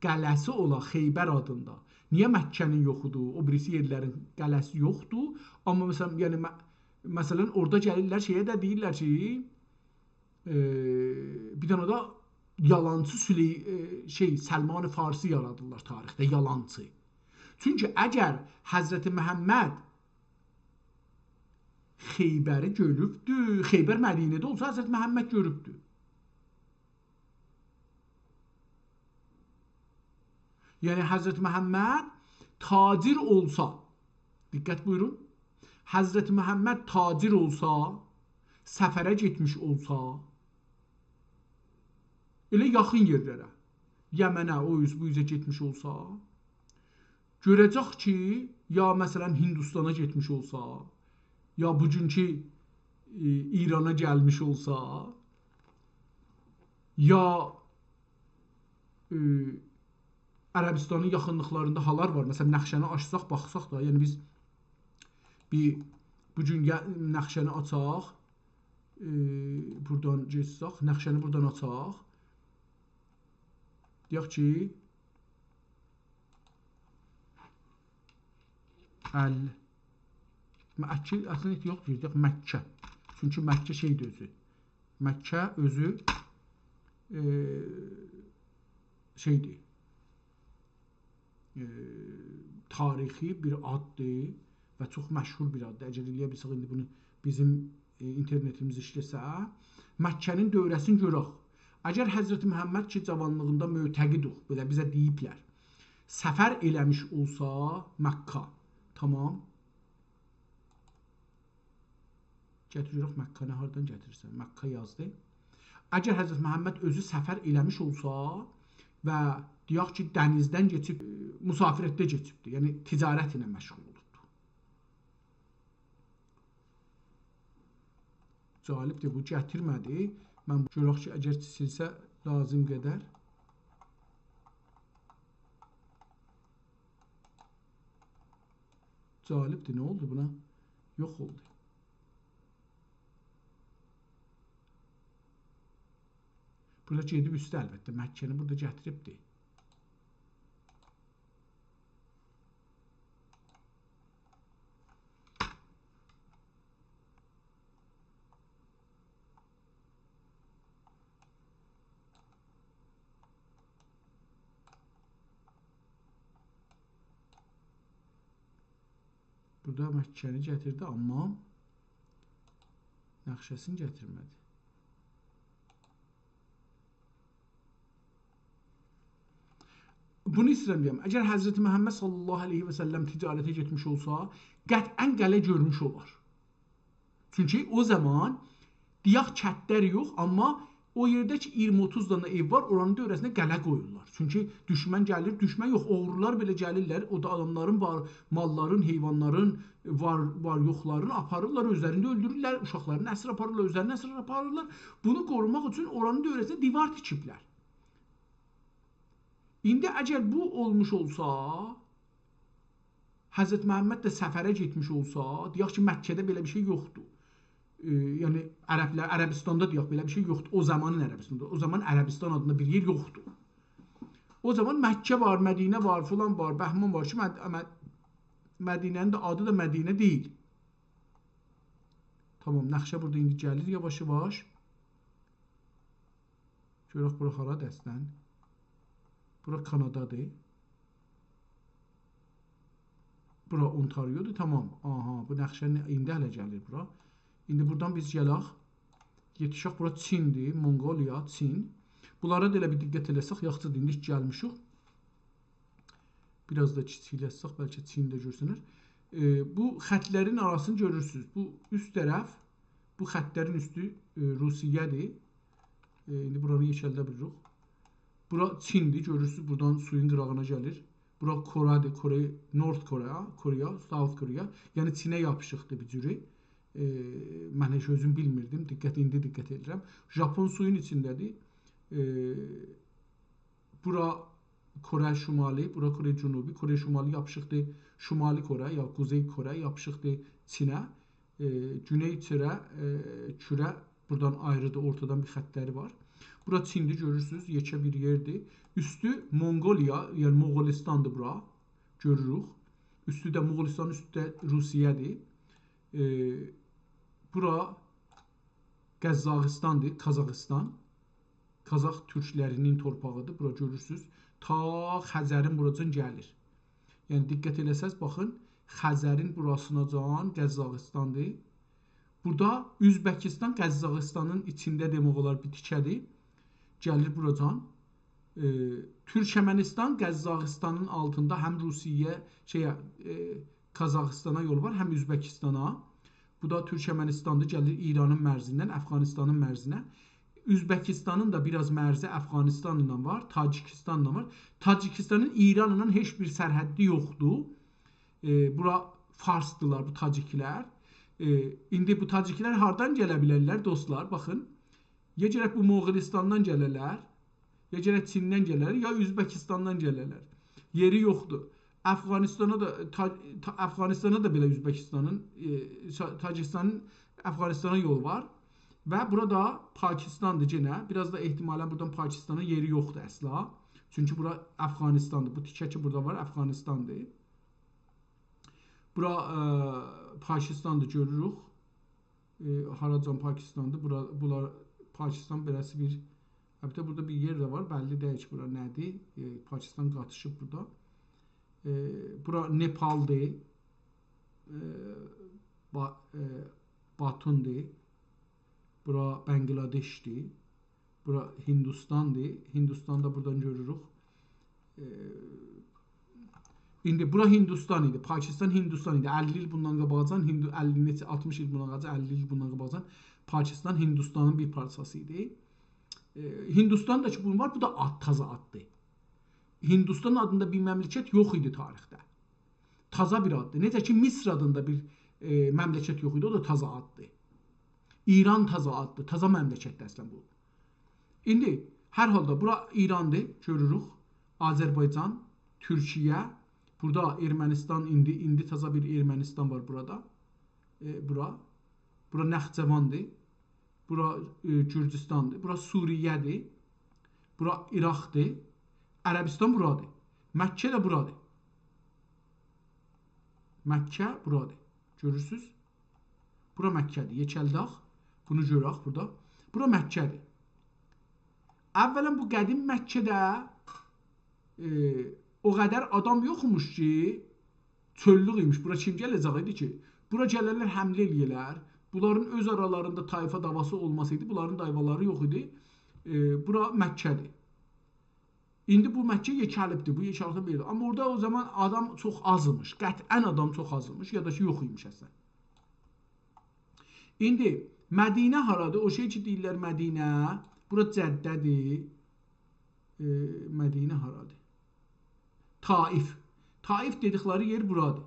قلعه‌سی اولا خیبر آدیندا. نییه مکه‌نین یوخودور؟ او بیریسی یئرلرین قلعه‌سی یوخدور. آمما مثلا، یعنی، م-، مثلا، اورادا گلیرلر شئیه ده دئییرلر کی، ائ، بیر دنه ده یالانچی سلی-، ائ، شئی، سلمان فارسی یارادیرلار تاریخده، یالانچی. چونکی اگر حضرت محمد خیبری گؤروبدو، خیبر مدینه‌ده اولسا، حضرت محمد گؤروبدو. یعنی، حضرت محمد تاجر اولسا، دقت بویورون، حضرت محمد تاجر اولسا، سفره گئتمیش اولسا، ائله یاخین یئرلره، یمنه، او اوز، بو اوزه گئتمیش اولسا، گؤره‌جک کی، یا مثلا هندوستانا گئتمیش اولسا، یا بوگونکو، ائ، ایرانا گلمیش اولسا، یا، ائ، عربستانین یاخینلیقلاریندا هالار وار. مثلا، نقشه‌نی آچساق، باخساق دا، یعنی بیز بیر بو گون گ-، نقشه‌نی آچاق، ائ، بورادان گئتسک، نقشه‌نی بورادان آچاق. دئیک کی، ال-، م-، اکی، اصلینده یوخ، دئیک مکه. چونکی مکه شئیدیر اؤزو. مکه اؤزو، ائ، شئیدیر، ائ، تاریخی بیر آددیر و چوخ مشهور بیر آددیر. اگر ائلیه بیلسک، ایندی بونو بیزیم، ائ، اینترنتیمیز ایشله‌سه، مکه‌نین دؤوره‌سینی گؤرک. اگر حضرت محمد کی، جاوانلیغیندا معتقدوق، بئله بیزه دئییبلر، سفر ائله‌میش اولسا مکه، تامام. گتیر گؤرک مکه‌نی هاردان گتیریرسن؟ مکه یازدی. اگر حضرت محمد اؤزو سفر ائله‌میش اولسا و دئیک کی، دنیزدن کئچیب، ائ، مسافرتده کئچیبدی، یعنی تجارت ایله مشغول اولوبدو. جالبدیر، بو گتیرمه‌دی. من گؤرک کی، اگر کیچیلسه لازیم قدر. جالبدیر، نه اولدو بونا؟ یوخ اولدو. بورادا گئدیب اوسته، البته، مکه‌نی بورادا گتیریبدی. بورادا مکه‌نی گتیردی، آمما نقشه‌سینی گتیرمه‌دی. بونو ایسته‌ییرم دئیم، اگر حضرت محمد صلی الله علیه و سلم تجارته گئتمیش اولسا، قطعا قلعه گؤرموش اولار. چونکی او زامان، دئیک، کتلر یوخ، آمما او یئرده کی، اییرمی اوتوز دنه ائو وار، اورانین دؤوره‌سینده قلعه قویورلار. چونکی دوشمن گلیر، دوشمن یوخ، اوغرولار بئله گلیرلر، او دا آداملارین وار، ماللارین، حیوانلارین، وار، وار یوخلارینی آپاریرلار، اؤزلرینی ده اؤلدورورلر، اوشاقلارینی اسیر آپاریرلار، اؤزلرینی اسیر آپاریرلار. بونو قوروماق اوچون اورانین دؤوره‌سینده دیوار تیکیبلر. ایندی اگر بو اولموش اولسا، حضرت محمد ده سفره گئتمیش اولسا، دئیک کی، مکه‌ده بئله بیر شئی یوخدور. ائ، یعنی، عربلر، عربستاندا دئیک، بئله بیر شئی یوخدور. او زامانین عربستاندا، او زامان عربستان آدیندا بیر یئر یوخدور. او زامان مکه وار، مدینه وار، فلان وار، بهمان وار کی، مد-، مد-، مدینه‌نین ده آدی دا مدینه دئییل. تامام، نقشه بورادا ایندی گلیر یاواش-یاواش. گؤرک بورا هارادیر اصلا؟ بورا کانادادیر. بورا اونتاریودور، تامام. آها، بو نقشه نه-، ایندی هله گلیر بورا. ایندی بورادان بیز گلک، یئتیشک بورا چیندیر، مونقولیا، چین. بونلارا دا ائله بیر دقت ائله‌سک، یاخشیدیر، ایندی گلمیشیک. بیر آز دا کیچیکلتسک، بلکه چین ده گؤرسنر. ائ، بو خطلرین آراسینی گؤرورسونوز. بو اوست طرف، بو خطلرین اوستو، ائ، روسیه‌دیر. ائ، ایندی بورانی یئکلده بیلیریک. بورا چیندیر، گؤرورسونوز، بورادان سویون قیراغینا گلیر. بورا کوره‌دیر، کوره، North Korea، کوریا، South Korea. یعنی چینه یاپیشیقدیر بیر جوری. ائ، من هئچ اؤزوم بیلمیردیم. دقت، ایندی دقت ائدیرم. ژاپون سویون ایچینده‌دیر. ائ، بورا کره شمالی، بورا کره جنوبی. کره شمالی یاپیشیقدیر شمالی کره، یا قوزئی کره یاپیشیقدیر چینه. ائ، گونئی کره، ائ، کوره بورادان آیریدیر، اورتادان بیر خطلری وار. بورا چیندیر، گؤرورسونوز، یئکه بیر یئردیر. اوستو مونقولیا، یعنی موغولیستاندیر بورا. گؤروروک. اوستو ده موغولیستان، اوستو ده روسیه‌دیر. ائ، بورا قزاقیستاندیر، قازاقیستان. قازاق تورکلری‌نین تورپاغیدیر. بورا گؤرورسونوز، تا خزرین بوراجان گلیر. یعنی دقت ائله‌سز، باخین، خزرین بوراسیناجان قزاقیستاندیر. بورادا اؤزبکیستان قزاقیستانین ایچینده دئمک اولار بیر تیکه‌دیر. گلیر بوراجان. ائ، تورکمنیستان قزاقیستانین آلتیندا هم روسیه، شئیه، ائ، قازاقیستانا یول وار، هم اؤزبکیستانا. بو دا تورکمنیستاندیر، گلیر ایرانین مرزیندن افغانیستانین مرزینه. اؤزبکیستانین دا بیر آز مرزی افغانیستانلا وار، تاجیکیستانلا وار. تاجیکیستانین ایرانلا هئچ بیر سرحدی یوخدور. ائ، بورا فارسدیلار بو تاجیکلر. ائ، ایندی بو تاجیکلر هاردان گله بیلرلر، دوستلار؟ باخین. یا گرک بو موغولیستاندان گله‌لر، یا گرک چیندن گله‌لر، یا اؤزبکیستاندان گله‌لر. یئری یوخدور. افغانیستانا دا، تا-، تا-، افغانیستانا دا بئله اؤزبکیستانین، ائ، شا-، تاجیکیستانین افغانیستانا یول وار. و بورا دا پاکیستاندیر یئنه. بیر آز دا احتمالاً بورادان پاکیستانا یئری یوخدور اصلا. چونکی بورا افغانیستاندیر. بو تیکه کی بورادا وار، افغانیستاندیر. بورا، ائ، پاکیستاندیر، گؤروروک. ائ، هاراجان پاکیستاندیر. بورا، بونلار پاکیستان بئله‌سی بیر، البته بورادا بیر یئر ده وار، بللی دئییل کی بورا نه‌دیر. ائ، پاکیستان قاتیشیب بورادا. ائ، بورا نئپالدیر. ائ، با-، ائ، باتوندیر. بورا بنگلادشدیر. بورا هیندوستاندیر. هیندوستانی دا بورادان گؤروروک. ائ، ایندی بورا هیندوستان ایدی. پاکیستان هیندوستان ایدی. اللی ایل بوندان قاباقجان، هیندو-، اللی نئچه، آلتمیش ایل بوندان قاباقجان، اللی ایل بوندان قاباقجان پاکیستان هیندوستانین بیر پارچاسی ایدی. ائ، هیندوستان دا کی بونون وار، بو دا آد، تازا آددیر. هیندوستان آدیندا بیر مملکت یوخ ایدی تاریخده. تازا بیر آددیر. نئجه کی مصر آدیندا بیر، ائ، مملکت یوخ ایدی، او دا تازا آددیر. ایران تازا آددیر، تازا مملکتدیر اصلاً بو. ایندی هر حالدا بورا ایراندیر، گؤروروک. آذربایجان، تورکیه، بورادا ارمنیستان، ایندی، ایندی تازا بیر ارمنیستان وار بورادا. ائ، بورا. بورا نخجواندیر. بورا، ائ، گورجوستاندیر. بورا سوریه‌دیر. بورا عراقدیر. عربیستان بورادیر. مکه ده بورادیر. مکه بورادیر. گؤرورسوز؟ بورا مکه‌دیر. یئکلدک. بونو گؤرک بورادا. بورا مکه‌دیر. اولاً بو قدیم مکه‌ده، ائ، او قدر آدام یوخموش کی، چؤللوک ایمیش. بورا کیم گله‌جک ایدی کی؟ بورا گله‌لر، حمله ائله‌یه‌لر. بونلارین اؤز آرالاریندا طایفه دعواسی اولماسایدی، بونلارین دعوالاری یوخ ایدی. ائ، بورا مکه‌دیر. ایندی بو مکه یئکه‌لیبدیر، بو یئکه‌لیبدیر بئله. آمما اورادا او زامان آدام چوخ آزمیش، قطعاً آدام چوخ آزمیش، یا دا کی، یوخ ایمیش اصلاً. ایندی مدینه هارادیر؟ او شئی کی، دئییرلر مدینه، بورا جده‌دیر. ائ، مدینه هارادیر؟ طائف. طائف دئدیکلری یئر بورادیر.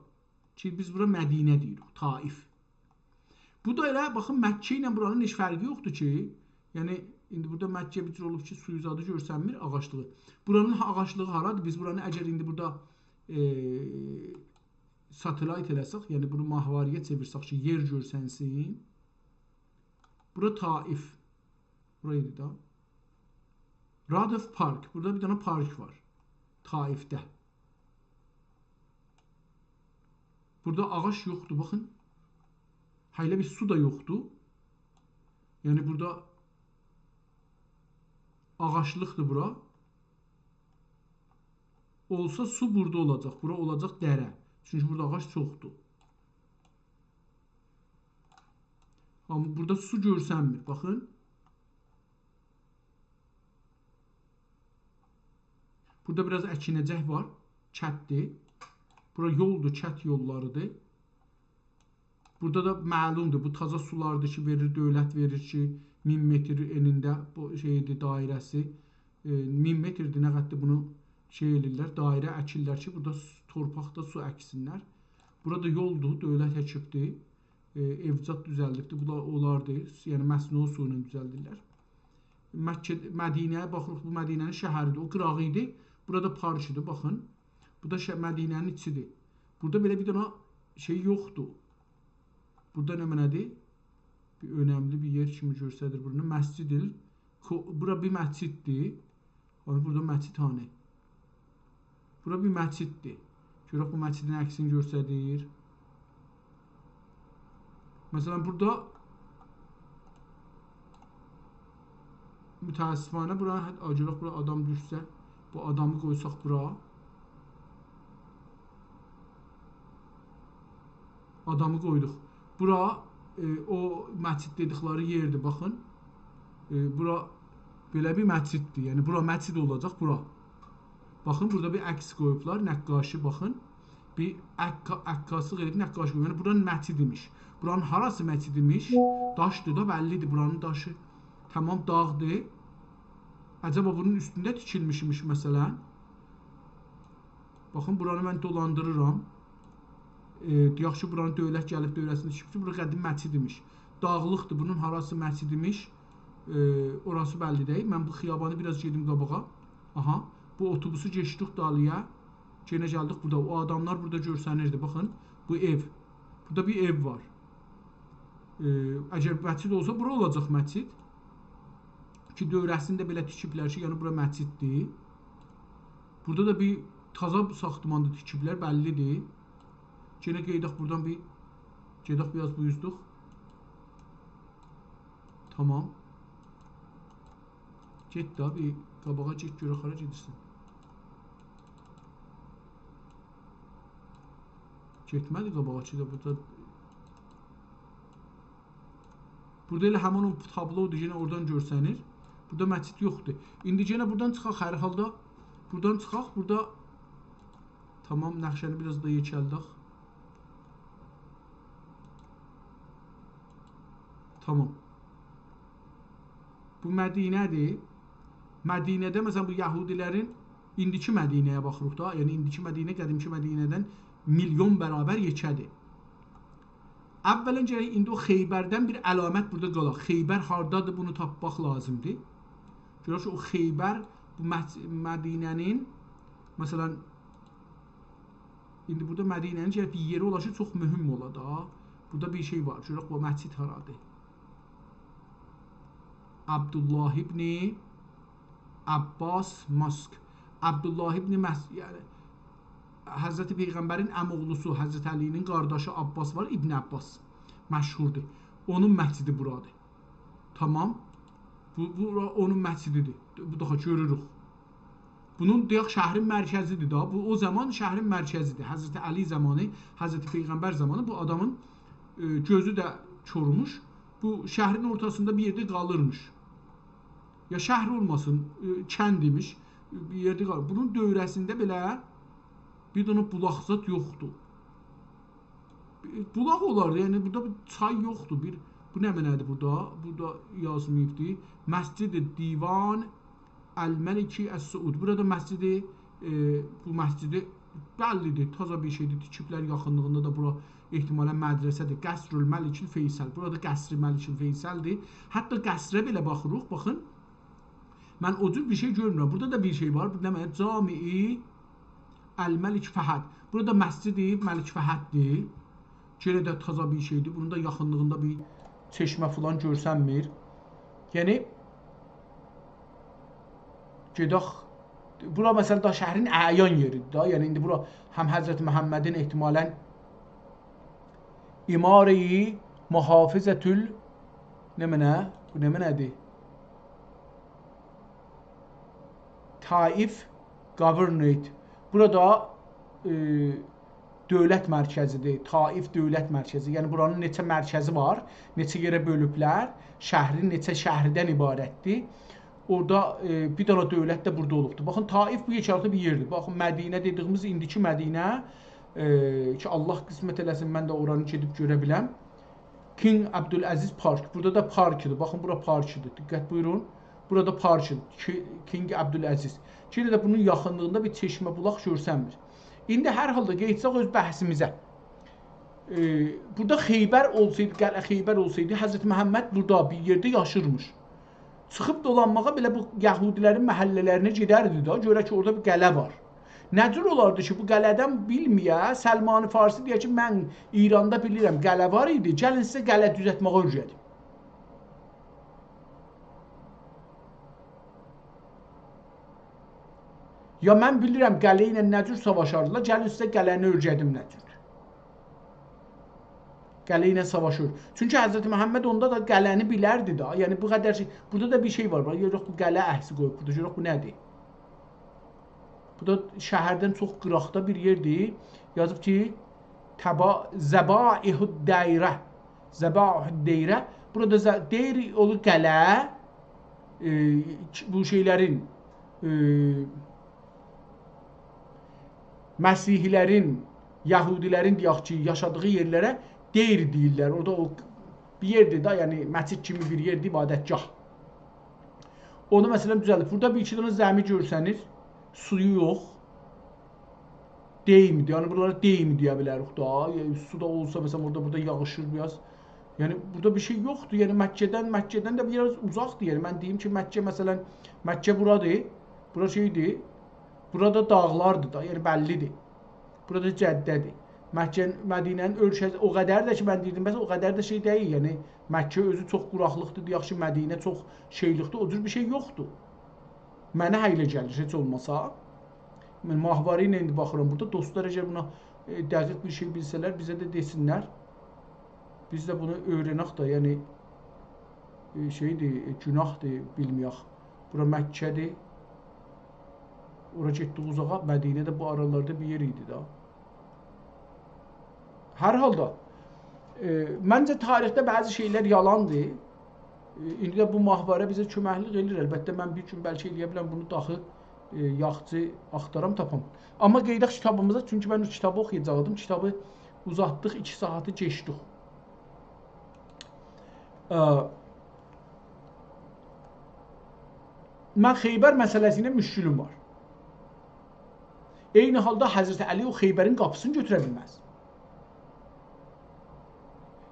کی، بیز بورا مدینه دئییریک، طائف. بو دا ائله، باخین، مکه ایله بورانین هئچ فرقی یوخدور کی. یعنی، ایندی بورادا مکه بیر جور اولوب کی، سویو زادی گؤرسنمیر، آغاجلیغی. بورانین ها-، آغاجلیغی هارادیر؟ بیز بورانی اگر ایندی بورادا، ائ، ساتلایت ائله‌سک، یعنی بونو ماهواری‌یه چئویرسک کی، یئر گؤرسنسین. بورا طائف. بورا ایدی دا. رادف پارک. بورادا بیر دنه پارک وار. طائفده. بورادا آغاج یوخدور، باخین. هله بیر سو دا یوخدور. یعنی بورادا آغاجلیقدیر بورا. اولسا سو بورادا اولاجاق. بورا اولاجاق دره. چونکی بورادا آغاج چوخدور. آمما بورادا سو گؤرسنمیر. باخین. بورادا بیر آز اکینه‌جک وار. کتدیر. بورا یولدور، کت یوللاریدیر. بورادا دا معلومدور، بو تازا سولاردیر کی، وئریر، دؤولت وئریر کی، مین متر انینده بو شئیدیر، دایره‌سی. ائ، مین متردیر، نه قدردیر، بونو شئی ائله‌ییرلر، دایره اکیرلر کی، بورادا س-، تورپاقدا سو اکسینلر. بورا دا یولدور، دؤولت اکیبدیر. ائ، ائو زاد دوزلدیبدی. بونلار اولاردی. یعنی مصنوعی سو ایله دوزلدیرلر. مکه، مدینه‌یه باخیریق، بو مدینه‌نین شهریدیر. او قیراغی ایدی. بورا دا پارک ایدی، باخین. بو دا شه-، مدینه‌نین ایچیدیر. بورادا بئله بیر دنه شئی یوخدور. بورادا نمنه‌دیر؟ بیر اؤنملی بیر یئر کیمی گؤستریر بورانی. مسجد ال-، کو-، بورا بیر مسجددیر. هانی بورادا مسجد هانی؟ بورا بیر مسجددیر. گؤرک بو مسجدین عکسینی گؤستریر. مثلا، بورادا متأسفانه بورا، حتی گؤرک بورا آدام دوشسه، بو آدامی قویساق بورا. آدامی قویدوق. بورا، ائ، او مسجد دئدیکلری یئردیر، باخین. ائ، بورا بئله بیر مسجددیر. یعنی بورا مسجد اولاجاق، بورا. باخین، بورادا بیر عکس قویوبلار، نقاشی، باخین. بیر عکا-، عکاسلیق ائدیب نقاشی قویوب. یعنی بورا مسجد ایمیش. بورانین هاراسی مسجد ایمیش؟ داشدیر دا، بللیدیر بورانین داشی. تمام داغدیر. عجبا بونون اوستونده تیکیلمیش ایمیش، مثلا؟ باخین، بورانی من دولاندیریرام. ائ، دئیک کی، بورانی دؤولت گلیب دؤوره‌سینده تیکیبدیر. بورا قدیم مسجد ایمیش. داغلیقدیر. بونون هاراسی مسجد ایمیش؟ ائ، اوراسی بللی دئییل. من بو خیابانی بیر آز گئدیم قاباغا. آها، بو اوتوبوسو کئچدیک دالییا. یئنه گلدیک بورادا. او آداملار بورادا گؤرسنیردی. باخین، بو ائو. بورادا بیر ائو وار. ائ، اگر مسجد اولسا، بورا اولاجاق مسجد. کی، دؤوره‌سینده بئله تیکیبلر کی، یعنی بورا مسجددیر. بورادا دا بیر تازا ساختماندا تیکیبلر، بللیدیر. یئنه قئییداق بورادان بیر، گئدک بیر آز بو اوزدوک. تمام. گئت ده، بیر قاباغا گئت، گؤرک هارا گئدیرسن. گئتمه‌دی قاباغا کی ده، بورادا. بورادا ائله همین او تابلودور، یئنه اورادان گؤرسنیر. بورادا مسجد یوخدور. ایندی یئنه بورادان چیخاق، هر حالدا بورادان چیخاق، بورادا. تمام، نقشه‌نی بیر آز دا یئکلدک. تمام. بو مدینه‌دیر. مدینه‌ده، مثلا، بو یهودی‌لرین ایندیکی مدینه‌یه باخیریق دا، یعنی ایندیکی مدینه قدیمکی مدینه‌دن میلیون برابر یئکه‌دیر. اولا گرک ایندی او خیبردن بیر علامت بورادا قالا. خیبر هاردادیر، بونو تاپماق لازیمدیر. گؤرک کی، او خیبر بو مد-، مدینه‌نین، مثلا، ایندی بورادا مدینه‌نین گرک بیر یئری اولا کی، چوخ مهم اولا دا. بورادا بیر شئی وار. گؤرک بو مسجد هارادیر؟ عبدالله ابن عباس ماسک. عبدالله ابن مس-، یعنی، حضرت پیغمبرین عم‌اوغلوسو، حضرت علی‌نین قارداشی عباس وار، ابن عباس. مشهوردور. اونون مسجدی بورادیر. تمام. بو، بورا اونون مسجدیدیر. بو داها گؤروروک. بونون، دئیک، شهرین مرکزیدیر دا. بو، او زامان شهرین مرکزیدیر. حضرت علی زامانی، حضرت پیغمبر زامانی بو آدامین، ائ، گؤزو ده کورموش. بو شهرین اورتاسیندا بیر یئرده قالیرمیش. یا شهر اولماسین، ائ، کند ایمیش، بیر یئرده قالیر. بونون دؤوره‌سینده بئله بیر دنه بولاق زاد یوخدور. بولاق اولاردی، یعنی بورادا بیر چای یوخدور. بیر، بو نمنه‌دیر بورادا؟ بورادا یازماییبدی. مسجد دیوان الملک السعود. بورادا مسجدی، ائ، بو مسجدی بللیدیر، تازا بیر شئیدیر، تیکیبلر یاخینلیغیندا دا بورا احتمالا مدرسه‌دیر. قصر الملک الفیصل. بورادا قصر ملک الفیصل‌دیر. حتی قصره بئله باخیریق، باخین. من او جور بیر شئی گؤرمورم. بورادا دا بیر شئی وار. بو نمنه؟ جامع الملک فهد. بورادا مسجد ملک فهددیر. یئنه ده تازا بیر شئیدیر. بونون دا یاخینلیغیندا بیر چشمه فلان گؤرسنمیر. یعنی، گئدک. بورا، مثلا، دا شهرین اعیان یئریدیر دا. یعنی، ایندی بورا هم حضرت محمدین احتمالا اماره‌ی محافظة ال-، نمنه؟ بو نمنه‌دیر؟ طائف governorate. بورادا، ائ، دؤولت مرکزیدیر. طائف دؤولت مرکزی. یعنی بورانین نئچه مرکزی وار، نئچه یئره بؤلوبلر، شهرین نئچه شهردن عبارتدیر. اورادا، ائ، بیر دنه دؤولت ده بورادا اولوبدور. باخین، طائف بو یئکه‌لیکده بیر یئردیر. باخین، مدینه دئدیگیمیز ایندیکی مدینه، ائ، کی، الله قسمت ائله‌سین، من ده اورانی گئدیب گؤره بیلم. کینگ عبدالعزیز پارک. بورادا دا پارکدیر. باخین، بورا پارکدیر. دقت بویورون. بورادا پارکدیر. کی-، کینگ عبدالعزیز. یئنه ده بونون یاخینلیغیندا بیر چشمه بولاق گؤرسنمیر. ایندی هر حالدا قئییدساق اؤز بحثیمیزه. ائ، بورادا خیبر اولسایدی، قلعه خیبر اولسایدی، حضرت محمد بورادا بیر یئرده یاشیرمیش. چیخیب دولانماغا بئله بو یهودی‌لرین محله‌لرینه گئدردی ده، گؤره کی، اورادا بیر قلعه وار. نه جور اولاردی کی، بو قلعه‌دن بیلمه‌یه، سلمان فارسی دئیه کی، «من ایراندا بیلیرم، قلعه وار ایدی، گلین سیزه قلعه دوزلتمه‌یه اؤیره‌دیم.» یا من بیلیرم قلعه ایله نه جور ساواشاردیلار، گلین سیزه قلعه‌نی اؤیره‌دیم نه جور. قلعه ایله ساواشیر. چونکی حضرت محمد اوندا دا قلعه‌نی بیلردی ده. یعنی بو قدر شئی، بورادا دا بیر شئی وار. باخ، گؤرک بو قلعه عکسی قویوب بورادا. گؤرک بو نه‌دیر؟ بو دا شهردن چوخ قیراقدا بیر یئردیر. یازیب کی، تبا-، ذبائح الدیره. ذبائح الدیره. بورادا ز-، دیر اولور قلعه، ائ، بو شئیلرین، ائ، مسیحی‌لرین، یهودی‌لرین، دئیک کی، یاشادیغی یئرلره دیر دئییرلر. اورادا او بیر یئردیر ده، یعنی مسجد کیمی بیر یئردیر، عبادتگاه. اونو، مثلا، دوزلدیب. بورادا بیر ایکی دنه زمی گؤرسنیز، سویو یوخ. دئییم، یعنی بونلارا دئییم دئیه بیلریک دا. یعنی سو دا اولسا، مثلا، اورادا، بورادا یاغیشیر بیر آز. یعنی بورادا بیر شئی یوخدور. یعنی مکه‌دن، مکه‌دن ده بیر آز اوزاقدیر. یعنی من دئییم کی، مکه، مثلا، مکه بورادیر. بورا شئیدیر. بورادا داغلاردیر دا، یعنی بللیدیر. بورادا جده‌دیر. مکه، مدینه‌نین اؤلکه‌سی او قدر ده کی، من دئییردیم، بس او قدر ده شئی دئییل. یعنی مکه اؤزو چوخ قوراقلیقدیر، دئیک کی، مدینه چوخ شئیلیکدیر. او جور بیر شئی یوخدور. منه هئله گلیر، هئچ اولماسا. من ماهواره ایله ایندی باخیرام بورادا. دوستلار، اگر بونا، ائ، دقیق بیر شئی بیلسه‌لر، بیزه ده دئسینلر. بیز ده بونو اؤیرنک ده، یعنی، ائ، شئیدیر، ائ، گوناهدیر، بیلمه‌یک. بورا مکه‌دیر. اورا گئتدیک اوزاغا، مدینه ده بو آرالاردا بیر یئر ایدی ده. هر حالدا، ائ، منجه تاریخده بعضی شئیلر یالاندیر. ائ، ایندی ده بو ماهواره بیزه کؤمکلیک ائله‌ییر. البته، من بیر گون بلکه ائلیه بیلم بونو داخی، ائ، یاخچی آختارام، تاپام. آمما قئییدک کیتابیمیزا، چونکی من او کیتابی اوخویاجاقدیم. کیتابی اوزاتدیق، ایکی ساعاتی کئچدیک. ائ، من خیبر مسئله‌سی ایله مشکلیم وار. عینی حالدا حضرت علی او خیبرین قاپیسینی گؤتوره بیلمز.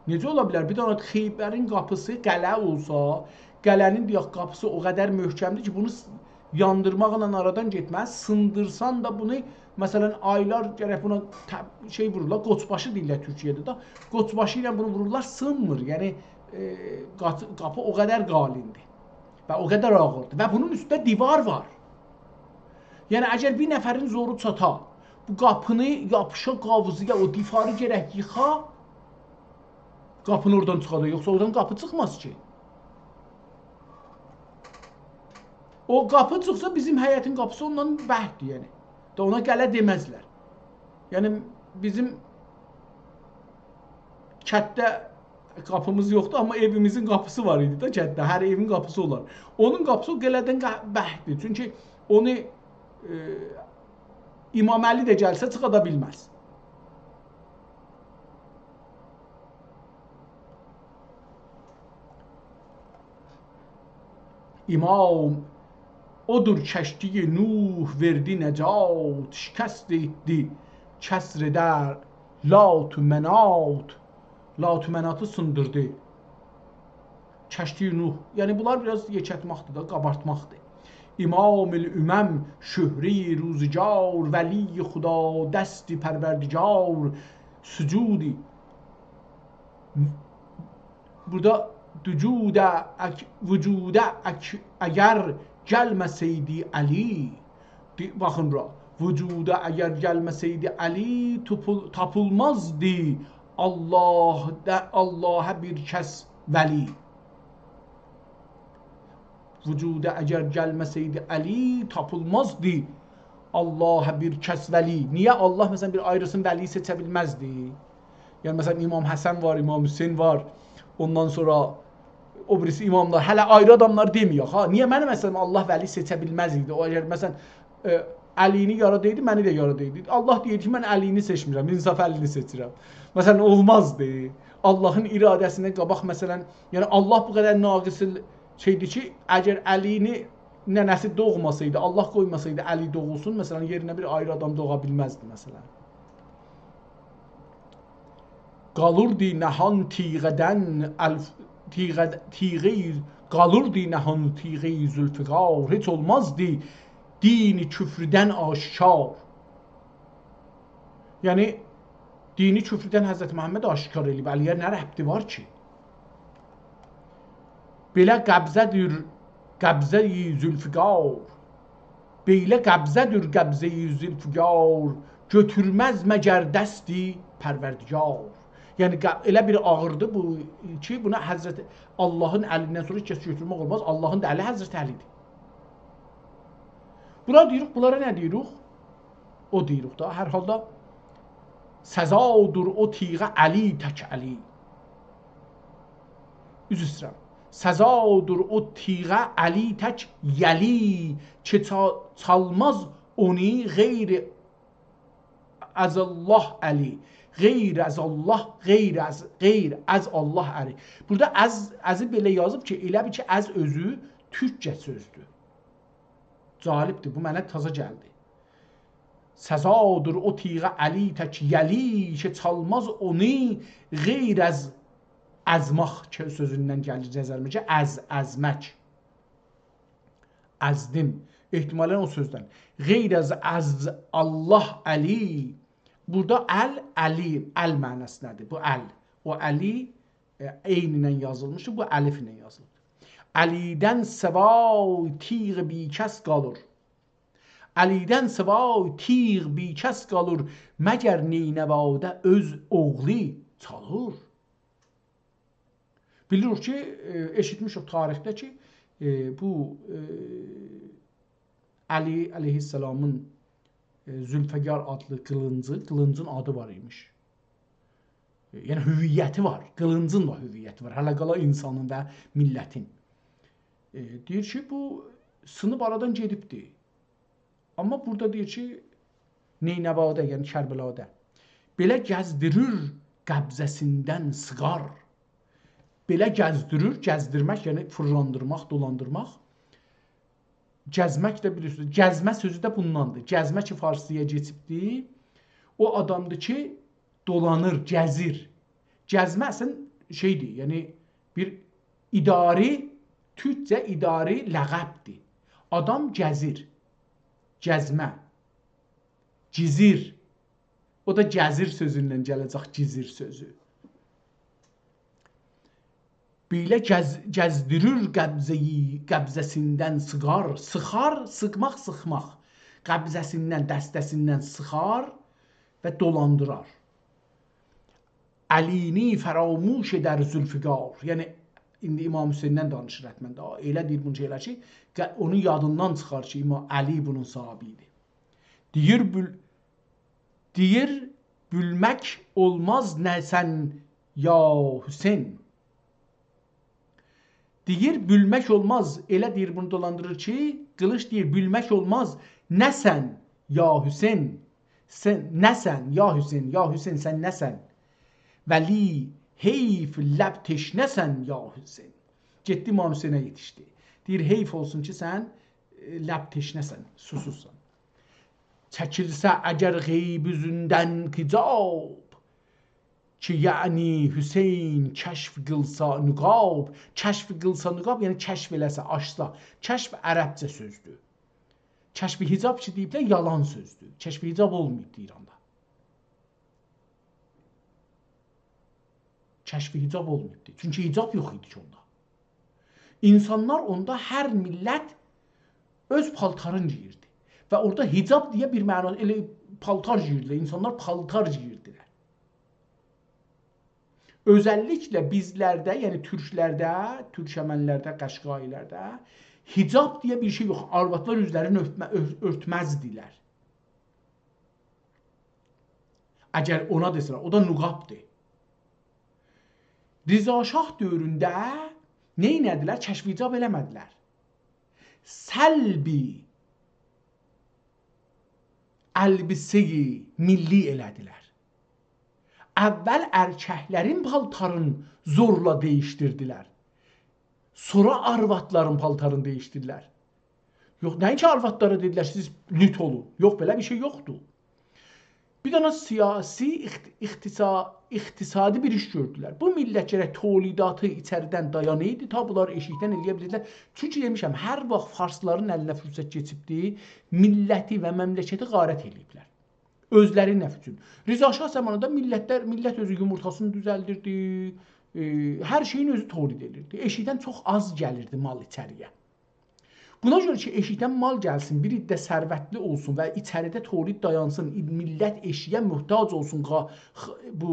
نئجه اولا بیلر؟ بیر دنه خیبرین قاپیسی قلعه اولسا، قلعه‌نین، دئیک، قاپیسی او قدر محکمدیر کی، بونو س-، یاندیرماقلا آرادان گئتمز، سیندیرسان دا بونو، مثلا، آیلار گرک بونا ت-، شئی وورورلار، قوچباشی دئییرلر تورکیه‌ده ده. قوچباشی ایله بونو وورورلار، سینمیر. یعنی، ائ، قات-، قاپی او قدر قالیندیر و او قدر آغیردیر. و بونون اوستونده دیوار وار. یعنی، اگر بیر نفرین زورو چاتا، بو قاپینی یاپیشا قاووزویا، او دیواری گرک ییخا، قاپینی اورادان چیخادا، یوخسا اورادان قاپی چیخماز کی. او قاپی چیخسا، بیزیم حیطین قاپیسی اوندان برکدیر، یعنی. دا اونا قلعه دئمزلر. یعنی، بیزیم کتده قاپیمیز یوخدور، آمما ائویمیزین قاپیسی وار ایدی ده کتده. هر ائوین قاپیسی اولار. اونون قاپیسی او قلعه‌دن قه-، برکدیر. چونکی اونو، ائ، امام علی ده گلسه چیخادا بیلمز. امام اودور کشتی نوح وئردی نجات، شکست ائتدی کسر در لات و منات. لات و مناتی سیندیردی. کشتی نوح. یعنی بونلار بیر آز یئکلتمکدیر دا، قابارتماقدیر. امام الامم شهره‌ی روزگار، ولی خدادست پروردگار سجودی. بورادا وجودا اک-، وجودا اک-، اگر گلمه‌سیدی علی، دی-، باخین بورا. وجودا اگر گلمه‌سیدی علی، توپول-، تاپیلمازدی آللاه دا، آللاها بیر کس ولی. وجودا اگر گلمه‌سیدی علی، تاپیلمازدی آللاها بیر کس ولی. نییه؟ آللاه، مثلا، بیر آیریسینی ولی سئچه بیلمزدی؟ یعنی، مثلا، امام حسن وار، امام حسین وار، اوندان سونرا او بیریسی اماملار، هله آیری آداملار دئمه‌یک، ها. نییه منیم، مثلا، آللاه ولی سئچه بیلمز ایدی؟ او، اگر، مثلا، ائ، علی‌نی یارادایدی، منی ده یارادایدی. آللاه دئییردی کی، «من علی‌نی سئچمیرم، انصاف علی‌نی سئچیرم.» مثلا، اولمازدی. آللاهین اراده‌سینه قاباق، مثلا، یعنی، آللاه بو قدر ناقص ال-، شئیدیر کی، اگر علی‌نی ننه‌سی دوغماسایدی، آللاه قویماسایدی علی دوغولسون، مثلا، یئرینه بیر آیری آدام دوغا بیلمزدی، مثلا. قالوردی نهان تیغه‌دن، الف-، تیغه، تیغه‌ی، قالوردی نهان تیغه‌ی ذوالفقار. هئچ اولمازدی دینی کفردن آشکار. یعنی، دینی کفردن حضرت محمد آشکار ائله‌ییب. علی‌یه نه ربطی وار کی؟ بئله قبضه‌دیر قبضه‌ی ذوالفقار. بئله قبضه‌دیر قبضه‌ی ذوالفقار، گؤتورمز مگر دستی پروردگار. یعنی، ق-، ائله بیر آغیردی بو کی، بونا حضرت اللهین الیندن سونرا هئچ کس گؤتورمک اولماز. اللهین دا الی حضرت علی‌دیر. بونا دئییریک، بونلارا نه دئییریک؟ او دئییریک دا، هر حالدا سزادیر او تیغه علی تک علی. عذر ایسته‌ییرم. سزادیر او تیغه علی تک یلی، کی چا-، چالماز اونو غیر از الله الی. غیر از الله، غیر از، غیر از الله الی. بورادا «از»، «از»ی بئله یازیب کی، ائله بیل کی، «از» اؤزو تورکجه سؤزدور. جالبدیر، بو منه تازا گلدی. سزادیر او تیغه علی تک یلی، کی چالماز اونو غیر از ازماق، کی سؤزوندن گلیر نظریمه کی، از، ازمک. ازدیم. احتمالاً او سؤزدن. غیر از، از الله الی. بورادا ال، الی، ال معناسیندادیر. بو ال. او الی، ائ، عین ایله یازیلمیشدیر، بو الف ایله یازیلیبدیر. علی‌دن سوای تیغ بی‌کس قالور. علی‌دن سوای تیغ بی‌کس قالور، مگر نینواده اؤز اوغلو چالور. بیلیریک کی، ائ، ائشیتمیشیک تاریخده کی، ائ، بو، ائ، علی علیه‌السلامین، ائ، ذوالفقار آدلی قیلینجی، قیلینجین آدی وار ایمیش. ائ، یعنی هویتی وار، قیلینجین دا هویتی وار. هله قالا اینسانین و میللتین. ائ، دئییر کی، بو سینیب آرادان گئدیبدی. آمما بورادا دئییر کی، نینواده، یعنی کربلادا. بئله گزدیریر قبضه‌سیندن سیغار. بئله گزدیریر، گزدیرمک، یعنی فیرلاندیرماق، دولاندیرماق. گزمک ده بیلیرسینیز، گزمه سؤزو ده بونداندیر. گزمه کی، فارسی‌یا کئچیبدی. او آدامدیر کی، دولانیر، گزیر. گزمه اصلاً شئیدیر، یعنی بیر اداری، تورکجه اداری لقبدیر. آدام گزیر. گزمه. گیزیر. او دا گزیر سؤزوندن گله‌جک، گیزیر سؤزو. بئله گز-، گزدیریر قبضه‌ی، قبضه‌سیندن سیغار، سیخار، سیغماق، سیخماق. قبضه‌سیندن، دسته‌سیندن سیخار و دولاندیرار. علی‌نی فراموش ائدر ذوالفقار. یعنی، ایندی امام حسیندن دانیشیر حتماً ده. ائله دئییر بونو شئیلر کی، ق-، اونون یادیندان چیخار کی، امام علی بونون صاحابی ایدی. دئییر، بول-، دئییر، بولمک اولماز نه سن، یا حسین. دئییر، بولمک اولماز. ائله دئییر، بونو دولاندیریر کی، قیلینج دئییر، بولمک اولماز. نه سن، یا حسین؟ سن، نه سن، یا حسین، یا حسین، سن نه‌سن؟ ولی حیف لب تشنه‌سن، یا حسین. گئتدی امام حسینه یئتیشدی. دئییر، حیف اولسون کی، سن، ائ، لب تشنه‌سن، سوسوزسان. چکیلسه اگر غیب اوزوندن حجاب، کی یعنی حسین کشف قیلسا نقاب. کشف قیلسا نقاب، یعنی کشف ائله‌سه، آچسا. کشف عربجه سؤزدور. کشف حجاب کی دئییبلر، یالان سؤزدور. کشف حجاب اولماییبدی ایراندا. کشف حجاب اولماییبدی. چونکی حجاب یوخ ایدی کی اوندا. اینسانلار اوندا، هر میللت اؤز پالتارین گئییردی. و اورادا حجاب دئیه بیر معنا، ائله پالتار گئییردیلر. اینسانلار پالتار گئییردیلر. اؤزللیکله بیزلرده، یعنی تورکلرده، تورکمنلرده، قشقایی‌لرده حجاب دئیه بیر شئی یوخ. آروادلار اوزلرینی اؤرتمه-، اؤر-، اؤرتمزدیلر. اگر اونا دئسه‌لر، او دا نقابدیر. رضا شاه دؤورونده نئینه‌دیلر؟ کشف حجاب ائله‌مه‌دیلر. سلب البسه‌ی ملی ائله‌دیلر. اول ارککلرین پالتارین زورلا دییشدیردیلر. سونرا آروادلارین پالتارینی دییشدیردیلر. یوخ، نه‌اینکی آروادلارا دئدیلر، «سیز لوت اولون.» یوخ، بئله بیر شئی یوخدور. بیر دنه سیاسی، اقت-، اقتصا-، اقتصادی بیر ایش گؤردولر. بو میللت گرک تولیداتی ایچریدن دایانایدی، تا بونلار ائشیکدن ائلیه بیلیردیلر. چونکی دئمیشم، هر واخت فارسلارین الینه فرصت کئچیبدی، میللتی و مملکتی غارت ائله‌ییبلر. اؤزلری نفع اوچون. رضا شاه زامانیندا میللتلر، میللت اؤزو یومورتاسینی دوزلدیردی، ائ، هر شئیین اؤزو تولید ائدیردی. ائشیکدن چوخ آز گلیردی مال ایچری‌یه. بونا گؤره کی، ائشیکدن مال گلسین، بیر عده ثروتلی اولسون و ایچریده تولید دایانسین، میللت ائشییه محتاج اولسون قا-، خ-، بو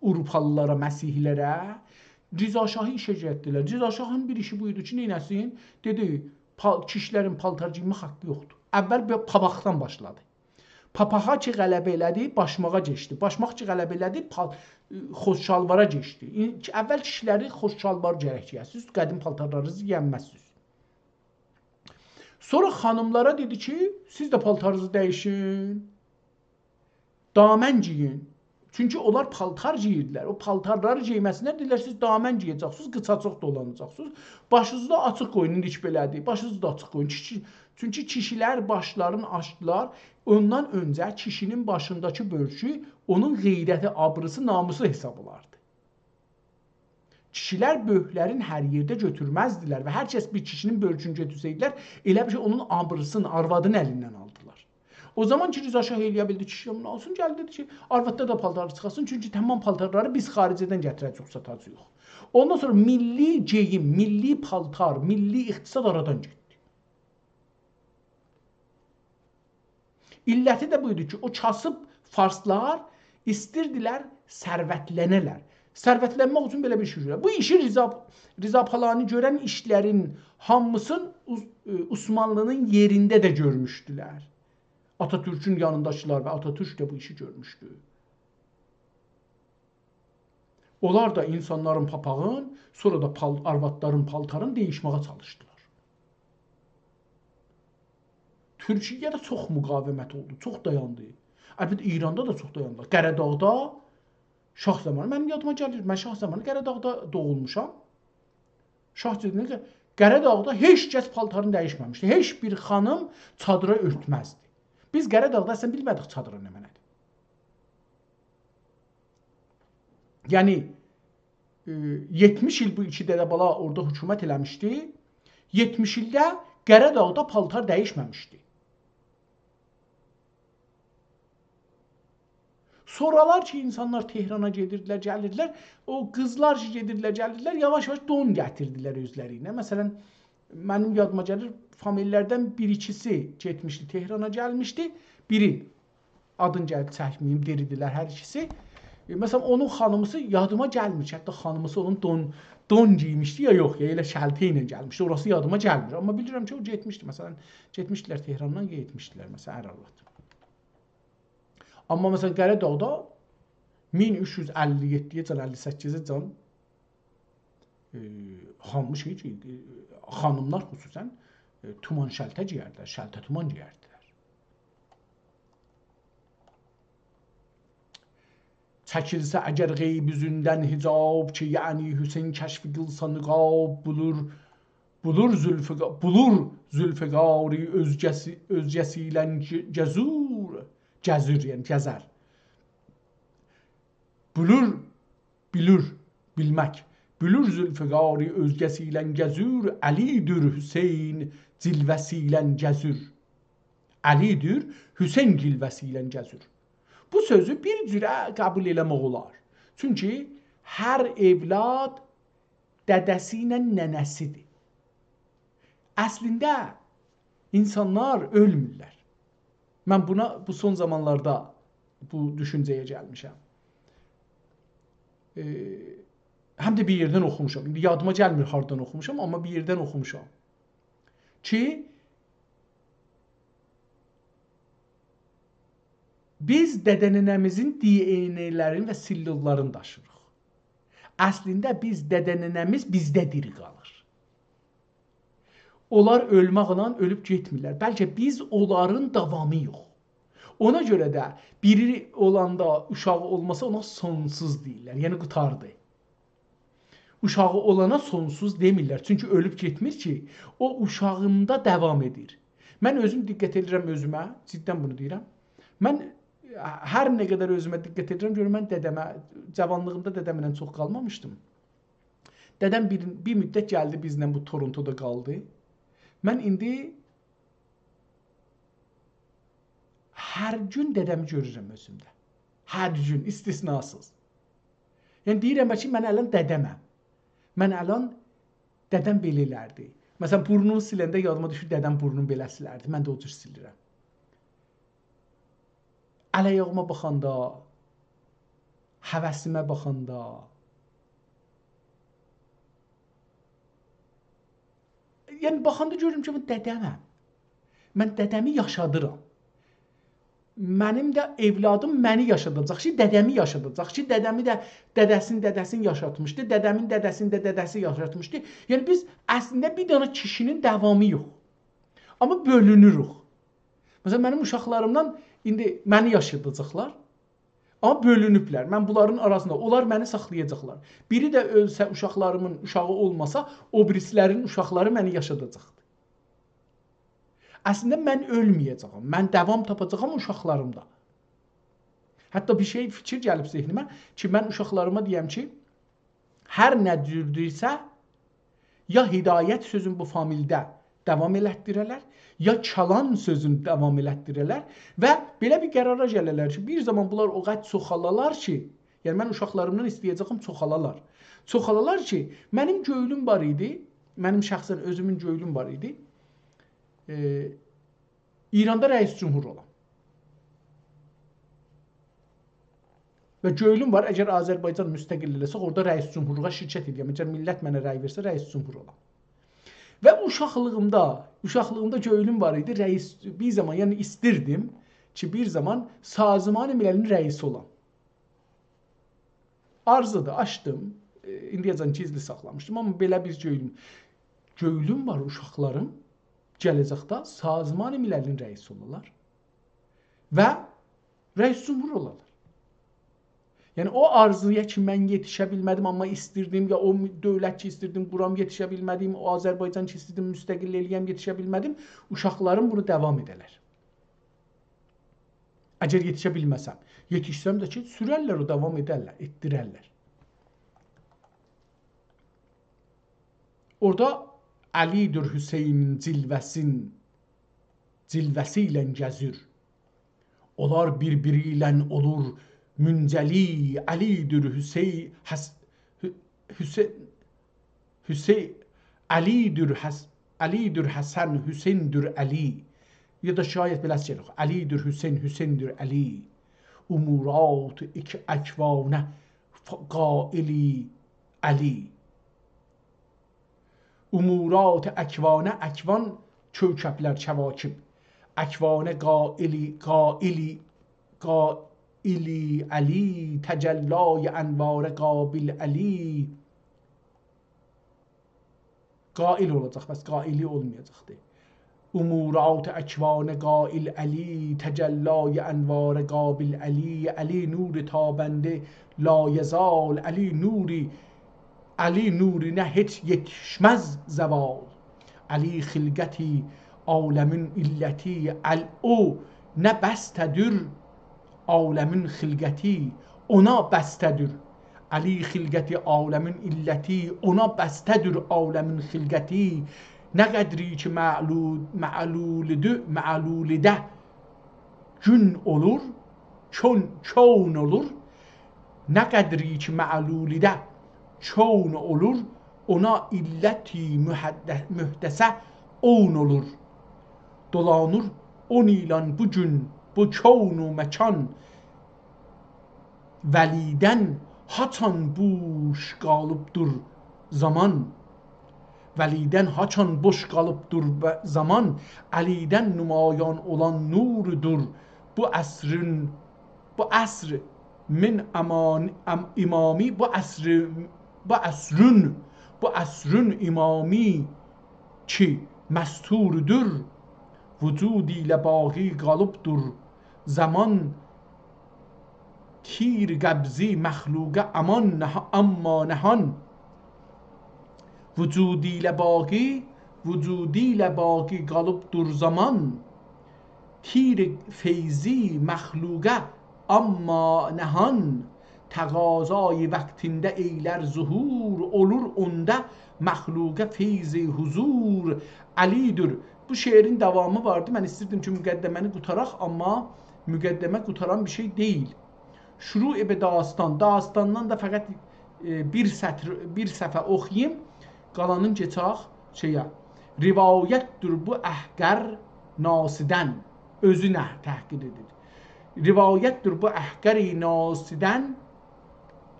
آوروپالیلارا، مسیحی‌لره، رضا شاهی ایشه گتیردیلر. رضا شاهین بیر ایشی بو ایدی کی، نئینه‌سین؟ دئدی، پا-، کیشی‌لرین پالتار گئیمک حاققی یوخدور. اول بیر پاپاقدان باشلادی. پاپاغا کی غلبه ائله‌دی، باشماغا کئچدی. باشماق کی غلبه ائله‌دی، پال-، خوش شالوارا کئچدی. این-، اول کیشی‌لری خوش شالوار گرک گئیه‌سینیز، قدیم پالتارلارینیزی گئینمزسینیز. سونرا خانیملارا دئدی کی، سیز ده پالتارینیزی دییشین، دامن گئیین. چونکی اونلار پالتار گئییردیلر. او پالتارلاری گئیمه‌سینه دئییرلر، سیز دامن گئیه‌جکسینیز، قیچاجیق دولاناجاقسینیز. باشینیزی دا آچیق قویون، ایندیکی بئله‌دیر. باشینیزی دا آچیق قویون. کیشی-، چونکی کیشی‌لر باشلارینی آچدیلار. اوندان اؤنجه کیشی‌نین باشینداکی بؤرکو اونون غیرتی، آبریسی، ناموسو حساب اولاردی. کیشی‌لر بؤرکلرین هر یئرده گؤتورمزدیلر و هر کس بیر کیشی‌نین بؤرکونو گؤتورسه‌یدیلر، ائله بیل کی، اونون آبریسینی، آروادین الیندن آلدیلار. او زامان کی، رضا شاه ائلیه بیلدی کیشی‌دن بونو آلسین، گلدی دئدی کی، آروادلار دا پالتار چیخارسین، چونکی تمام پالتارلاری بیز خارجه‌دن گتیره‌جه‌ییک، ساتاجاغیق. اوندان سونرا میللی گئییم، میللی پالتار، میللی اقتصاد آرادان گئتدی. علتی ده بو ایدی کی، او کاسیب فارسلار ایستیردیلر ثروتلنه‌لر. ثروتلنمک اوچون بئله بیر شئی گؤرور. بو ایشی رضا، رضا پالانی گؤرن ایشلرین هامیسین عث-، ائ، عثمانلی‌نین یئرینده ده گؤرموشدولر. آتاتورکون یانینداکیلار و آتاتورک ده بو ایشی گؤرموشدو. اونلار دا اینسانلارین پاپاغین، سونرا دا پال-، آروادلارین پالتارین دییشمه‌یه چالیشدیلار. تورکیه‌ده چوخ مقاومت اولدو، چوخ دایاندی. البته، ایراندا دا چوخ دایاندی. قره‌داغدا شاه زامانی، منیم یادیما گلیر، من شاه زامانی قره‌داغدا دوغولموشام. شاه دئدی کی، قره‌داغدا هئچ کس پالتارینی دییشمه‌میشدی. هئچ بیر خانیم چادیری اؤرتمزدی. بیز قره‌داغدا اصلاً بیلمه‌دیک چادیری نمنه‌دیر. یعنی، ائ، یئتمیش ایل بو ایکی دده بالا اورادا حکومت ائله‌میشدی. یئتمیش ایلده قره‌داغدا پالتار دییشمه‌میشدی. سونرالار کی، اینسانلار تهرانا گئدیردیلر، گلیردیلر، او قیزلار کی، گئدیردیلر، گلیردیلر، یاواش-یاواش دون گتیردیلر اؤزلری ایله. مثلاً، منیم یادیما گلیر، فامیللردن بیر-ایکیسی گئتمیشدی، تهرانا گلمیشدی. بیری، آدین گلیب چکمه‌ییم، دیری‌دیلر هر ایکیسی. ائ، مثلاً، اونون خانیمیسی یادیما گلمیر کی، حتی خانیمیسی اونون دون، دون گئیمیشدی یا یوخ، یا ائله شلته ایله گلمیشدی. اوراسی یادیما گلمیر. آمما بیلیرم کی، او گئتمیشدی. مثلاً، گئتمیشدیلر تهراندان، گئتمیشدیلر، مثلاً، ار آرواد. آمما، مثلاً، قره‌داغدا مین اوچ یوز اللی یئددی‌یه‌جن، اللی سککیزه‌جن، ائ، هامی شئی، ائ، خانیملار خصوصاً، ائ، تومان شلته گئیردیلر، شلته تومان گئیردیلر. چکیلسه اگر غیب اوزوندن حجاب، کی یعنی حسین کشف قیلسا نقاب، بولور، بولور ذوالفقا-، بولور ذوالفقاری اؤزگه‌سی، اؤزگه‌سی ایله گ-، گزور، گزور، یعنی گزر. بولور، بیلیر، بیلمک. بولور ذوالفقاری اؤزگه‌سی ایله گزور، علی‌دیر حسین جلوه‌سی ایله گزور. علی‌دیر حسین جلوه‌سی ایله گزور. بو سؤزو بیر جوره قبول ائله‌مک اولار. چونکی هر اولاد دده‌سی ایله ننه‌سی‌دیر. اصلینده اینسانلار اؤلمورلر. من بونا، بو سون زامانلاردا بو دوشونجه‌یه گلمیشم. ائ، هم ده بیر یئردن اوخوموشام. ایندی یادیما گلمیر هاردان اوخوموشام، آمما بیر یئردن اوخوموشام کی، بیز دده‌ننه‌میزین دی ان ائ‌لرینی و سلوللارینی داشیریق. اصلینده بیز، دده‌ننه‌میز بیزده دیری قالیر. اونلار اؤلمکله اؤلوب گئتمیرلر. بلکه بیز اونلارین داوامی‌ییق. اونا گؤره ده بیری اولاندا اوشاغی اولماسا اونا سونسوز دئییرلر. یعنی قوتاردی. اوشاغی اولانا سونسوز دئمیرلر. چونکی اؤلوب گئتمیر کی، او اوشاغیندا داوام ائدیر. من اؤزوم دقت ائدیرم اؤزومه، جداً بونو دئییرم. من هر نه قدر اؤزومه دقت ائدیرم، گؤروم من دده‌مه، جاوانلیغیمدا دده‌مله چوخ قالمامیشدیم. دده‌م بیر، بیر مدت گلدی بیزله، بو تورونتودا قالدی. من ایندی هر گون دده‌می گؤرورم اؤزومده. هر گون، استثناسیز. یعنی دئییرم، بلکه من الان دده‌مم. من الان دده‌م بئله ائلردی. مثلا، بورنونو سیلنده یادیما دوشور، دده‌م بورنونو بئله سیلردی. من ده او جور سیلیرم. ال-آیاغیما باخاندا، هوسیمه باخاندا، یعنی باخاندا گؤرورم کی، من دده‌مم. من دده‌می یاشادیرام. منیم ده اولادیم منی یاشاداجاق کی، دده‌می یاشاداجاق کی، دده‌می ده دده‌سینین دده‌سینی یاشاتمیشدی، دده‌مین دده‌سینین ده دده‌سی یاشاتمیشدی. یعنی بیز اصلینده بیر دنه کیشی‌نین داوامی‌یوخ. آمما بؤلونوروک. مثلا، منیم اوشاقلاریمدان ایندی منی یاشاداجاقلار. آمما بؤلونوبلر. من بونلارین آراسیندا، اونلار منی ساخلایاجاقلار. بیری ده اؤلسه، اوشاقلاریمین اوشاغی اولماسا، او بیریسی‌لرین اوشاقلاری منی یاشاداجاقدیر. اصلینده من اؤلمه‌یه‌جه‌یم. من داوام تاپاجاغام اوشاقلاریمدا. حتی بیر شئی، فیکیر گلیب ذهنیمه کی، من اوشاقلاریما دئیم کی، هر نه جوردورسه، یا هدایت سؤزون بو فامیلده داوام ائلتدیره‌لر، یا کلان سؤزون داوام ائلتدیره‌لر و بئله بیر قرارا گله‌لر کی، بیر زامان بونلار او قدر چوخالالار کی، یعنی من اوشاقلاریمدان ایسته‌یه‌جه‌یم چوخالالار. چوخالالار کی، منیم گؤیلوم وار ایدی، منیم شخصا اؤزومون گؤیلوم وار ایدی. ائ، ایراندا رئیس جمهور اولام. و گؤیلوم وار، اگر آذربایجان مستقل ائله‌سه، اورادا رئیس جمهورلوغا شرکت ائدیم. اگر میللت منه رأی وئرسه، رئیس جمهور اولام. و اوشاقلیغیمدا، اوشاقلیغیمدا گؤیلوم وار ایدی، رئیس، بیر زامان، یعنی ایستیردیم کی، بیر زامان سازمان مللین رئیسی اولام. آرزودور، آچدیم. ائ، ایندیه‌جن گیزلی ساخلامیشدیم، آمما بئله بیر گؤیلوم. گؤیلوم وار، اوشاقلاریم گله‌جکده سازمان مللین رئیسی اولالار و رئیس جمهور اولالار. یعنی او آرزویا کی، من یئتیشه بیلمه‌دیم، آمما ایستیردیم، یا او دؤولت کی، ایستیردیم قورام، یئتیشه بیلمه‌دیم، او آذربایجان کی، ایستیردیم مستقل ائله‌یم، یئتیشه بیلمه‌دیم، اوشاقلاریم بونو داوام ائده‌لر. اگر یئتیشه بیلمه‌سم، یئتیشسم ده کی، سوررلر، او داوام ائدرلر، ائتدیررلر. اورادا علی‌دیر حسینین جلوه‌سین، جلوه‌سی ایله گزیر. اونلار بیر-بیری ایله اولور منجلی، علی‌دیر حسین، حس-، حو-، حسین، حسین، علی‌دیر حس-، علی‌دیر حسن، حسین‌دیر علی. یا دا شاید بئله‌سی گلیر. علی‌دیر حسین، حسین‌دیر علی. امورات اک-، اکوانه ف-، قائلی علی. امورات اکوانه، اکوان کوکب‌لر، کواکب. اکوانه قائلی، قائلی، قائلی علی، تجلای انواره قابل علی. قائل اولاجاق، بس قائلی اولمایاجاقدی. امورات اکوانه قائل علی، تجلای انواره قابل علی، علی نور تابنده لایزال، علی نوری، علی نورینه هئچ یئتیشمز زوال. علی خلقتی عالمین علتی، ال-، او نه بسته‌دیر عالمین خلقتی، اونا بسته‌دیر. علی خلقتی عالمین علتی، اونا بسته‌دیر عالمین خلقتی. نه قدری کی معلو-، معلولدو-، معلولیده گون اولور، کون، کون اولور. نه قدری کی معلولیده کون اولور، اونا علتی محد-، محدثه اون اولور. دولانیر اون ایلان بو گون، بو کون و مکان. ولیدن هاچان بوش قالیبدیر زامان. ولیدن هاچان بوش قالیبدیر و زامان، علیدن نمایان اولان نوردور. بو عصرین، بو عصر من امان-، ام-، امامی، بو عصر، بو عصرون، بو عصرون امامی کی مستوردور، وجود ایله باقی قالیبدیر زامان. تیر قبضی مخلوقه امان نه-، اما نهان. وجود ایله باقی، وجود ایله باقی قالیبدیر زامان. تیر فیضی مخلوقه آمما نهان تقاضای وقتینده ائیلر ظهور، اولور اوندا مخلوقه فیض حضور. علی‌دیر. بو شعرین داوامی واردی. من ایستیردیم کی، مقدمه‌نی قوتاراق، آمما مقدمه قوتاران بیر شئی دئییل. شروع به داستان. داستاندان دا فقط، ائ، بیر سطر، بیر صفحه اوخویوم، قالانین کئچک شئیه. روایت‌دیر بو احقر ناسیدن. اؤزو نه تحقیر ائدیر. روایت‌دیر بو احقر ناسیدن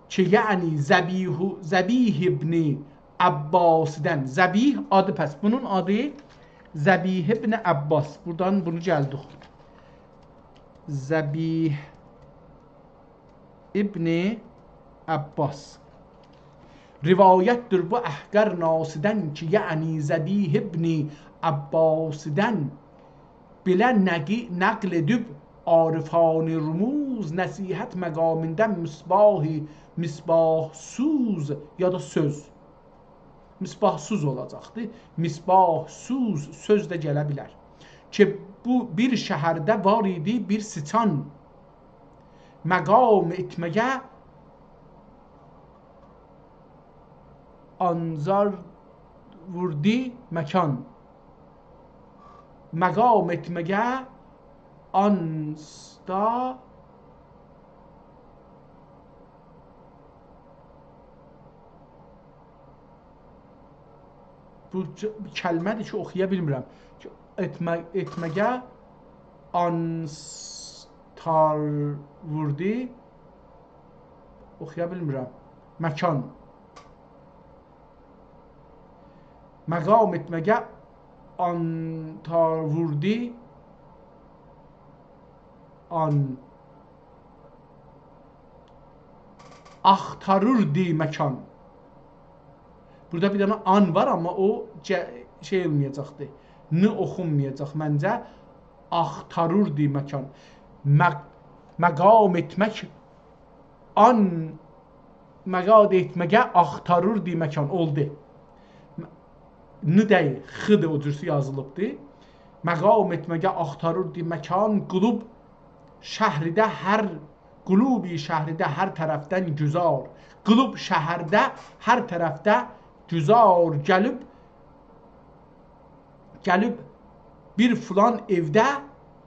کی، یعنی ذبیح، ذبیح ابن عباسیدن. ذبیح آدی، پس بونون آدی ذبیح ابن عباس. بورادان بونو گلدیک. ذبیح ابن عباس. روایت‌دیر بو احقر ناسیدن کی، یعنی ذبیح ابن عباسیدن. بئله نقی-، نقل ائدیب عارفانه رموز، نصیحت مقامیندا مصباح، مصباح‌سوز یا دا سؤز. مصباح‌سوز اولاجاقدی. مصباح‌سوز سؤز ده گله بیلر. کی، بو بیر شهرده وار ایدی بیر سیچان. مقام ائتمه‌یه آنزار ووردی مکان. مقام ائتمه‌یه آنستا بو ک-، کلمه‌دیر کی، اوخویا بیلمیرم. ائتمه-، ائتمه‌یه آنستار ووردی. اوخویا بیلمیرم. مکان. مقام ائتمه‌یه آنتار ووردی. آن آختاریردی مکان. بورادا بیر دنه آن وار، آمما او ج-، شئی اولمایاجاقدی. ن اوخونمایاجاق منجه. آختاریردی مکان. مق-، مقام ائتمک، آن مقام ائتمه‌یه آختاریردی مکان. اولدو. ن دئییل، خ-دیر، او جورسو یازیلیبدی. مقام ائتمه‌یه آختاریردی مکان، قلوب شهرده هر، قلوب شهرده هر طرفدن گذار. قلوب شهرده هر طرفده گذار. گلیب، گلیب بیر فلان ائوده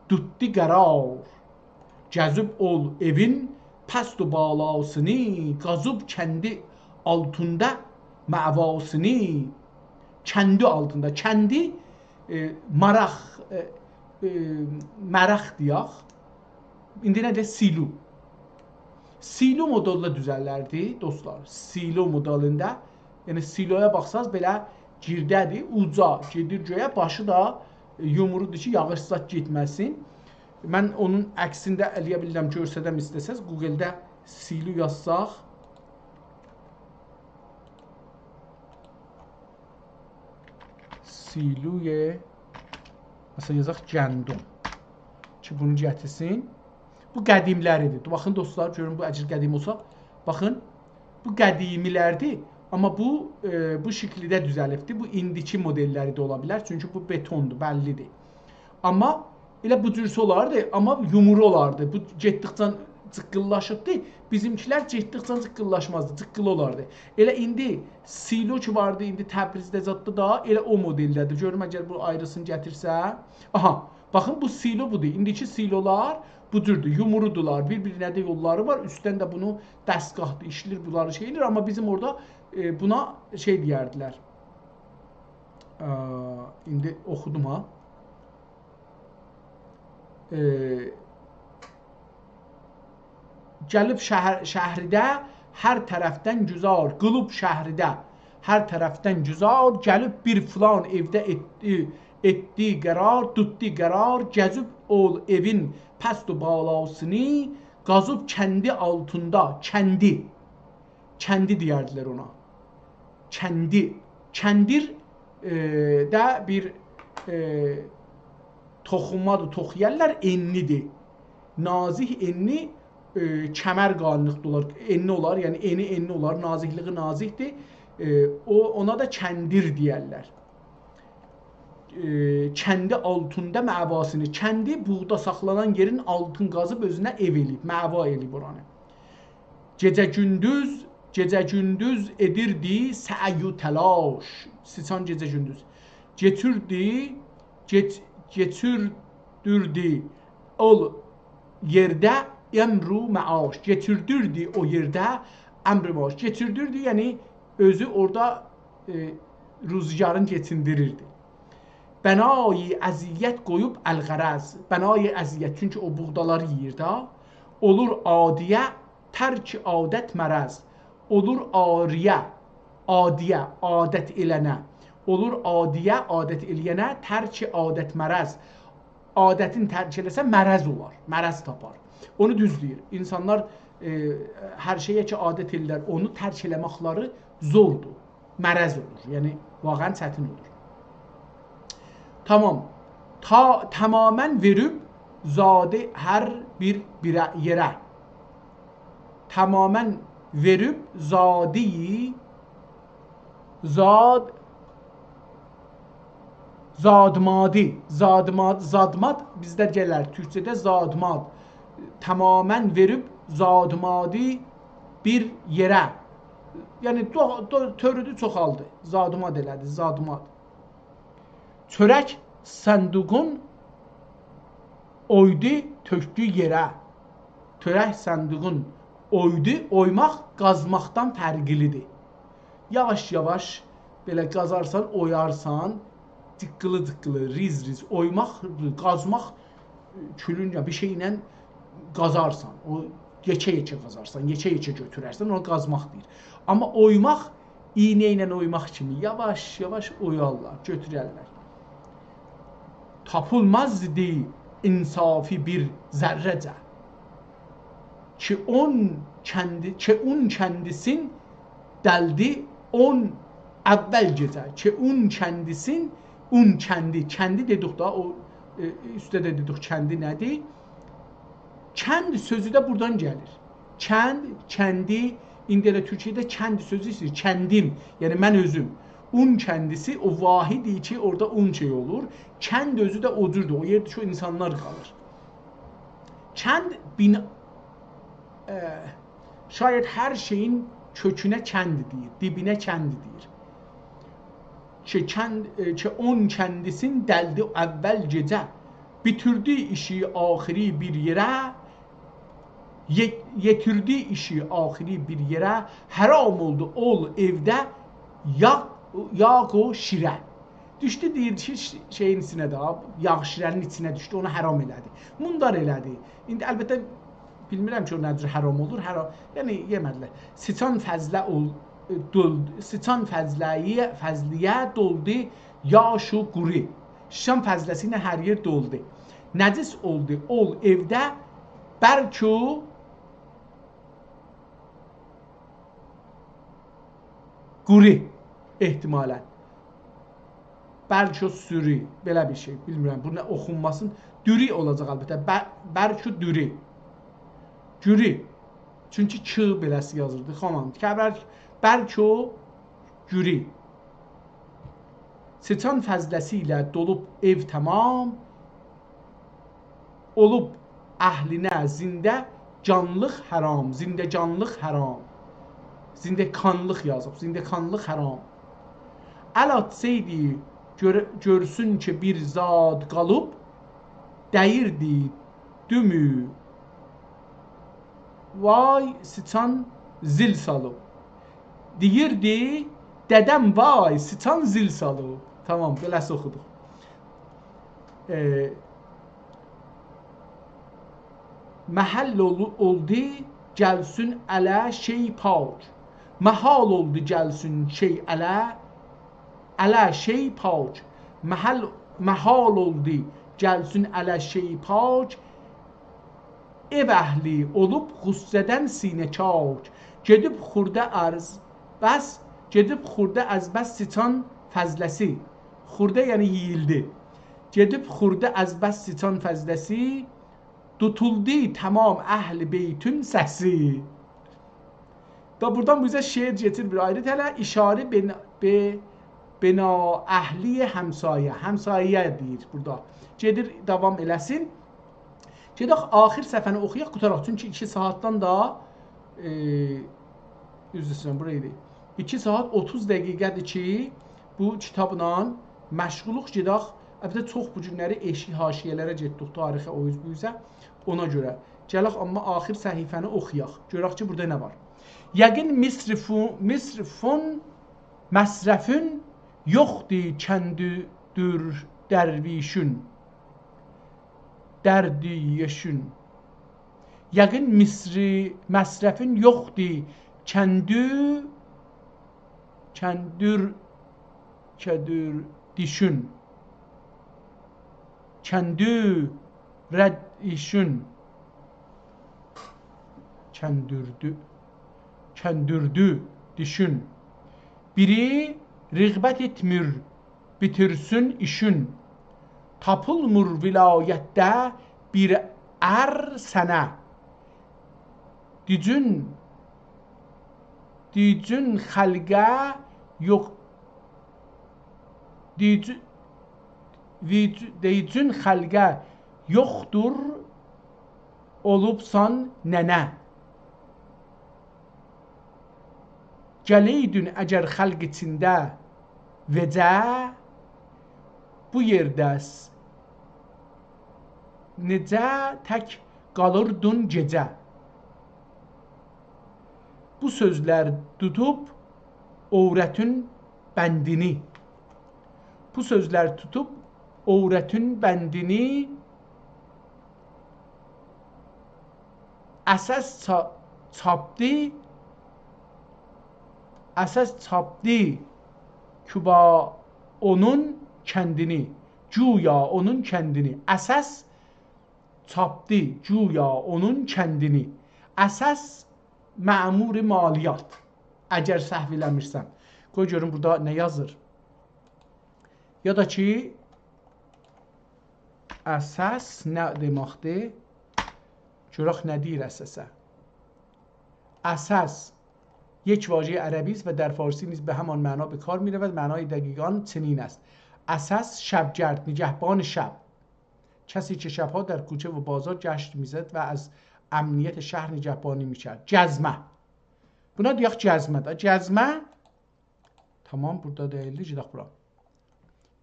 توتدو قرار. گزیب اول ائوین پست و بالاسینی، قازیب کندی آلتیندا مأواسینی. کندی آلتیندا. کندی، ائ، ماراق، ائ، ائ، ماراق دئیک. ایندی نه دئیک؟ سیلو. سیلو مدلده دوزلردی، دوستلار. سیلو مدلینده، یعنی سیلویا باخساز بئله گیرده‌دیر، اوجا گئدیر گؤیه، باشی دا یومرودور کی، یاغیش زاد گئتمه‌سین. من اونون عکسینی ده ائلیه بیلیرم، گؤرسدم ایسته‌سز. گوگلده سیلو یازساق، سیلوی، مثلا، یازاق گندم کی، بونو گتیرسین. بو قدیملریدیر. باخین، دوستلار، گؤرون، بو اگر قدیم اولسا، باخین، بو قدیمیلردیر. آمما بو، ائ، بو شکیلده دوزلیبدیر. بو ایندیکی مدللری ده اولا بیلر، چونکی بو بتوندور، بللیدیر. آمما ائله بو جورسه اولاردی، آمما یومرو اولاردی. بو گئتدیکجه جیققیللاشیبدی. بیزیمکیلر گئتدیکجه جیققیللاشمازدی، جیققیلی اولاردی. ائله ایندی سیلو کی واردی، ایندی تبریزده زاددا دا ائله او مدلده‌دیر. گؤروم اگر بو آیریسینی گتیرسه. آها، باخین، بو سیلو بودور. ایندیکی سیلولار بو جوردور، یومرودولار، بیر-بیرینه ده یوللاری وار. اوستدن ده بونو دستگاهدیر، ایشلیر، بونلاری شئی ائله‌ییر. آمما بیزیم اورادا، ائ، بونا شئی دئیردیلر. ائ، ایندی اوخودوم ها. ائ، گلیب شهر، شهرده هر طرفدن گذار، قلوب شهرده هر طرفدن گذار، گلیب بیر فلان ائوده ائتدی، ائتدی قرار، توتدو قرار، گزیب اول ائوین پست و بالاسینی، قازیب کندی آلتیندا، کندی. کندی دئیردیلر اونا. کندی. کندیر، ائ، ده بیر، ائ، توخونمادیر، توخویارلار، ائنلیدیر. نازیک ائنلی، ائ، کمر قالینلیقدا اولار، ائنلی اولار، یعنی ائنی ائنلی اولار، نازیکلیگی نازیکدیر. ائ، او، اونا دا کندیر دئیرلر. ائ، کندی آلتیندا مأواسینی. کندی بوغدا ساخلانان یئرین آلتین قازیب اؤزونه ائو ائله‌ییب، مأوا ائله‌ییب اورانی. گئجه گوندوز، گئجه گوندوز ائدیردی سعی و تلاش. سیچان گئجه گوندوز. کئچیردی، کئچ-، کئچیردیردی او یئرده امر و معاش. کئچیردیردی او یئرده امر و معاش. کئچیردیردی، یعنی اؤزو اورادا، ائ، روزگارین کئچیندیریردی. بنای اذیت قویوب الغرض. بنای اذیت، چونکی او بوغدالاری یئییر ده. اولور عادیه ترک عادت مرض. اولور عاریه، عادیه، عادت ائله‌نه. اولور عادیه، عادت ائله‌ینه، ترک عادت مرض. عادتین ترک ائله‌سه مرض اولار، مرض تاپار. اونو دوز دئییر. اینسانلار، ائ، هر شئیه کی عادت ائله‌ییرلر، اونو ترک ائله‌مکلری زوردور. مرض اولور. یعنی واقعاً چتین اولور. تمام. تا، تماماً وئریب زادی هر بیر، بیره، یئره. تماماً وئریب زادی، زاد، زادمادی، زادماد، زادماد بیزده گلر، تورکجه‌ده زادماد. تماماً وئریب زادمادی بیر یئره. یعنی، دو-، دو-، تؤرودو، چوخالدی. زادماد ائله‌دی، زادماد. چؤرک صاندوغون اویدو، تؤکدو یئره. چؤرک صاندوغون اویدو، اویماق قازماقدان فرقلیدیر. یاواش-یاواش بئله قازارسان، اویارسان، جیققیلی-جیققیلی، ریز-ریز اویماق، قازماق، کولون یا بیر شئیله قازارسان، او یئکه-یئکه قازارسان، یئکه-یئکه گؤتوررسن، اونا قازماق دئییر. آمما اویماق، ایینه ایله اویماق کیمی یاواش-یاواش اویارلار، گؤتوررلر. تاپیلمازدی انصافی بیر ذره‌جه. کی اون کندی، کی اون کندیسین دلدی اون اول گئجه. کی اون کندیسین، اون کندی، کندی دئدیک دا، او، ائ، اوسته ده دئدیک کندی نه‌دیر؟ کند سؤزو ده بورادان گلیر. کند، کندی، ایندی ائله تورکیه‌ده کند سؤزو ایسته‌ییر، کندیم، یعنی من اؤزوم. اون کندیسی او واحدی کی، اورادا اون شئی اولور. کند اؤزو ده او جوردور، او یئردیر کی، او اینسانلار قالیر. کند بین-، ائ، شاید هر شئیین کؤکونه کند دئییر، دیبینه کند دئییر. کی کند، ائ، کی اون کندیسین دلدی اول گئجه، بیتیردی ایشی آخیری بیر یئره، یئ-، یئتیردی ایشی آخیری بیر یئره، حرام اولدو اول ائوده یاغ، یاغ و شیره. دوشدو، دئییر کی، ش-، شئیین ایچینه ده، یاغ شیره‌نین ایچینه دوشدو، اونو حرام ائله‌دی. موندار ائله‌دی. ایندی البته بیلمیرم کی، او نه جور حرام اولور، حرام، یعنی یئمه‌دیلر. سیچان فضله اول-، دول-، سیچان فضله‌یه، فضله‌یه دولدو یاش و قورو. سیچان فضله‌سی ایله هر یئر دولدو. نجس اولدو اول ائوده برک و قورو احتمالاً. برک و سوری، بئله بیر شئی. بیلمیرم، بو نه اوخونماسین. دوری اولاجاق البته. بر-، برک و دوری. گوری. چونکی کی بئله‌سی یازیردی. تمام. برک، برک و گوری. سیچان فضله‌سی ایله دولوب ائو تمام، اولوب اهلینه زنده‌جانلیق حرام، زنده‌جانلیق حرام. زنده‌کانلیق یازیب، زنده‌کانلیق حرام. ال آتسایدی، گؤر-، گؤرسون کی بیر زاد قالیب، دَییردی دومو وای، سیچان زیل سالیب. دئییردی، دده‌م وای، سیچان زیل سالیب. تمام، بئله‌سی اوخودوق. ائ، محل اولو-، اولدو، گلسون اله شئی پاک. محال اولدو، گلسون شئی اله، اله شئی پاک. محل، محال اولدو، گلسون اله شئی پاک. ائو اهلی اولوب غصه‌دن سینه چاک. گئدیب خورده از بس، گئدیب خورده از بس سیچان فضله‌سی. خورده یعنی یئییلدی. گئدیب خورده از بس سیچان فضله‌سی، توتولدو تمام اهل بیتون سسی. دا بورادان بو اوزه شعر کئچیر بیر آیری تله. اشاره به، به بنااهلی همسایه. همسایه دئییر بورادا. گئدیر، داوام ائله‌سین. گئدک آخر صفحه‌نی اوخویاق، قوتاراق. چونکی ایکی ساعاتدان دا، ائ، عذر ایسته‌ییرم، بورا ایدی. ایکی ساعات اوتوز دقیقه‌دیر کی، بو کیتابلا مشغولوق. گئدک، البته، چوخ بو گونلری ائشیک حاشیه‌لره گئتدیک، تاریخه، او اوز بو اوزه. اونا گؤره گلک، آمما آخر صفحه‌نی اوخویاق. گؤرک کی، بورادا نه وار. یقین مصرفون، مصرفون، مصرفون یوخدور کندی دور درویشون. دردیشون. یقین مصری، مصرفون یوخدور کندی، کندور، کدور، دیشون. کندو، رد، ایشون. کندوردو، کندوردو، دیشون. بیری رغبت ائتمیر، بیتیرسین ایشین. تاپیلمیر ولایتده بیر ار سنه. دیجون، دیجون خلقه یوخ، دیجو-، ویجو-، دیجون خلقه یوخدور اولوبسان ننه. گلئیدین اگر خلق ایچینده وئجه، بو یئرده س-، نئجه تک قالیردین گئجه؟ بو سؤزلر توتوب عورتین بندینی. بو سؤزلر توتوب عورتین بندینی، اساس چا-، چاپدی، اساس چاپدی کوبا اونون کندینی، گویا اونون کندینی. اساس چاپدی گویا اونون کندینی. اساس مأمور مالیات. اگر سهو ائله‌میرسم. قوی گؤروم بورادا نه یازیر. یا دا کی، اساس نه دئمکدیر؟ گؤرک نه دئییر اساسا. اساس یک واژهٔ عربی است و در فارسی نیز به همان معنا به کار می‌رود. معنای دقیق آن چنین است: اساس، شب‌گرد، نگهبان شب. کسی که شب‌ها در کوچه و بازار گشت می‌زد و از امنیت شهر نگهبانی می‌کرد. جزمه. بونا دئیک جزمه ده. جزمه. تامام، بورادا دئییلدی، گئدک بورا.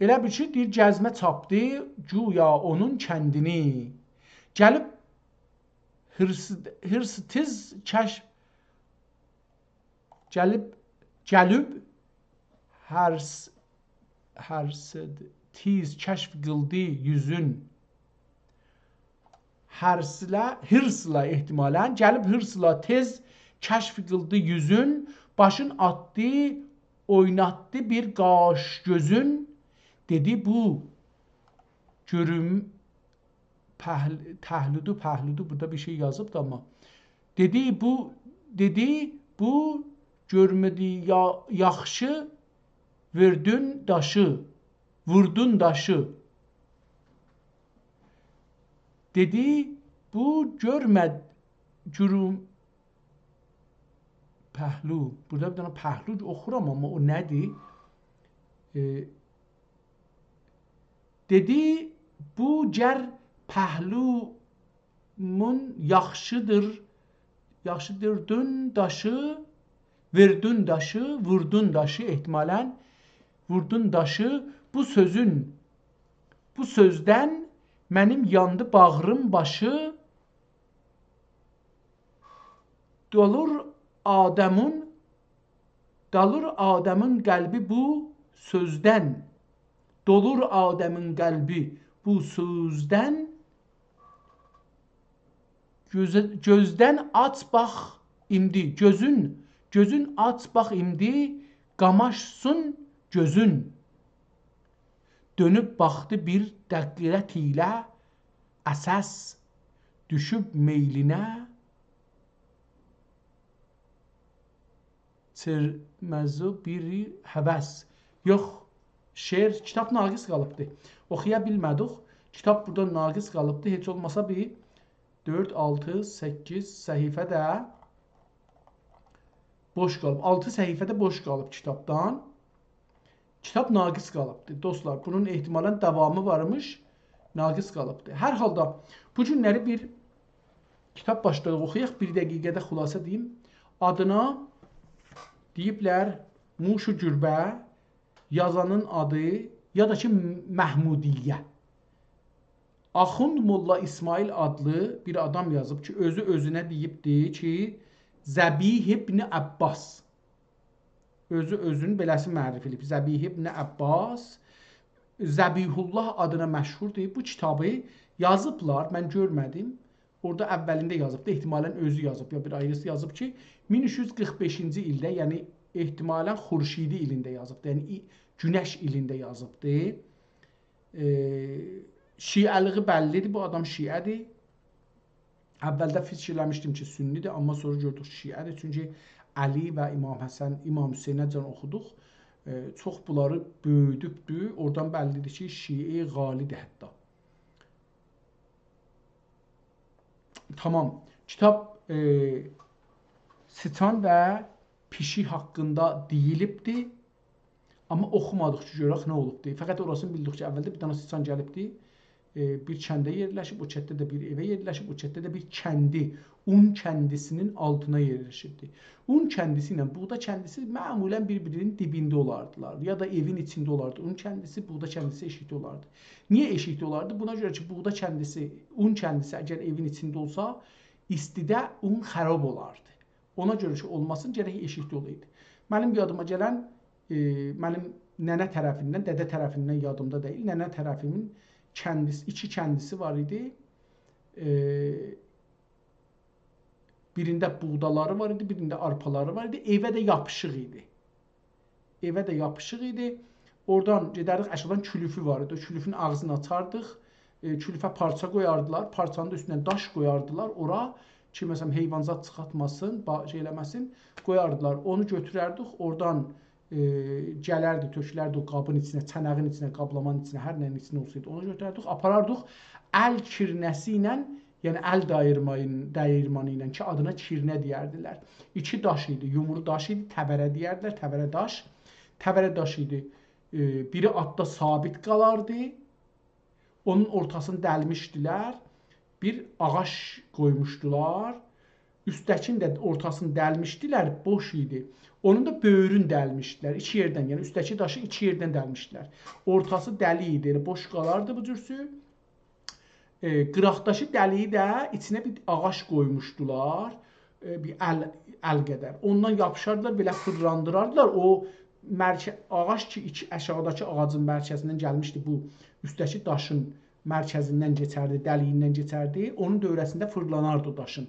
ائله بیل کی، دئییر، جزمه چاپدی گویا اونون کندینی. گلیب هیرس، هیرس تیز کشف، گلیب، گلیب هیرس، هیرس تیز کشف قیلدی یوزون. هیرسله، هیرسله احتمالاً، گلیب هیرسله تئز کشف قیلدی یوزون، باشین آتدی، اویناتدی بیر قاش گؤزون، دئدی بو گؤروم، پهل-، تهلودو، پهلودو، بورادا بیر شئی یازیبدی آمما. دئدی بو، دئدی بو گؤرمه‌دی یا-، یاخشی، ووردون داشی، ووردون داشی. دئدی بو گؤرمه-، گوروم-، پهلو. بورادا بیر دنه پهلو اوخورام، آمما او نه‌دیر؟ ائ، دئدی، بو گر پهلومون یاخشیدیر، یاخشیدیر دون داشی، ووردون داشی، ووردون داشی احتمالاً، ووردون داشی، بو سؤزون، بو سؤزدن منیم یاندی باغریم باشی، دولور آدمین، دولور آدمین قلبی بو سؤزدن. دولور آدمین قلبی بو سؤزدن. گؤزه-، گؤزدن آچ باخ ایندی، گؤزون، گؤزون آچ باخ ایندی، قاماشسین گؤزون. دؤنوب باخدی بیر دقت ایله، اساس دوشوب میلینه، چرمزو بیر هوس. یوخ، شعر، کیتاب ناقص قالیبدی. اوخویا بیلمه‌دیک. کیتاب بورادا ناقص قالیبدی. هئچ اولماسا بیر دؤرد، آلتی، سککیز صفحه ده بوش قالیب. آلتی صفحه ده بوش قالیب کیتابدان. کیتاب ناقص قالیبدی. دوستلار، بونون احتمالاً داوامی وارمیش، ناقص قالیبدی. هر حالدا بو گونلری بیر کیتاب باشلیغی اوخویاق، بیر دقیقه‌ده خلاصه دئییم. آدینا دئییبلر موش و گربه، یازانین آدی یا دا کی محمودیه. آخوند ملا اسماعیل آدلی بیر آدام یازیب کی، اؤزو اؤزونه دئییبدی کی، ذبیح ابن عباس. اؤزو اؤزونو بئله‌سی معرفی ائله‌ییب. ذبیح ابن عباس، ذبیح‌الله آدینا مشهوردور. بو کیتابی یازیبلار، من گؤرمه‌دیم. اورادا اولینده یازیبدی، احتمالاً اؤزو یازیب، یا بیر آیریسی یازیب کی، مین اوچ یوز قیرخ بئشینجی ایلده، یعنی احتمالاً خورشیدی ایلینده یازیبدی، یعنی ای-، گونش ایلینده یازیبدی. ائ، شیعه‌لیگی بللیدیر، بو آدام شیعه‌دیر. اولده فیکیر ائله‌میشدیم کی، سنی‌دیر، آمما سونرا گؤردوک شیعه‌دیر. چونکی علی و امام حسن، امام حسینه‌جن اوخودوق. ائ، چوخ بونلاری بؤیودوبدور. اورادان بللیدیر کی، شیعه غالی‌دیر حتی. تامام. کیتاب، ائ، سیچان و پیشیک حاقیندا دئییلیبدی. آمما اوخومادیق کی، گؤرک نه اولوبدو. فقط اوراسینی بیلدیک کی، اولده بیر دنه سیچان گلیبدی، ائ، بیر کنده یئرلشیب، او کندده ده بیر ائوه یئرلشیب، او کندده ده بیر کندی، اون کندیسینین آلتینا یئرلشیبدی. اون کندیسی ایله بوغدا کندیسی معمولاً بیر-بیرینین دیبینده اولاردیلار، یا دا ائوین ایچینده اولاردی. اون کندیسی، بوغدا کندیسی ائشیکده اولاردی. نییه ائشیکده اولاردی؟ بونا گؤره کی، بوغدا کندیسی، اون کندیسی اگر ائوین ایچینده اولسا، ایستیده اون خراب اولاردی. اونا گؤره کی، اولماسین، گرک ائشیکده اولایدی. منیم یادیما گلن، ائ، منیم ننه طرفیندن، دده طرفیندن یادیمدا دئییل، ننه طرفیمین کندیسی، ایکی کندیسی وار ایدی. ائ، بیرینده بوغدالاری وار ایدی، بیرینده آرپالاری وار ایدی. ائوه ده یاپیشیق ایدی. ائوه ده یاپیشیق ایدی. اورادان گئدردیک، آشاغیدان کولوفو وار ایدی. او کولوفون آغزینی آچاردیق. ائ، کولوفه پارچا قویاردیلار. پارچانین دا اوستونه داش قویاردیلار. اورا کی، مثلاً، حیوان زاد چیخارتماسین، با-، شئی ائله‌مه‌سین. قویاردیلار. اونو گؤتورردیک. اورادان، ائ، گلردی، تؤکولردی او قابین ایچینه، چنه‌یین ایچینه، قابلامانین ایچینه، هر نه‌یین ایچینه اولسایدی، اونو گؤتورردیک، آپاراردیق. ال کیرنه‌سی ایله، یعنی ال داییرمایین-، داییرمانی ایله کی، آدینا کیرنه دئیردیلر. ایکی داش ایدی، یومرو داش ایدی، توره دئیردیلر، توره داش. توره داش ایدی، ائ، بیری آتدا ثابت قالاردی، اونون اورتاسینی دلمیشدیلر، بیر آغاج قویموشدولار. اوستده‌کینی ده اورتاسینی دلمیشدیلر، بوش ایدی. اونون دا بؤیرون دلمیشدیلر، ایکی یئردن، یعنی اوستده‌کی داشی ایکی یئردن دلمیشدیلر. اورتاسی دلی ایدی، ائله بوش قالاردی بو جورسو. ائ، قیراقداکی دلیگی ده ایچینه بیر آغاج قویموشدولار، ائ، بیر ال، ال قدر. اوندان یاپیشاردیلار، بئله فیرلاندیراردیلار. او مرکه-، آغاج کی، ایکی، آشاغیداکی آغاجین مرکزیندن گلمیشدی، بو اوستده‌کی داشین مرکزیندن کئچردی، دلیگیندن کئچردی، اونون دؤوره‌سینده فیرلاناردی او داشین.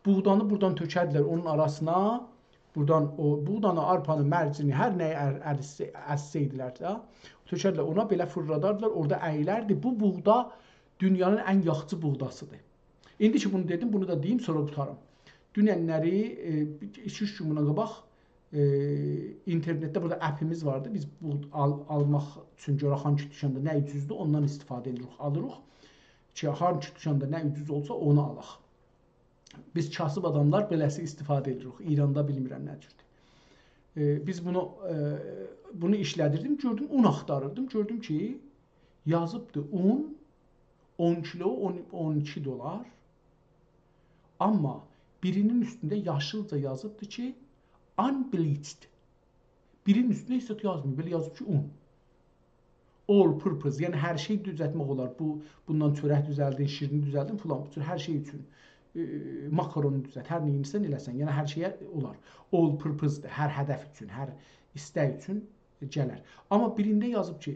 بوغدانی بورادان تؤکردیلر اونون آراسینا، بورادان او بوغدانی، آرپانی، مرجینی، هر نه‌یی ار-، اریسه-، ازسه‌یدیلر ده، تؤکردیلر اونا، بئله فیرلاداردیلار، اورادا اییلردی. بو بوغدا دونیانین ان یاخشی بوغداسیدیر. ایندی کی، بونو دئدیم، بونو دا دئییم، سونرا قوتاریم. دوننلری، ائ، ایکی-اوچ گون بوندان قاباق، ائ، اینترنتده بورادا اپیمیز واردی. بیز بو آل-، آلماق اوچون گؤرک هانسی دوکاندا نه اوجوزدور، اوندان استفاده ائدیریک، آلیریق. کی، هانسی دوکاندا نه اوجوز اولسا، اونو آلاق. بیز کاسیب آداملار بئله‌سی استفاده ائدیریک. ایراندا بیلمیرم نه جوردور. ائ، بیز بونو، ائ، بونو ایشله‌دیردیم، گؤردوم، اون آختاریردیم. گؤردوم کی، یازیبدی اون، اون کیلو، اون، اون ایکی دلار. آمما بیرینین اوستونده یاشیلجا یازیبدی کی، unbleached. بیرینین اوستونده هئچ زاد یازماییب، بئله یازیب کی، اون. All purpose، یعنی هر شئی دوزلتمک اولار. بو، بوندان چؤرک دوزلدین، شیرینی دوزلدین، فلان، بو جور هر شئی اوچون. ائ، ماکارونو دوزلت، هر نه ائدیرسن ائله‌سن، یعنی هر شئیه اولار. All purpose-دیر، هر هدف اوچون، هر ایستک اوچون گلر. آمما بیرینده یازیب کی،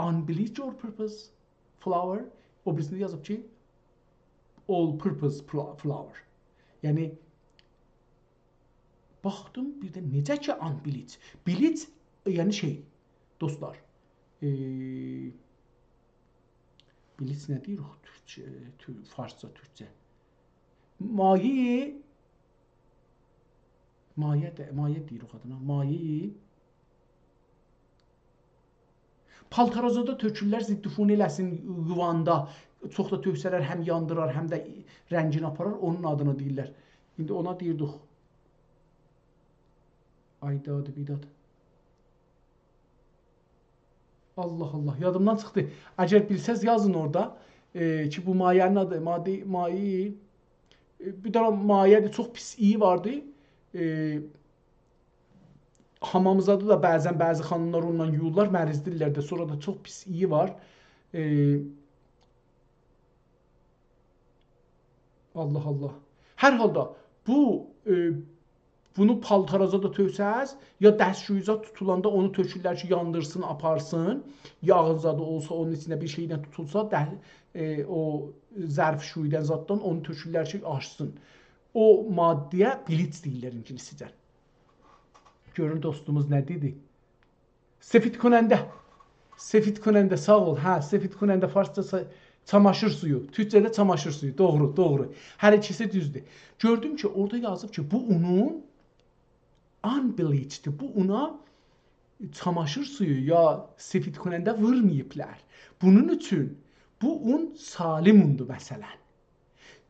unbleached all purpose flour، او بیریسینده یازیب کی، all purpose pla-، flour. یعنی، باخدیم، بیر ده نئجه کی، unbleached. Bleach، یعنی شئی، دوستلار، ائ، bleach نه دئییریک تورکجه، تو-، فارسجا، تورکجه؟ مایع، مایع ده، مایع دئییریک آدینا، مایع. پالتارا زادا تؤکورلر، ضدعفونی ائله‌سین یوواندا. چوخ دا تؤکسه‌لر، هم یاندیرار، هم ده رنگینی آپارار، اونون آدینا دئییرلر. ایندی اونا دئییردیک. آی داد بیداد. الله الله، یادیمدان چیخدی. اگر بیلسز، یازین اورادا، ائ، کی، بو مایه‌نین آدی، ماده، مایه، ائ، بیر دنه مایه‌دیر، چوخ پیس اییی واردی. ائ، حامام زادی دا بعضا بعضی خانیملار اوننان یویورلار، مریضدیرلر ده، سونرا دا چوخ پیس اییی وار. ائ، الله الله. هر حالدا بو، ائ، بونو پالتارا زادا تؤکسز، یا دستشویی زاد توتولاندا اونو تؤکورلر کی، یاندیرسین، آپارسین. یاغین زادی اولسا، اونون ایچینده بیر شئیدن توتولسا، ده، ائ، او ظرف‌شویی‌دن زاددان اونو تؤکورلر کی، آچسین. او ماده‌یه بلیچ دئییرلر اینگیلیسجه. گؤرون دوستوموز نه دئدی؟ سفید کننده. سفید کننده، ساغ اول. هه، سفید کننده فارسجا سا-، چاماشیر سویو. تورکجه‌ده چاماشیر سویو. دوغرو، دوغرو. هر ایکیسی دوزدور. گؤردوم کی، اورادا یازیب کی، بو اونون unbleached، بو اونا چاماشیر سویو یا سفید کننده وورماییبلار. بونون اوچون بو اون سالم اوندور، مثلا.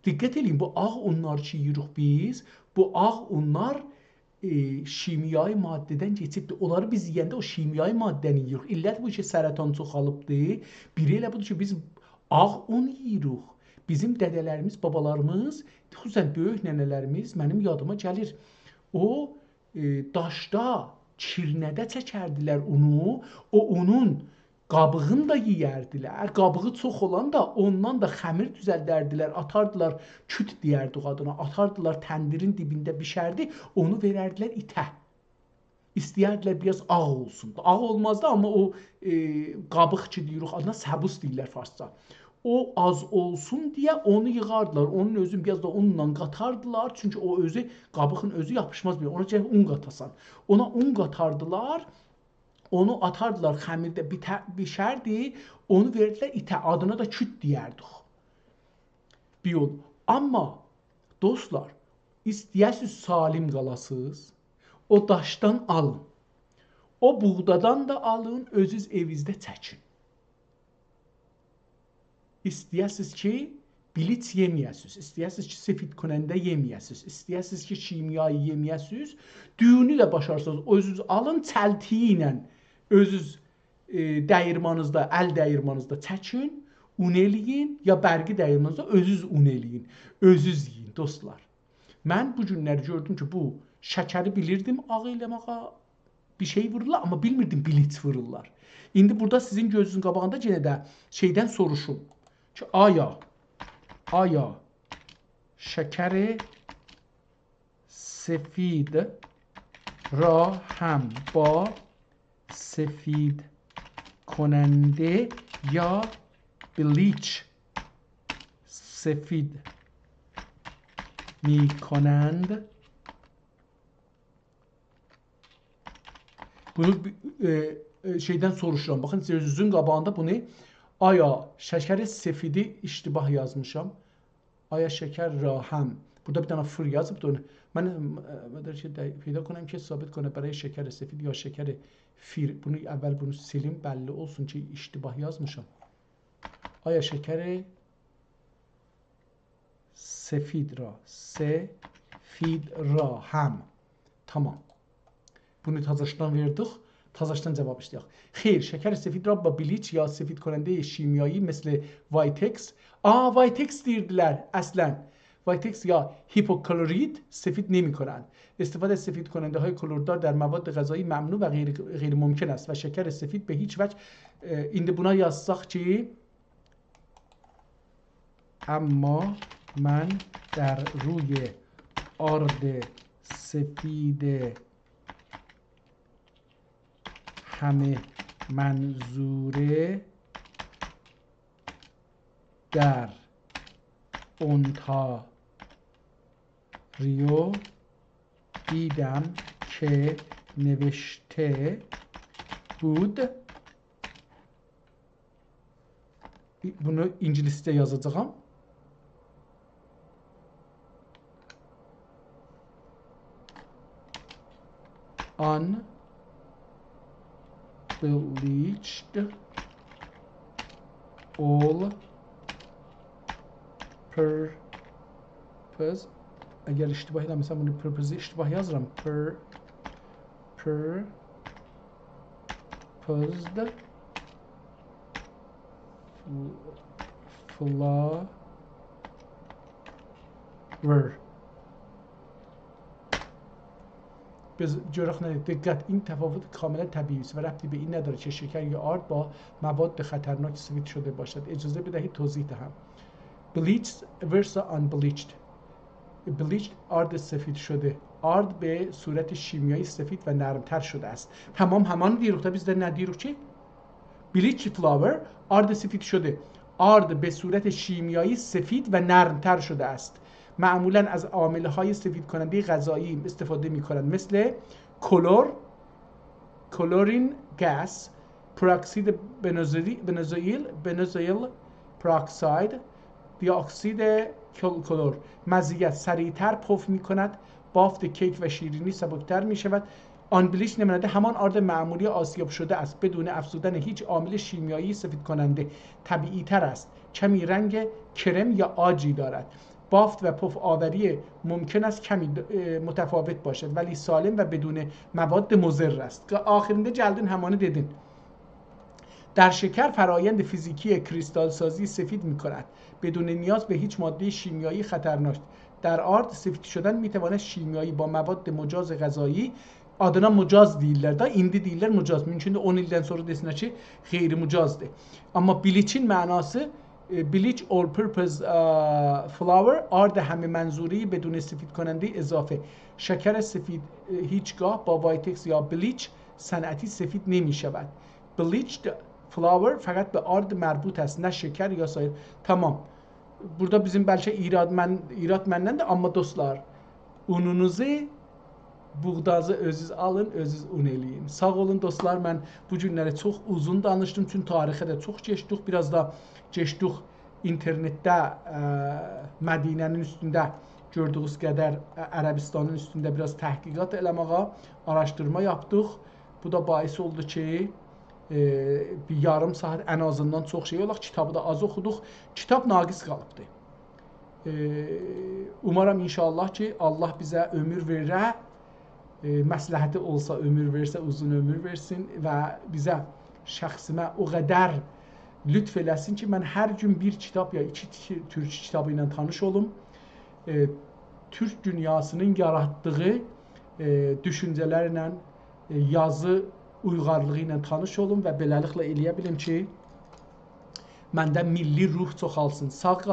دقت ائله‌یین، بو آغ اونلار کی یئییریک بیز، بو آغ اونلار، ائ، شیمیایی ماده‌دن کئچیبدیر. اونلاری بیز یئینده او شیمیایی ماده‌نی یئییریک. علت بو کی، سرطان چوخالیبدیر. بیری ائله بودور کی، بیز آغ اون یئییریک. بیزیم دده‌لریمیز، بابالاریمیز، خصوصا بؤیوک ننه‌لریمیز، منیم یادیما گلیر. او، ائ، داشدا، کیرنه‌ده چکردیلر اونو. او اونون قابیغینی دا یئیردیلر. قابیغی چوخ اولاندا اوندان دا خمیر دوزلدردیلر، آتاردیلار، کوت دئیردیک آدینا، آتاردیلار تندیرین دیبینده بیشردی، اونو وئرردیلر ایته. ایسته‌یردیلر بیر آز آغ اولسون. آغ اولمازدی، آمما او، ائ، قابیق کی دئییریک آدینا، سبوس دئییرلر فارسجا. او آز اولسون دئیه اونو ییغاردیلار. اونون اؤزون بیر آز دا اونلا قاتاردیلار، چونکی او اؤزو، قابیغین اؤزو یاپیشماز بیر. اونا گرک اون قاتاسان. اونا اون قاتاردیلار، اونو آتاردیلار خمیرده بیته-، بیشردی، اونو وئردیلر ایته، آدینا دا کوت دئیردیک. بیر یول. آمما، دوستلار، ایسته‌یه‌سیز سالم قالاسیز، او داشدان آلین. او بوغدادان دا آلین، اؤزوز ائوینیزده چکین. ایسته‌یه‌سیز کی، بلیچ یئمه‌یه‌سیز، ایسته‌یه‌سیز کی، سفید کننده یئمه‌یه‌سیز، ایسته‌یه‌سیز کی، شیمیایی یئمه‌یه‌سیز، دویونو ده باشارسانیز، اؤزوز آلین، چلتیگی ایله اؤزوز، ائ، دییرمانیزدا، ال دییرمانیزدا چکین، اون ائله‌یین، یا برقی دییرمانیزدا اؤزوز اون ائله‌یین، اؤزوز یئیین، دوستلار. من بو گونلری گؤردوم کی، بو شکری بیلیردیم آغ ائله‌مه‌یه، بیر شئی وورورلار، آمما بیلمیردیم بلیچ وورورلار. ایندی بورادا سیزین گؤزونوزون قاباغیندا یئنه ده شئیدن سوروشوم کی، آیا، آیا شکر سفید را هم با سفید کننده یا بلیچ سفید می‌کنند؟ بونو، ائ، ائ، شئیدن سوروشورام. باخین، گؤزونوزون قاباغیندا بونو، آیا شکر سفیدی اشتباه یازمیشام؟ آیا شکر را هم. بورادا بیر دنه فیر یازیبدیر. اونو من، ائ، مقدار شئی ده-، پیدا کنم که ثابت کنه برای شکر سفید یا شکر فیر. بونو اول بونو سیلیم، بللی اولسون کی، اشتباه یازمیشام. آیا شکر سفید را، سفید را هم. تمام. بونو تازاشدان وئردیک. تازاشدان جواب ایسته‌یک. خیر، شکر سفید را با بلیچ یا سفید کنندهٔ شیمیایی مثل وایتکس. آ، وایتکس دئییردیلر اصلا. وایتکس یا هیپوکلورید سفید نمی‌کنند. استفاده از سفید کننده های کلوردار در مواد غذایی ممنوع و غیر، غیر ممکن است و شکر سفید به هیچ وجه، اه، ایندی بونا یازساق کی، اما من در روی آرد سفید همه منظوره در اونتاریو دیدم که نوشته بود. بونو اینگیلیسجه یازاجاغام. Unbleached, all purpose. اگر اشتباه ائله‌میرسم، بونو purpose اشتباه یازیرام. Pur-، purposed flour. بیز گؤرک نه، دقت، این تفاوت کاملاً طبیعی است و ربطی به این ندارد که شکر یا آرد با مواد خطرناک سفید شده باشد. اجازه بدهید توضیح دهم. Bleached versus unbleached. Bleached، آرد سفید شده. آرد به صورت شیمیایی سفید و نرمتر شده است. تمام، همان دئییریک دا، بیز ده نه دئییریک کی؟ Bleached flour، آرد سفید شده. آرد به صورت شیمیایی سفید و نرمتر شده است. معمولاً از عامل‌های سفید کنندهٔ غذایی استفاده می‌کنند، مثل کلور، chlorine gas، پراکسید بنزولی-، بنزوئیل، benzoyl peroxide، دی‌اکسید کل-، کلور. مزیت: سریعتر پف می‌کند، بافت کیک و شیرینی سبکتر می‌شود. Unbleached نماینده همان آرد معمولی آسیاب شده است، بدون افزودن هیچ عامل شیمیایی سفید کننده. طبیعی‌تر است، کمی رنگ کرم یا عاجی دارد. بافت و پف آوری ممکن است کمی د-، اه، متفاوت باشد، ولی سالم و بدون مواد مضر است. آخرینده گلدین همانی دئدین. در شکر فرایند فیزیکی کریستال‌سازی سفید می‌کند، بدون نیاز به هیچ مادهٔ شیمیایی خطرناک. در آرد، سفید شدن می‌تواند شیمیایی با مواد مجاز غذایی، آدینا مجاز دئییرلر دا، ایندی دئییرلر مجاز. مومکوندور اون ایلدن سونرا دئسینلر کی، غیر مجازدیر. آمما bleaching معناسی، اه، bleach all purpose، اه، flour، آرد همه‌منظورهٔ بدون سفید کنندهٔ اضافه. شکر سفید، اه، هیچگاه با وایتکس یا bleach صنعتی سفید نمی‌شود. Bleached flour فقط به آرد مربوط است، نه شکر یا سایر. تمام. بورادا بیزیم بلکه ایراد من-، ایراد مندندیر، آمما دوستلار، اونونوزو، بوغدازی اؤزونوز آلین، اؤزونوز اون ائله‌یین. ساغ اولون دوستلار، من بو گونلری چوخ اوزون دانیشدیم، چون تاریخه ده چوخ کئچدیک، بیر آز دا کئچدیک اینترنتده، اه، مدینه‌نین اوستونده گؤردویونوز قدر، اه، عربستانین اوستونده بیر آز تحقیقات ائله‌مه‌یه، آراشدیرما یاپدیق. بو دا باعث اولدو کی، ائ، بیر یاریم ساعات ان آزیندان چوخ شئی اولاق، کیتابی دا آز اوخودوق. کیتاب ناقص قالیبدی. ائ، اومارام ان‌شاءالله کی، الله بیزه عؤمور وئره، ائ، مصلحتی اولسا، عؤمور وئرسه، اوزون عؤمور وئرسین و بیزه، شخصیمه او قدر لطف ائله‌سین کی، من هر گون بیر کیتاب یا ایکی تی-، تورک کیتابی ایله تانیش اولوم. ائ، تورک دونیاسینین یاراتدیغی، ائ، دوشونجه‌لرله، ائ، یازی اویغارلیغی ایله تانیش اولوم و بئله‌لیکله ائله‌یه بیلیم کی، منده میللی روح چوخالسین. ساغ قالین.